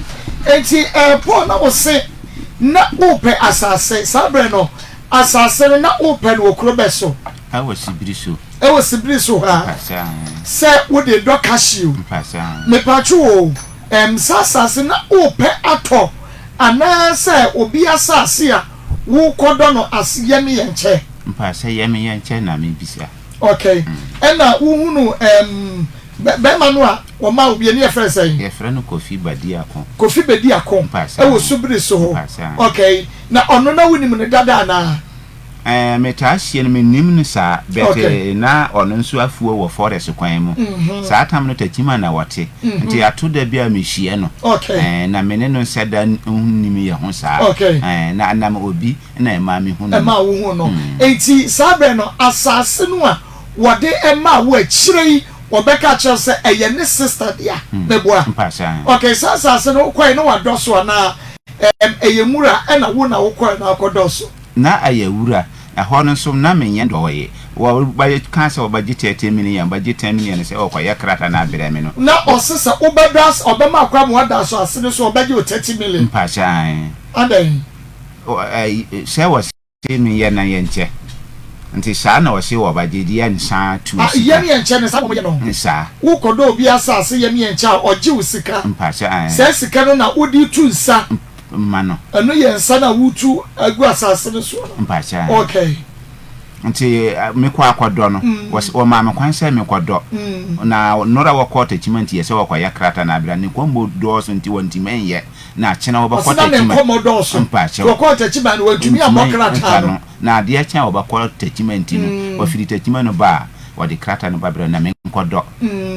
enti eh, Paul na wo se na wopɛ asase, saa berɛ no asase no na wopɛ no wɔ kuro bɛ so? Ɛwɔ Sibiri so. Ɛwɔ Sibiri so ha. Mpakyɛ. Sɛ wode dɔ cashew. Mpakyɛ. Mepatwo o. Ɛm sɛ asase na worepɛ atɔ anaa sɛ obi asase a worekɔdɔ no ase yɛ me yɛ nkyɛ. Mpa sɛ yɛ me yɛ nkyɛ na me bisa. Ok ɛna wo hunu ɛm bɛma no a wɔma wo bie no yɛ frɛ no sɛn? Yɛ frɛ no Kofi Badiako. Kofi Badiako ɛwɔ Subiri so hɔ. Ok na ɔno na wonim no dada anaa? Ɛɛ metaa hyia no mennim no saa but na ɔno nso afuo wɔ forest kwan mu saa tam no Techiman na wɔte nti ato da bi a mehyia no ɛɛ na me ne no nhyɛ da nnim yɛ ho saa ɛɛ na nam obi na ɛmaa me hu no. Ɛmaa wo hu no nti saa berɛ no asaase no a wɔde maa wo akyire yi wɔbɛka akyerɛ wo sɛ ɛyɛ ne sister dea meboa? Okay saa asaase no wokɔɛ na wadɔ so anaa ɛyɛ nwura ɛna wo na wokɔɛ na akɔdɔ so? Na ɛyɛ wura. Ɛhɔ no nso na menyɛ dɔɔye. Wɔ kaa sɛ wɔbɛgye 30 million, wɔbɛgye 10 million sɛ wɔkɔyɛ krataa no abrɛ me no. Na ɔse sɛ wobɛdɔ ase, ɔbɛma akwan ma woada asase no so a, ɔbɛgye wo 30 million. Mpakyɛ ae. Adɛn? Sɛ wɔse menyɛ na yɛnkyɛ. Nti saa na wɔse wɔbɛgye deɛ nsa tuu Ah, sika. yɛ ne yɛnkyɛ no, saa na wɔyɛ no. Saa. Wokɔdɔ obi asase yɛ ne yɛnkyɛ a, ɔgye wo sika. Mpakyɛ ae. Saa sika no na wode tu nsa. Ma no. Ɛno yɛ nsa no a wotu agu asase no soɔ no. Mpakyɛ ae. Okay. Nti mekɔ akɔdɔ no, wɔmaa me kwan sɛ menkɔdɔ. Na nnora wɔkɔɔ Techiman nti yɛ sɛ wɔkɔyɛ krataa na abira ne nkɔmmɔ dɔɔso nti wɔntumi nyɛ. Na akyena wɔbɛkɔ Ɔse na ne Techiman. nkɔmmɔ dɔɔso Mpakyɛw. nti wɔkɔɔ Techiman no wɔantumi ammɔ Ntumi krataa nka no. no. Na adeɛ kye a wɔbɛkɔ Techiman nti no, wɔfiri Techiman no ba a, wɔde krataa no ba brɛ no na menkɔdɔ.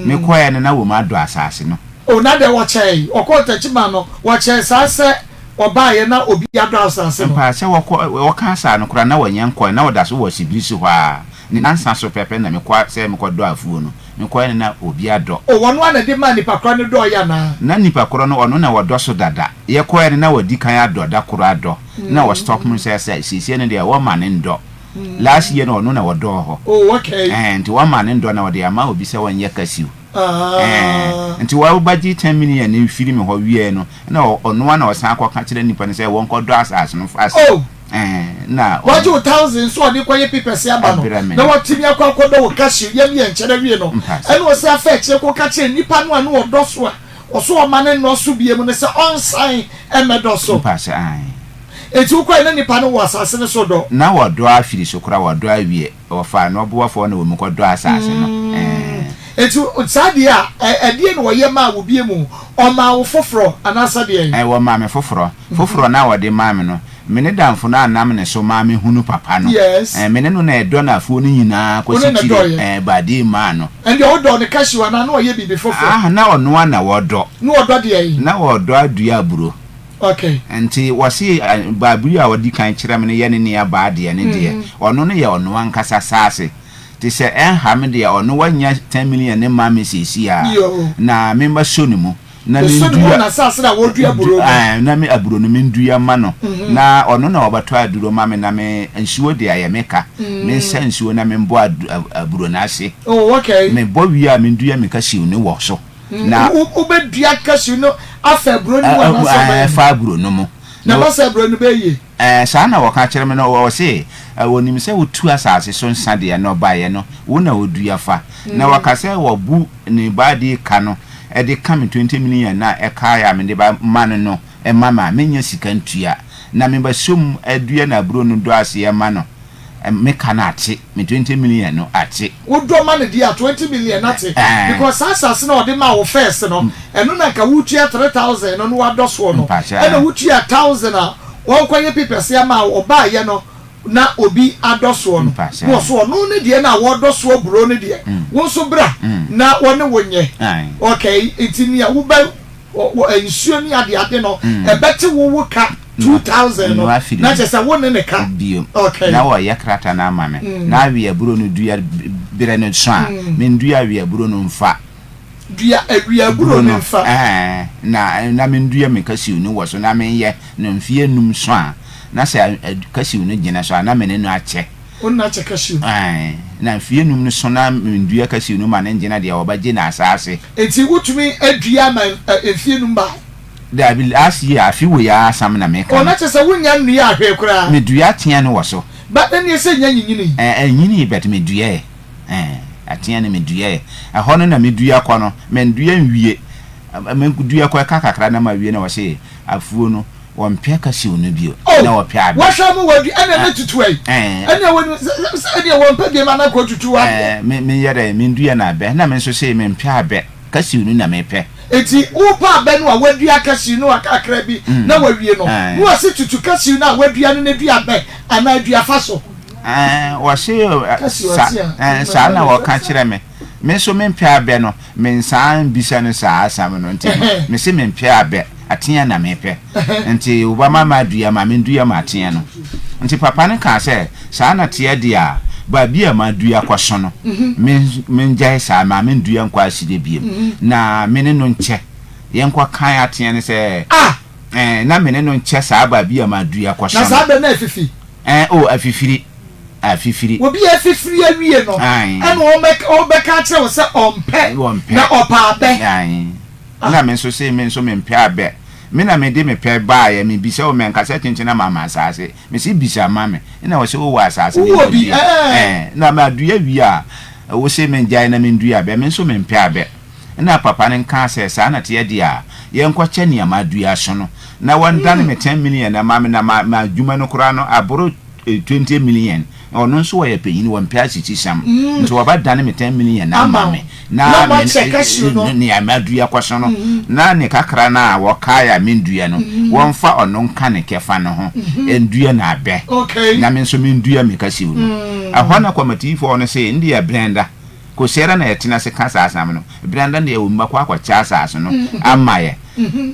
Mekɔeɛ no na wɔn adɔ asase no. Oh na dɛ wɔkyɛe, wɔkɔɔ Techiman no wɔkyɛe saa sɛ wɔbaeɛ na obi adɔ asase no. Ampa sɛ wɔkɔ, wɔkaa saa no koraa na wɔnyɛ nkɔe, na wɔda so wɔ Sibiriso hɔ ara. Ne nnansa so pɛpɛ na mekɔ sɛ mekɔdɔ afuo no. Mekɔeɛ no na obi adɔ. O, wɔno ara na ɛde maa nipa korɔ no dɔeɛ anaa? Na nipa korɔ no, ɔno na wɔdɔ so dada. Yɛkɔeɛ no na wadi kan adɔ, da koro adɔ. Na wɔ stop no sɛ, sɛ seesei no deɛ wɔmma no ndɔ. Last year no ɔno na wɔdɔɔ hɔ. Oh, okay. Ɛɛ, nti wɔmma no ndɔ na wɔde ama obi sɛ ɔnyɛ kasiw. Ah. Ɛɛ, nti wɔbɛgye ten million no firi me hɔ wieɛ no, na ɔno ara na ɔsan kɔka kyerɛ nipa no sɛ wɔnkɔdɔ asase no fast. Oh! Ɛɛ, na ɔ. Wagye wo thousand nso a ɔde kɔyɛ papers aba no, Ɛbrɛ me na no. watumi akɔ akɔdɔ wo cashew yam yɛ nkyɛn awie no, Mpakyɛ. ɛna ɔsan afa akyire kɔka kyerɛ nipa no a na ɔdɔ so a ɔso ɔma no nnɔ so biom no sɛ ɔnsan mmɛdɔ so. Mpakyɛ, ae. Enti wokɔe na nipa no wɔ asase no so dɔ? Na wɔdɔ afiri so koraa, wɔdɔ awie. Wɔfaa no ɔboafoɔ na wɔn kɔdɔ asase no. Ɛɛ. Enti saa deɛ a, ɛdeɛn na wɔyɛ maa wo bio mu? Ɔmaa wo foforɔ anaasɛ deɛn? Ɛɛ, wɔmaa me foforɔ. Foforɔ no a wɔde maa me no, me ne damfo no a nam ne so maa mehunu papa no. Yes. Ɛɛ, me ne no na ɛdɔ no afuo no nyinaa Wo ne kɔsi no tire. dɔeɛ? Ɛɛ, baadee maa no. Ɛndeɛ wodɔɔ no cashew anaa na ɔyɛ biribi foforɔ? Ah, na ɔno ara na wɔdɔ. Na ɔdɔ deɛn? Na ɔdɔ adua aburo. Okay. Nti wɔse Baabiri a ɔdi kan kyerɛ me no yɛ ne nua baa deɛ ne deɛ, ɔno no yɛ ɔno ankasa saase. Nti sɛ ɛnha me deɛ ɔno wanya ten million no ma me seesei a, na me mɛsɔ ne mu na me Bɛsɔ ne mu ndua, n'asaase no a wɔdua aburo no. Ɛɛ, na me aburo no me ndua ma no, na ɔno na ɔbɛtɔ aduro ma me na me nsuo deɛ ɛyɛ me ka, me nsa nsuo na me mbɔ aburo no ase. Oh, okay. Me bɔ wie a me ndua me kasiw no wɔ so. Na. Wobɛdua cashew no afa aburo no mu anaasɛ wobɛyɛ no? Ɛfa aburo no mu. Na ɛba sɛ aburo no bɛyɛ yie? Ɛɛ, saa na wɔka kyerɛ me no, wɔse, Wɔnim sɛ wotu asase so nsa deɛ, nnɔbaeɛ no, wo na wodua fa. Na wɔka sɛ wɔbu ne baadee ka no de ka me 20 million no a ɛkaeɛ a mede ba ma no no ma me a, mennya sika ntua. Na mebɛsɔ mu adua n'aburo no dɔ aseɛ ma no. Me ka no ate, me 20 million no ate. Wo dɔ ma no deɛ a 20 million no ate because saa asase no a ɔde maa wo first no ɛno na nka wotua 3000 no na wadɔ soɔ no ɛna wotua 1000 a ɔrekɔyɛ papers ama wo ɔbaayɛ no na obi adɔ soɔ no na ɔso ɔno ne deɛ no a wɔdɔ soɔ buro no deɛ wo nso bra na wɔne wo nyɛ okay nti nea wobɛ nsuo ne adeade no ɛbɛte wo wo ka 2000 no Noa firi na mu kyerɛ sɛ wo ne ne ka. bio, Okay. na wɔreyɛ krataa no ama me, na awe aburo no dua berɛ no so a, mendua awe aburo no mfa. Dua awe aburo no mfa. Ɛɛ, na, na mendua me kasiw no wɔ so na menyɛ no mfeɛ num so a, na sɛ kasiw no gyina so a, na me ne no akyɛ. Wo ne no akyɛ kasiw. Ɛɛ, na mfeɛ num no so na mendua kasiw no ma no ngyina deɛ wɔbɛgye no asaase. Enti wotumi dua ma mfeɛ num bae? Daabi, last year, afe wei ara asam na meka Oh, no. na kyerɛ sɛ wonnya nnuaa hwee koraa. Medua atea no wɔ so. But ɛnneɛ sɛ nnya nyinyinii. Eh, ɛnnyinii but meduaɛ. Eh, atea no meduaɛ. Ɛhɔ no na medua kɔ no, mendua nwie. Medua kɔ ɛka kakra na mawie na wɔse afuo no wɔmpɛ kasiw no bio, Oh, na wɔpɛ abɛ. wɔhwɛ mo wɔadu, ɛnneɛ na tutu ai. Eh. Ɛnneɛ wɔnim sɛ, sɛ ɛnneɛ wɔmpɛ biom anaa kɔ tutu adeɛ. Eh, me, meyɛ dɛn, mendua no abɛ, na me nso se mempɛ abɛ. Cashew no na mepɛ. Enti wopɛ abɛ no a woadua cashew no kakra bi na wawie no, na wɔse tutu cashew no a woadua no na dua abɛ anaa dua fa so. Ɛɛ, wɔse saa na wɔka kyerɛ me. Me nso mempɛ abɛ no, mensan mbisa no saa asɛm no. Nti mese mempɛ abɛ, atea na mepɛ. Nti wobɛma madua ma mendua m'ateɛ no. Nti papa no kaa sɛ, Saa na teɛ deɛ a, baabi a madua kɔso no, mengyae saa, ma mendua nkɔ akyire bio, na me ne no nkyɛ. Yɛnkɔkan ateɛ no sɛ, ɛɛ, na me ne no nkyɛ saa baabi a madua kɔso no. Na saa berɛ no afifi? Ɛɛ, o, afifiri. Afifiri. Obi a afifiri awie no, ɛna ɔbɛka akyerɛ wo sɛ ɔmpɛ, na ɔpɛ abɛ. Ae. Ɛna me nso se me nso mempɛ abɛ. Me na mede me pɛ baeɛ, mebisa wo, mɛnkasa kyenkyen ama ama asaase. Mese bisa ma me. Ɛna ɔse wowɔ asaase no Wowɔ bi, madua. ɛɛ. Ɛɛ, na madua wie a, wose mengyae na mendua abɛ. Me nso mempɛ abɛ. Ɛna papa no nkaa sɛ saa na teɛ deɛ a, yɛnkɔkyɛ nea madua so no, na wɔndane me ten million ma me, na ma m'adwuma no koraa no aboro 20 million. Ɔno nso ɔyɛ panyin, wɔmpɛ asisisɛm, nti wɔbɛdane me 10 million ama me, na me nea madua kɔ so no, na ne kakra no a wɔkae a mendua no, wɔmfa ɔno nka ne kyɛfa no ho ndua no abɛ, na me nso mendua me kasiw no. Ɛhɔ na kɔmatiifoɔ no se, Ndeɛ Brenda, Kosiara na yɛtena ase ka saa asɛm no, Brenda deɛ wɔn bɛkɔ akɔkyɛ asase no ama yɛ,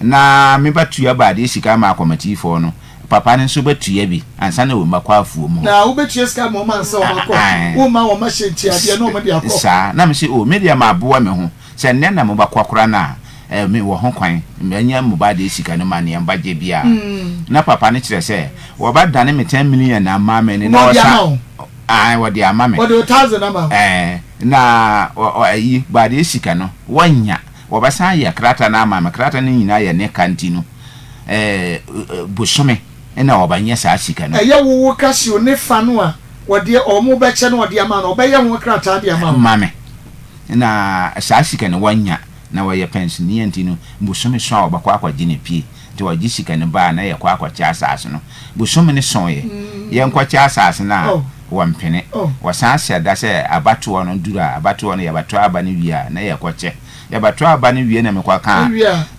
na mebɛtua baadeɛ sika ama akɔmatiifoɔ no, Papa no nso bɛtua bi ansa na wɔn akɔ afuom hɔ. Na wobɛtua sika ama wɔn ansa wɔn akɔ? Ae. Womma wɔn ahyɛ ntiadeɛ na wɔn de akɔ? Saa. Na mese, O, me deɛ maboa me ho. Sɛ nnɛ na mobɛkɔ koraa no a, eh, mewɔ ho kwan. Manya mo ba deɛ sika no ma nea mobɛgye biara. Na papa no kyerɛ sɛ, wɔbɛdane me ten million ama me no, Na na ɔde ama wɔsa. wo? Ae, wɔde ama me. Wɔde wo thousand ama wo? Ɛɛ, na ɔ, ɔ, ayi, baadeɛ sika no, wɔnnya. Wɔbɛsan ayɛ krataa no ama me. Krataa no nyinaa yɛ ne ka nti no. eh, bosome na wɔbɛnyɛ saa sika no. Ɛyɛ wo wo casio ne fa no a wɔde wɔn bɛkyɛ na wɔde ama no, wɔbɛyɛ ho krataa de ama wo. Ma me. Na saa sika no wɔanya, na wɔyɛ pɛnsonia nti no, bosome so a wɔbɛkɔ akɔgye no pie. Nti wɔgye sika no ba a, na yɛkɔ akɔkyɛ asaase no. Bosome no soeɛ, yɛnkɔkyɛ asaase no a, wɔmpene. Wɔsan hyɛ da sɛ abatoɔ no duru a, abatoɔ no yɛbɛtɔ aba no wie a, na yɛkɔkyɛ. Yɛbɛtɔ aba no wie na mekɔ ka a,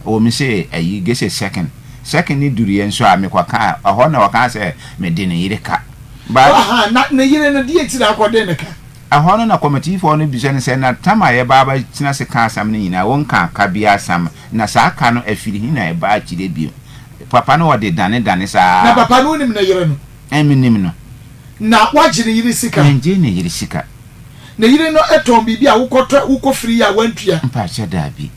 ɔwɔ me se ayi gese second. Second no duruiɛ nso a mekɔ ka a, ɛhɔ na ɔkaa sɛ mede ne yere ka. But. Ahaa, na ne yere no, deɛ nti na akɔ de no ka? Ɛhɔ no na kɔmitiifoɔ no bisa no sɛ, na tam a yɛba abɛtena ase ka asɛm no nyinaa, wonkaa ka biara asɛm, na saa ka no ɛfiri he na ɛbaa akyire bio? Papa no ɔde dane dane saa. Na papa no wonim ne yere no? Ɛɛ, menim no. Na woagye ne yere sika? Mengyee ne yere sika. Ne yere no tɔn biribi a wokɔtɔ wokɔ firi a wantua. Mpakyɛ daabi.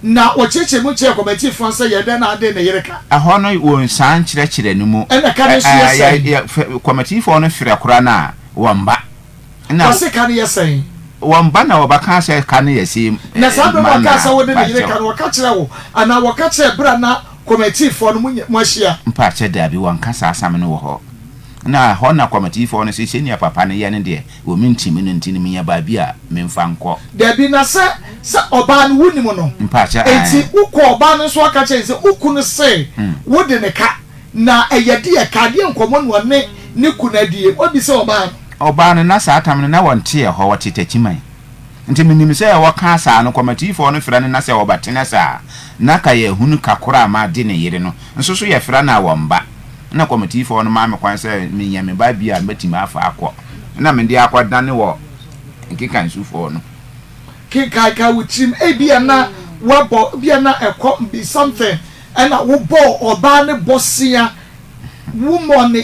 Na wɔkyerɛkyerɛ mu kyerɛɛ kɔmɛtiifoɔ no sɛ yɛ dɛn na ade ne yere ka. Ɛhɔ no wɔnsan nkyerɛkyerɛ no mu. Ɛna ka no nso yɛ sɛn? Kɔmɛtiifoɔ no frɛ koraa no a, wɔmba. Na. Wɔse ka no yɛ sɛn? Wɔmba na wɔbɛka sɛ ka no yɛ sei Na saa berɛ no ma wɔkaa na sɛ wode ne yere mpakyɛw. ka no, wɔka kyerɛɛ wo anaa wɔka kyerɛɛ berɛ a na kɔmɛtiifoɔ no moahyia? Mpakyɛ daabi, wɔnka saa asɛm no wɔ hɔ. Na hɔ na kɔmitiifoɔ no se, Sɛnea papa no yɛ no deɛ, wɔ me ntimi no nti no, menya baabi a memfa nkɔ. Dabi, na sɛ, sɛ ɔbaa no, wonim no. Mpakyɛ, Enti ae. wokɔɔ ɔbaa no nso aka kyerɛɛ no sɛ, wo kunu se wode no ka, na ɛyɛ deɛ ka, deɛ nkɔmmɔ na ɔne ne kunu adie? Woabisa ɔbaa no? Ɔbaa no, na saa tam no, na wɔnte ɛhɔ, wɔte Takyiman. Nti menim sɛ wɔkaa saa no, kɔmitiifoɔ no frɛ no na sɛ ɔbɛtena saa a, na ka yɛahunu ka korɔ a made ne yere no. Nso so yɛfrɛ no a wɔmba. Nna kɔmitiifoɔ no maa me kwan sɛ menya me ba bi a mɛtumi afa akɔ. Nna mede akɔdane wɔ Nkekansufoɔ no. Kenkaekae wo tirim, ebia na woabɔ, ebia na ɛkɔm bi, something, ɛna wobɔɔ ɔbaa no bosea, wommɔɔ ne,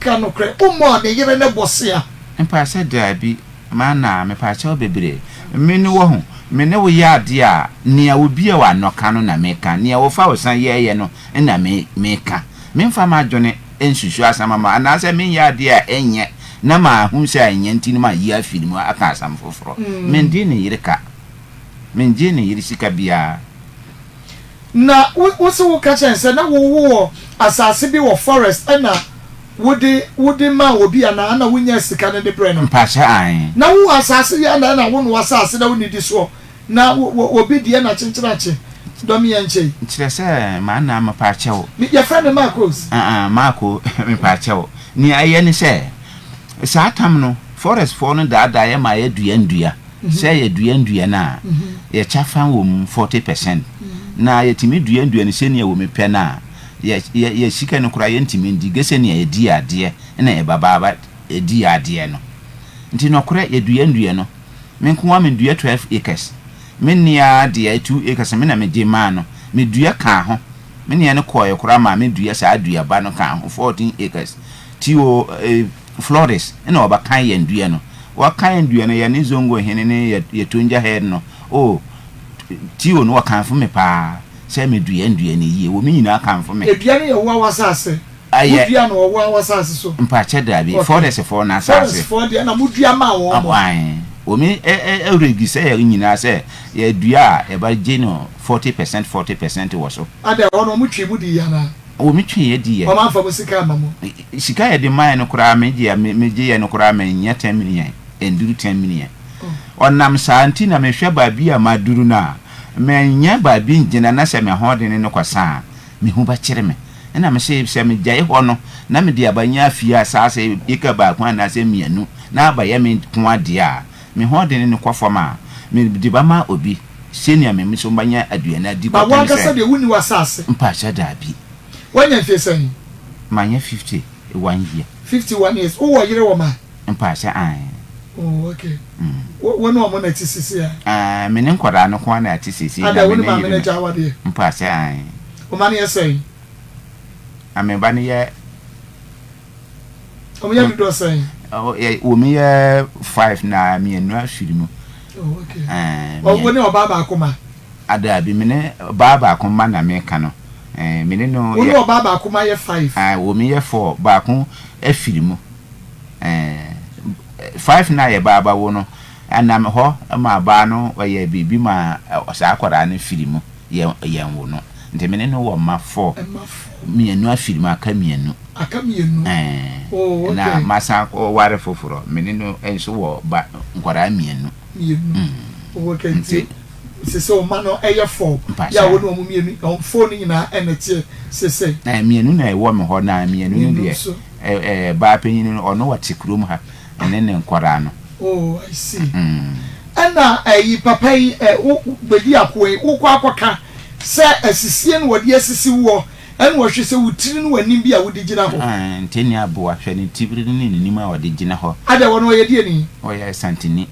ka nokorɛ, wommɔɔ ne yere no bosea. Mpaasɛ daabi, Mana, mepaakyɛw bebree. Me no wahu, me ne wo yɛ adeɛ a, nea obi a w'ano ka no na meka, nea wofa wo sa yɛɛyɛ no na me meka. Memfa m'adwene nsusu asɛm ama anaasɛ menyɛ adeɛ a ɛnyɛ na mahu sɛ ɛnyɛ nti no mayi afiri mu aka asɛm foforɔ. Mende ne yere ka. Mengyee ne yere sika biara. Na wo wo se wo ka kyerɛ no sɛ na wo wo wɔ asase bi wɔ forest ɛna wo de wo de maa obi anaa ɛna wo nyaa sika no de brɛ no? Mpakyɛ ae. Na wo wɔ asase yi anaa ɛna wo noa asase na wo nidi soɔ na wo wo obi deɛ na kyenkyen akye dɔm yɛ nkyɛ yi? Kyerɛ sɛ m'anaa mepakyɛw. Me yɛfrɛ me Marcos. Ah ah Marco mepakyɛw. Nea ɛyɛ ne sɛ saa tam no forest foɔ no daadaa yɛ ma yɛ dua ndua. Sɛ yɛdua nnua no a, yɛ kyɛfa wɔ mu 40%. Na yɛtumi dua nnua no sɛnea wɔ mu pɛ no a, yɛ yɛ yɛ sika no koraa yɛntumi ndi gye sɛnea yɛdi adeɛ na yɛbaba di adeɛ no. Nti nɔkorɛ yɛdua nnua no, me nko ara medua 12 acres. Me nua deɛ 2 acres me na megye maa no. Medua kaa ho. Me nua no kɔɔɛ koraa maa medua saa duaba no kaa ho 14 acres. Ti o eh, Flores na wɔbɛkan yɛn dua no. Wɔkan yɛn dua no, yɛne Zongo hene ne yɛ yɛ Tonja head no, oh, Tio no wɔkamfo me paa sɛ medua ndua no yie. Wɔn nyinaa kamfo me. Dua no yɛ wo ara w'asase. Ɛyɛ. Modua no wɔ wo ara w'asase so? Mpakyɛ daabi, Okay. Forest foɔ no asase. Forest foɔ deɛ na modua maa wɔn mo? Ae. Wɔn regi sɛ yɛn nyinaa sɛ yɛdua a yɛba gye no 40% 40% wɔ so. Adɛn, ɛhɔ no wɔn twee mo dii anaa? Wɔn twee yɛ dii yɛ. Wɔn amfa mo sika amma mo? Sika a yɛde maeɛ no koraa me gye a me gye yɛ no koraa mennya 10 million, ɛnduru 10 million. Ɔnam saa nti na mehwɛ baabi a maduru no a, mannya baabi ngyina na sɛ m'ahoɔdene no kɔsa a, me ho bɛkyere me. Ɛna mese sɛ megyae hɔ no na mede aba nya fie asaase eka baako anaasɛ mmienu na aba yɛ me nko ara deɛ a, me hoɔdene no kɔ fam a, mede bɛma obi sɛnea me nso mɛnya aduane adi Ba kɔpem w'ankasa sɛ. deɛ wonni w'asaase. Mpakyɛ daabi. Woanya mfie sɛn? Manya 51 year. 51 years. Wowɔ yere wɔ ma? Mpakyɛ ae. Oh okay. Wo ne ɔmo na ɛte sisi a? Ae, me ne nkwadaa no nko ara na ɛte sisi na Adɛn, wo me ne ne maame no yere agya awadeɛ? no. Mpakyɛ ae. Wo ma no yɛ sɛn? Na me ba no yɛ. Ɔmo yɛ dodoɔ sɛn? Wɔ mu yɛ five na mmienu afiri mu. Oh okay. Wo ne ɔbaa baako ma? Daabi, me ne ɔbaa baako mma na meka no. Me ne no Wo ne yɛ. ɔbaa baako ma yɛ five? Wɔ mu yɛ four, baako afiri mu. Five no a yɛba abɛwo no, ɛnam hɔ ma baa no ɔyɛɛ biribi ma saa akwadaa no firi mu, yɛ yɛnwo no. Nti me ne no wɔ mma four. Mma four. Mmienu afiri mu, aka mmienu. Aka mmienu. Ɛɛ. Oh, okay. Na masan akɔware foforɔ, me ne no nso wɔ ba nkwadaa mmienu. Mmienu. Oh, okay. Nti sese wo mma no yɛ four. Mpakyɛ. Yɛ a wo ne wɔn mmienu, wɔn four no nyinaa ɛna ɛteɛ sese. Ɛɛ, mmienu na ɛwɔ me hɔ, na mmienu no Mmienu deɛ. nso. Ɛɛ baa panyin no ɔno ɔte kurom ha ɛne ne nkwadaa no. Oh I see. Ɛna ɛyi papa yi ɛ wo bedi akoa yi wokɔ akɔka sɛ asisie na wɔde asisi woɔ ɛna wɔhwɛ sɛ wo tiri ne w'anim bi a wode gyina hɔ. Ɛɛ Ntɛni aboa hwɛ ne tiri ne n'anim a ɔde gyina hɔ. Adɛn ɔno ɔyɛ deɛni? Ɔyɛ Asanteni.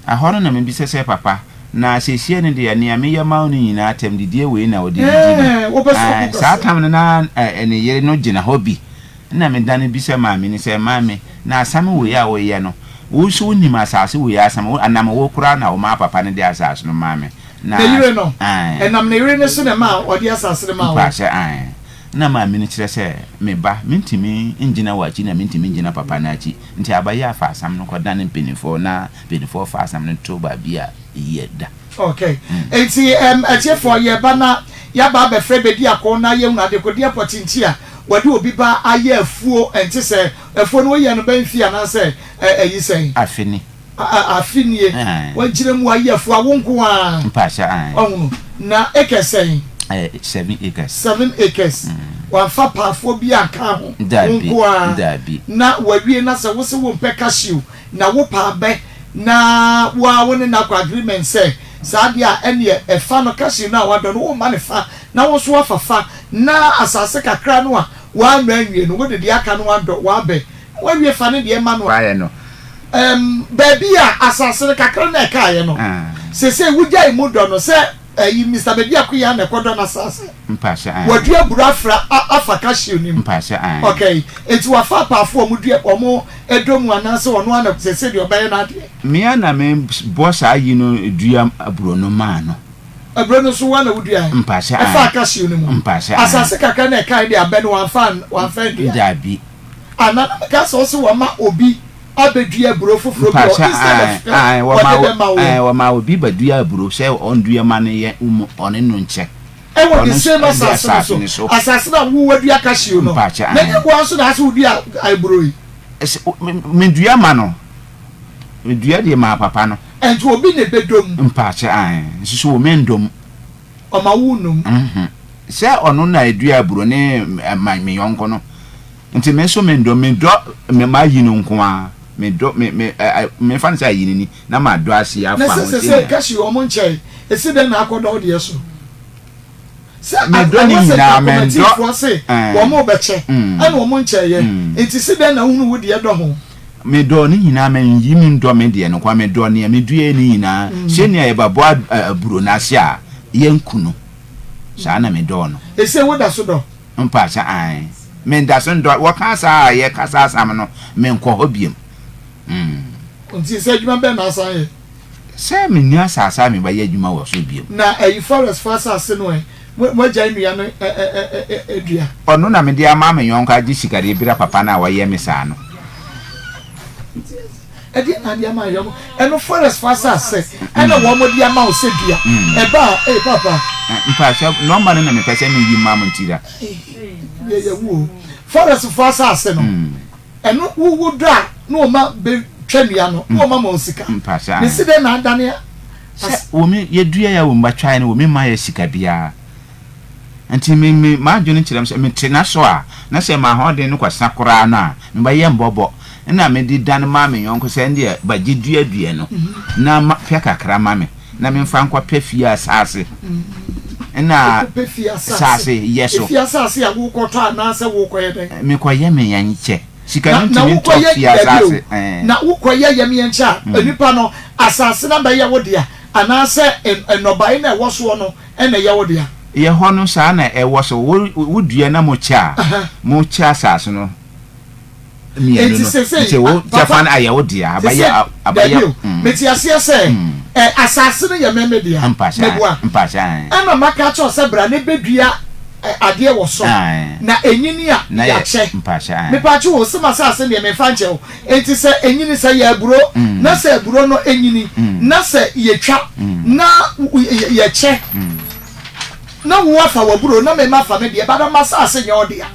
Ɛhɔ no na mebisa sɛ papa na seesie no deɛ nea meyɛ ma wo no nyinaa atɛm didie wei na wode didi me? Ɛɛ wopɛ sɛ Ɛɛ ɔbu saa kwasea. tam no na ɛɛ ne yere no gyina hɔ bi. Ɛnna medane bisa maame no sɛ, Maame, na asam wei a woreyɛ no, wo nso wonim asase wei asam? Wo, ɛnam wo koraa na womaa papa no de asase no maa me. Na, Ne yere no? Aane. Ɛnam ne yere no so na ɛmaa ɔde asase no maa wo? Mpakyɛ, aane. Ɛnna maame no kyerɛ sɛ, Me ba, mentumi ngyina w'akyi na mentumi ngyina papa no akyi, nti aba yi a fa asam no kɔdane mpanimfoɔ na mpanimfoɔ fa asam no to baabi a ɛyie da. Ok nti ɛm atiefoɔ yɛba na yaba abɛfrɛ Bediako na yɛhunu adekodeɛ pɔte nti a wɔde obi ba ayɛ afuo ɛnte sɛ afuo no woyɛ no bɛn fie anaasɛ ɛ ɛyi sɛn? Afe ni. A a afe nie Ae. wagyina mu ayɛ afuo a wo nko ara Mpakyɛ ae. wahunu na acres sɛn? Ɛyɛ seven acres. Seven acres wamfa paafoɔ bi anka ho wo Daabi nko ara daabi. na wawie na sɛ wose wompɛ cashew na wo paa bɛ na wo ara wo ne no akɔ agreement sɛ saa deɛ a ɛneɛ ɛfa no cashew no a wadɔ no wo mma no fa na wo nso wafa fa na asase kakra no a wannɔ anwie no wode deɛ aka no adɔ w'abɛ na wawie fa ne deɛ ma no a. Faeɛ no. Ɛm baabi a asase no kakra no a ɛkaeɛ no seesei wogyae mu dɔ no sɛ ɛyi Mister Bediako yi ara na ɛkɔdɔ n'asase. Mpakyɛ ae. Wadua aburo afra a afa cashew no mu. Mpakyɛ ae. Okay, enti wafa apaafo a wɔn dua wɔn dɔ mu anaasɛ ɔno ara na seesei deɛ ɔbɛyɛ n'adeɛ? Me ara na me bɔ saa ayi no dua aburo no maa no. Aburo no nso wo ara na woduae? Mpakyɛ ae. Ɛfaa cashew no mu? Mpakyɛ ae. Asase kakra na ɛkae deɛ abɛ no wamfa wamfa andua? Dabi. Ah, na na meka sɛ ɔse wama obi abɛdua aburo foforɔ bi hɔ Mpakyɛ instead ae of sɛ ae ɔde wɔma bɛma wo. ae wɔma obi bɛdua aburo sɛ ɔndua ma no yɛ um ɔne no nkyɛ. Ɛwɔ Ɔno the nso same ɛde asase no asase so, no so. asase no a wo wadua cashew no, Mpakyɛ na ae. ɛnyɛ wo ara nso na asɛ wodua aburo yi. Ɛsɛ o me medua ma no, medua deɛ maa papa no. Ɛnti obi na ɛbɛdɔ mu. Mpakyɛ ae, nso so mendɔ mu. Ɔma wo nom. Mhm. Sɛ ɔno na ɛdua aburo ne ma me yɔnko no, nti me nso mendɔ, medɔ me m'ayi no nko ara, medɔ me me ɛ ɛ mefa no sɛ ayi no ni na madɔ aseɛ Na afa sɛ ho sɛsɛɛ sɛnea. cashew ɔmo nkyɛe, esi dɛn na akɔdɔ wo deɛ so? Sɛ Medɔ ne ɛwɔ sɛ nyinaa, nka mendɔ kɔmɛtiifoɔ se ɛɛ wɔn rebɛkyɛ mm ɛna wɔn nkyɛeɛ, mm. nti si dɛn na wohunu wo deɛ dɔ ho? Medɔ ne nyinaa, menyi mendɔ me deɛ no nko ara, medɔ nea meduaeɛ no nyinaa, sɛnea yɛbɛbɔ aburo no ase a yɛnku no, saa na medɔɔ no. Ese woda so dɔ? Mpakyɛ ae, meda so ndɔ, wɔka saa a yɛka saa asɛm no, menkɔ hɔ biom. Mm. Nti sɛ adwuma bɛn na asan yɛ? Sɛ menni asase a mebɛyɛ adwuma wɔ so biom. Na ayi forest fo asase no ɛ? Moagyae nnua no dua. Ɔno na mede ama me yɔnko agye sika de abira papa no a wayɛ me saa no. Ɛdeɛn na ade ama yɔnko? Ɛno forest fo asase ɛna wɔn de ama wo sɛ dua. Ɛba a, ee papa. Mpakyɛ nɔmba no na mepɛ sɛ meyi ma mo nti da. Deɛ yɛwu o. Forest fo asase no, ɛno wo wo dɔ a na wɔn ma bɛ twa nnua no, na wɔn ama wɔn sika. Mpakyɛ. Mesi dɛn na adane Sɛ wɔ me yɛdua yɛ wɔ mma twae no wɔ me mma yɛ sika biara nti me me m'adwene kyerɛ me sɛ mete na so a na sɛ m'ahoɔden no kɔsa koraa no a me ba yɛ mbɔbɔ na me de dan ma me yɔnko sɛ ɛndeɛ ba gye dua dua no na ma pɛ kakra ma me na me nfa nkɔ pɛ fie asaase na saase yɛ so. Efie asaase a wokɔtɔ anaasɛ wokɔyɛ dɛn? Mekɔyɛ me yɛn kyɛ. Sika no ntumi ntɔ fie asaase. Na wokɔyɛ yɛm yɛn kyɛ a, nipa no Asase no bɛyɛ wo dea, anaasɛ nnɔbae no a ɛwɔ soɔ no na ɛyɛ wo dea? Yɛ hɔ no, saa na ɛwɔ so. Wo, wodua na mokyɛ a, mokyɛ asase no mmienu no. Nti wo kyɛfa no ayɛ wo dea, abɛyɛ, abɛyɛ. Dabi o, mete aseɛ sɛ asase no yɛ me me dea, meboa. Ɛna maka akyerɛ wo sɛ bra na bɛdua adeɛ wɔ so, na ɛnyini a, yɛakyɛ. Mepaakyɛw o, sɛ m'asase deɛ memfa nkyɛ wo. Enti sɛ enyini, sɛ yɛ aburo, na sɛ aburo no nyini, na sɛ yɛtwa, na yɛkyɛ, na wo afa w'aburo, na me mafa me deɛ, but m'asase nyɛ wo dea.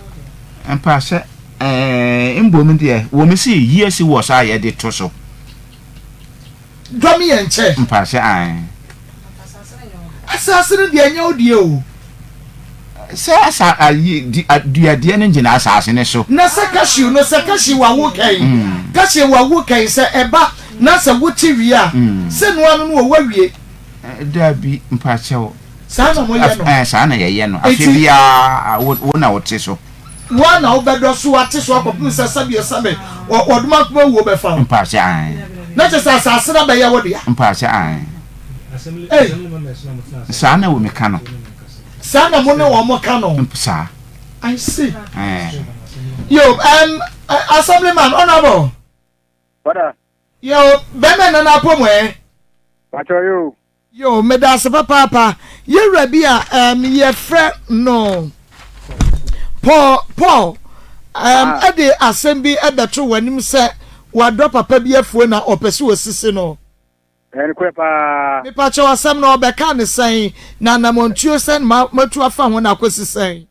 Ampa sɛ, ɛɛ, mbom deɛ, wɔ me se years wɔ so a yɛde to so. Dɔ me yɛ nkyɛ. Mpa sɛ ae. Asase no deɛ ɛnyɛ wo deɛ o. Sɛ asa ayi di duadeɛ no gyina asase no so. Na sɛ cashew no sɛ cashew a woka yi cashew a woka yi sɛ ɛba na sɛ wote wie a sɛ noa no no o woawie. Dabi mpakyɛw. Saa na moyɛ no. Ɛɛ saa na yɛyɛ no afe biara wo na wote so. Wo ara na wobɛdɔ so ate so akɔpem sɛ sɛdeɛ sɛbe ɔdomankoma wuo bɛfa wo. Mpakyɛ ae. Na kyerɛ sɛ asase no abɛyɛ wo dea. Mpakyɛ ae. Ei. Saa na wɔ me ka no. Saa na mo ne wɔn ka no. Saa. I see. Ɛɛ. Yo, um, Assemblyman, Honorable. Brother. Yo, bɛmɛ nana apɔ mu ɛ. Pakyɛ yo. Yoo medase papaapa yɛwura bi a um, yɛfrɛ no Paul Paul um, ah. ɛde asɛm bi ɛbɛto w'anim sɛ wadɔ papa bi afuo na ɔpɛ sɛ osisi no. Ɛnokorɛ paa. Mepakyɛw asɛm no ɔbɛka ne sɛn na anammɔntuo sɛn ma matu afa ho na akɔsi sɛn.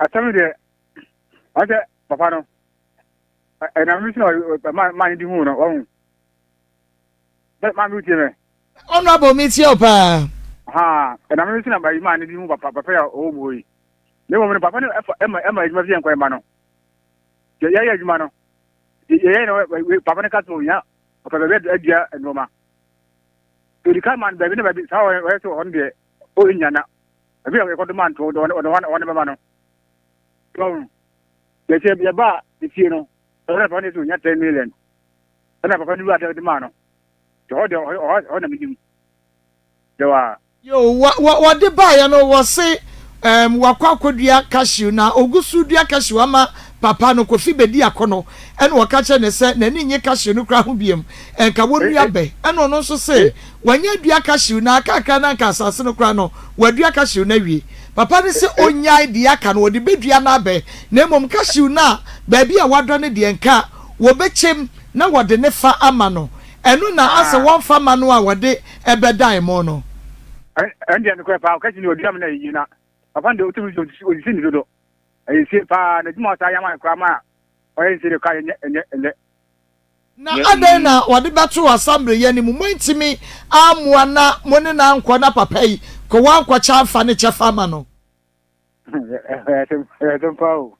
Asɛm no deɛ ɔsɛ papa no ɛnam no sɛ maa ne di hu no wahu. Bɛ maame wotie me. Honourable me tie wo paa. Ahaa ɛna me nso na bayi maa ne bi hu papa papa yɛ ɔwɔ mu hɔ yi. Na mmom no papa no ɛfa ɛma ɛma adwuma fi yɛn kwan ma no. Yɛ yɛyɛ adwuma no. Yɛyɛ no papa no ka sɛ ohia ɔpɛ baabi adua nneɛma. Odi kan ma no baabi na baabi saa ɔyɛ sɛ ɔno deɛ ɔnya na baabi a yɛkɔdo ma nto ɔno ɔno ɔno bɛma no. Tɔn yɛsɛ yɛba efie no ɔno papa no sɛ ohia 10 million. Ɛna papa no wura de maa no. Nti hɔ deɛ hɔ hɔ na menim. Deɛ wa. Yoo, wɔ wɔ wɔde baeɛ no wɔse ɛɛm wakɔ akɔdua cashew na ɔgu so dua cashew ama papa no Kofi bɛdi akɔnɔ ɛna ɔka kyerɛ no sɛ n'ani nnye cashew no koraa ho biom nka wɔnnua bɛ ɛna ɔno nso se wanya adua cashew na aka kakra na anka asase no koraa no wadua cashew no awie. Papa no se ɔnnyae deɛ aka no ɔde bɛdua n'abɛ na mmom cashew no a baabi a wadɔ no deɛ nka Wɔbɛkyɛm na wɔde ne fa ama no. Ɛno na asɛ wɔmfa mma no a wɔde bɛdan mo no. Ɛndeɛ nokorɛ paa ɔka kyini ɔdua me na ɛyie na papa no deɛ wotumi sɛ ɔsisi ne dodo ɛyɛ nsie paa na adwuma ɔsaa yɛ ama no koraa ma ɔyɛ nsie de koraa ɛnyɛ ɛnyɛ ɛnyɛ. Na adɛn na wɔde bɛto assembly yi anim? Moantumi ammoa na mo ne no ankɔ na papa yi kɔ woankɔkyɛ amfa ne kyɛfa ama no? Ɛyɛ asɛm paa o.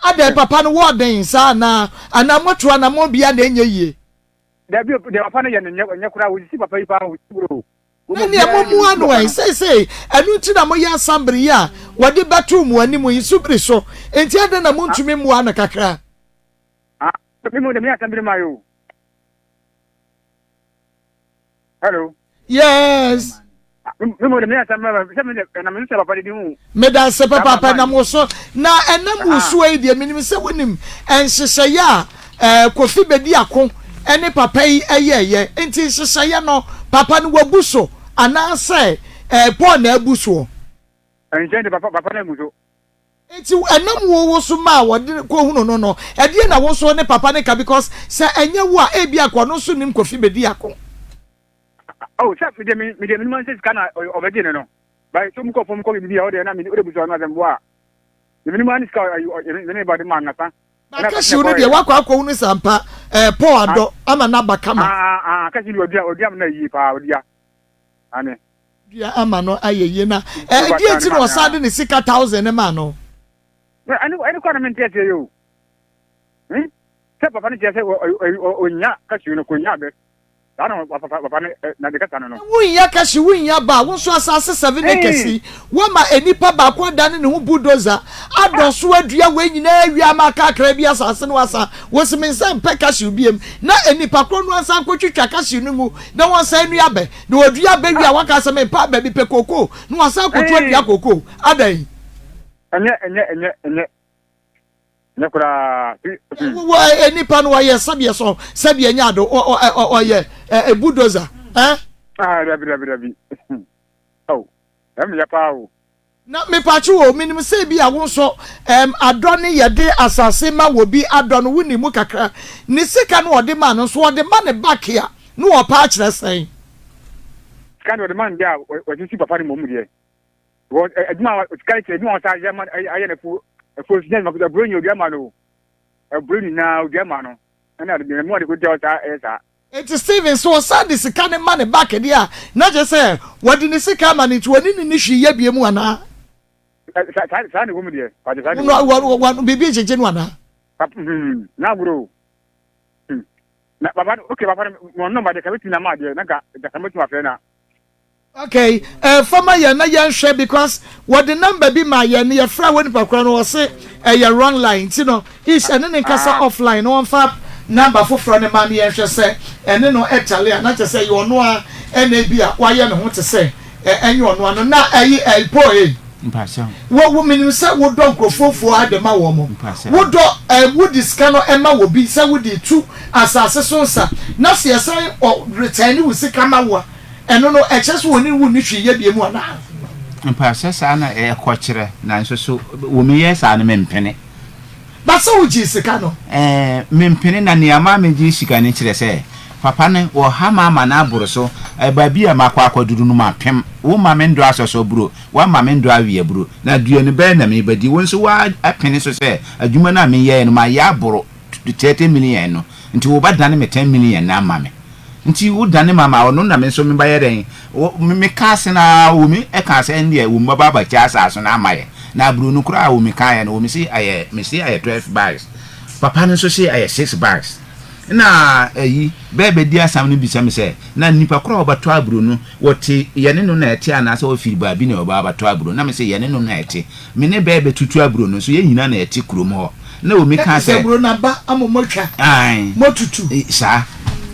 Adɛn papa no wɔ den saa anaa? Anaa moatu anamɔn biaa na ɛnyɛ yie? Dabi o, deɛ papa no yɛ no nyɛ nyɛ koraa, wɔsisi papa yi paa o, wɔsisi bro. Na neɛ mommua no ɛ? Seisei ɛno nti na moyɛ assembly yi a wɔde bɛtoo mo anim yi so biri so, enti adɛn na montumi mmoa no kakra? Ah, me mu de me assembly man o. Hello. Yes. Me mo de me asɛm bɛ sɛ me de ɛnam nso sɛ papa de di ho. Meda ase papaapa ɛnam wo so na ɛnam wo so yi deɛ menim sɛ wonim nhyehyɛeɛ a ɛɛ Kofi Bediako ɛne papa yi ɛyɛɛyɛ nti nhyehyɛeɛ no papa no wabu so anaasɛ ɛɛ Paul na abu soɔ. Nkyɛn de papa papa no amu so. Nti ɛnam wo wo so maa wɔde kɔhunu no no, ɛdeɛn na wo nso wo ne papa no ka because sɛ ɛnyɛ wo a ebia anka ɔno nso nnim Kofi Bediako. Oh, sɛ medeɛ me medeɛ menim sɛ sika na ɔbɛgye no no. But sɛ ɔmu kɔ fam kɔ biribi a ɔdeɛ na me wode busua no asɛm boa a. Deɛ menim ara ne sika me ne ba de maa no nasa. Ba cashew no deɛ wakɔ akɔhunu sɛ ampa ɛɛ Paul adɔ ama n'aba kama. Ah ah cashew deɛ ɔdua ɔdua ama no ayie paa ɔdua. Ane. Dua ama no ayɛ yie na ɛdeɛ nti na ɔsan de ne sika thousand no maa no. Ɛne ɛne kɔ na mente aseɛ yi o. Hmm? Sɛ papa no kyerɛ sɛ ɔnya cashew no kɔnya abɛ. Saa na papa papa no na de kasa no no. Wonnya cashew wonnya ba a wo nso asase seven acres yi woama nnipa baako adane ne ho bulldozer adɔ so adua wei nyinaa awie ama aka akra bi asase no asa wosi me nsa mpɛ cashew biem na nnipa korɔ no ansan nkɔtwitwa cashew no ngu na wɔnsan nnua abɛ Na ɔdua abɛ wie a, waka sɛ, Mempɛ abɛ, mepɛ kookoo. Na wasan akɔtu adua kookoo. Adɛn? Ɛnyɛ, ɛnyɛ, ɛnyɛ, ɛnyɛ, ɛnyɛ koraa. Wɔ ɛ nipa no ɔyɛ sɛdeɛ sɔ sɛdeɛ nyɛ ado ɔ ɔ ɔ ɔyɛ ɛ bulldozer ɛ. Ah, dabi, dabi, dabi. Oh, ɛmi yɛ paa o. Na mepakye o, menim sɛ ebia wo nso ɛɛm adɔ ne yɛde asase ma wɔ bi adɔ no wonim mu kakra. Ne sika no ɔde maa no nso ɔde ma ne back a ne ɔpɛ akyerɛ sɛn? Sika deɛ ɔde ma no deɛ a wasisi papa no mmom deɛ. Because adwuma a sika no kyerɛ adwuma a ɔsan yɛ ma ayɛ no afuo afuo nso nyɛ adwuma ketewa aburo nyɛ odua ma no o. Aburo nyinaa odua ma no ɛna ade deɛ mu ade kɔdi a ɔsan ɛyɛ saa. Enti Steven sɛ ɔsan de sika no ma ne back deɛ a, na kyerɛ sɛ wɔde ne sika ama no nti ɔne no nni hwee yɛ biom anaa? Saa na ɛwɔ mu deɛ. Saa na ɛwɔ mu. Biribi nkyekye no anaa? Hmm, na agorɔ o. Hmm. Na papa no, okay, papa no, wɔn nɔmba deɛ, ka bɛtumi na ama deɛ, na nka, nka mɛtumi afrɛ na. Okay, eh, fa ma yɛn na yɛnhwɛ because wɔde number bi maa yɛn no yɛfrɛ wɔ nipa korɔ no wɔse ɛyɛ wrong line nti no ish ɛne ne nkasa ah. offline na wɔmfa number foforɔ no ma no yɛnhwɛ sɛ ɛne no ɛtale a na kyerɛ sɛ ɛyɛ ɔno a ɛna ebi a wayɛ ne ho te sɛ ɛnyɛ ɔno ano na ɛyi ɛyi Paul ei. Wo wo menim sɛ wodɔ nkurɔfoɔ fuo ade ma wɔn mo wodɔ ɛ wodi sika no ɛma wɔ bi sɛ wode tu asase so nsa na sɛ yɛsan ɔ retɛn ne wo sika ma wo a Ɛno no, ɛkyerɛ sɛ wɔne wo nni hwee yɛ bio anaa? Mpa sɛ saa na ɛkɔ kyerɛ, nanso so wɔ me yɛ saa no mempene. But sɛ wogyee sika no? Ɛɛ, mempene, na nea ama megyee sika no kyerɛ sɛ papa no ɔha me ama no aboro so, baabi a makɔ akɔduru no mapem, womma me ndɔ asɔsɔburo, woamma me ndɔ aweaburo, na aduane bɛn na merebɛdi, wo nso woapene so sɛ adwuma no a meyɛeɛ no mayɛ aboro 30 million no, nti wobɛdane me 10 million no ama me. Nti wo dane ma ma ɔno na me nso me bɛyɛ dɛn? Wo, me, me kaa se no ara, wo me kaa sɛ ɛndeɛ wo mmɛba abɛkyɛ asaase no ama yɛ. Na aburo no koraa a wo me kaeɛ no, wo me se ɛyɛ, me se ɛyɛ 12 bags. Papa no nso se ɛyɛ six bags. Nna ayi, bɛɛ bɛdi asam no bisa me sɛ, na nnipa korɔ a wɔbɛtɔ aburo no, wɔte yɛne no na ɛte anaasɛ wɔfiri baabi na wɔba abɛtɔ aburo? Na me se yɛne no na ɛte. Me ne bɛɛ bɛtutu aburo no nso, yɛn nyinaa na yɛte kurom hɔ. Na omi kaa sɛ. Sɛ aburo no aba ama moatwa, Ae. moatutu. Saa.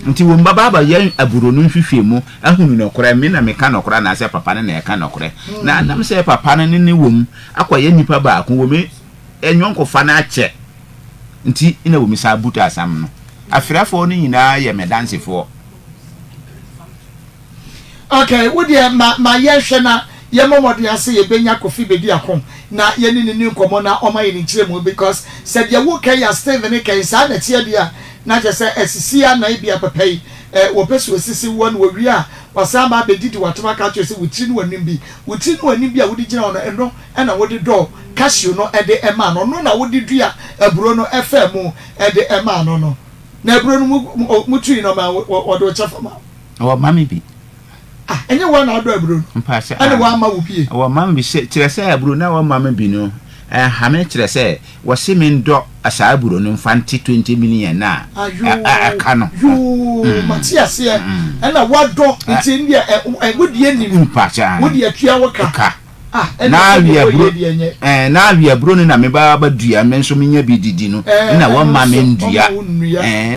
Nti wɔn bɛba abɛyɛ aburo no nhwehwɛmu ahunu nɔkorɛ, me na meka nɔkorɛ anaasɛ papa no na ɛka nɔkorɛ. Na ɛnam sɛ papa no ne ne wɔ mu akɔyɛ nnipa baako wɔ me nyɔnkofa no akyɛ nti na wɔmi saa butu asɛm no. Afirafoɔ no nyinaa yɛ me dansefoɔ. Okay, wo deɛ ma ma yɛnhwɛ na yɛmmɔ mmɔden ara sɛ yɛbɛnya Kofi Bediako na yɛne no nni nkɔmmɔ na ɔma yɛn ne nkyerɛmu because sɛ deɛ woka yi a Stephen reka yi saa na ɛteɛ deɛ a na kyerɛ sɛ asisi ara na ebia papa yi eh, wɔpɛ sɛ wɔsisi woɔ na wɔwie a wasan aba abɛdidi w'atam aka akyerɛ sɛ wo tiri ne w'anim bi, wo tiri ne w'anim bi a wode gyina hɔ no ɛno na wode dɔɔ cashew no de maa no, ɔno na wode dua aburo no faa mu de maa no no. Na aburo no mu mutui no ɔma wɔde wo kyɛfa ma wo. Wɔma me bi. Ah, ɛnyɛ wo na adɔ aburo no. Mpa sɛ ɛna wɔama wo bi. Wɔma me bi sɛ kyerɛ sɛ aburo na wɔma me bi no ɛha me kyerɛ sɛ wɔse me ndɔ saa aburo no mfa nte 20 million na ɛka no. Yoo, mm. mate aseɛ. Mm. Ɛna wadɔ nti ndeɛ wodeɛ nim. Mpa sɛ wodeɛ atua wo ka. Ka. Na awiaburo ɛɛ na awiaburo no na me ba ba dua me nso menya bi didi no na wɔma me ndua ɛɛ.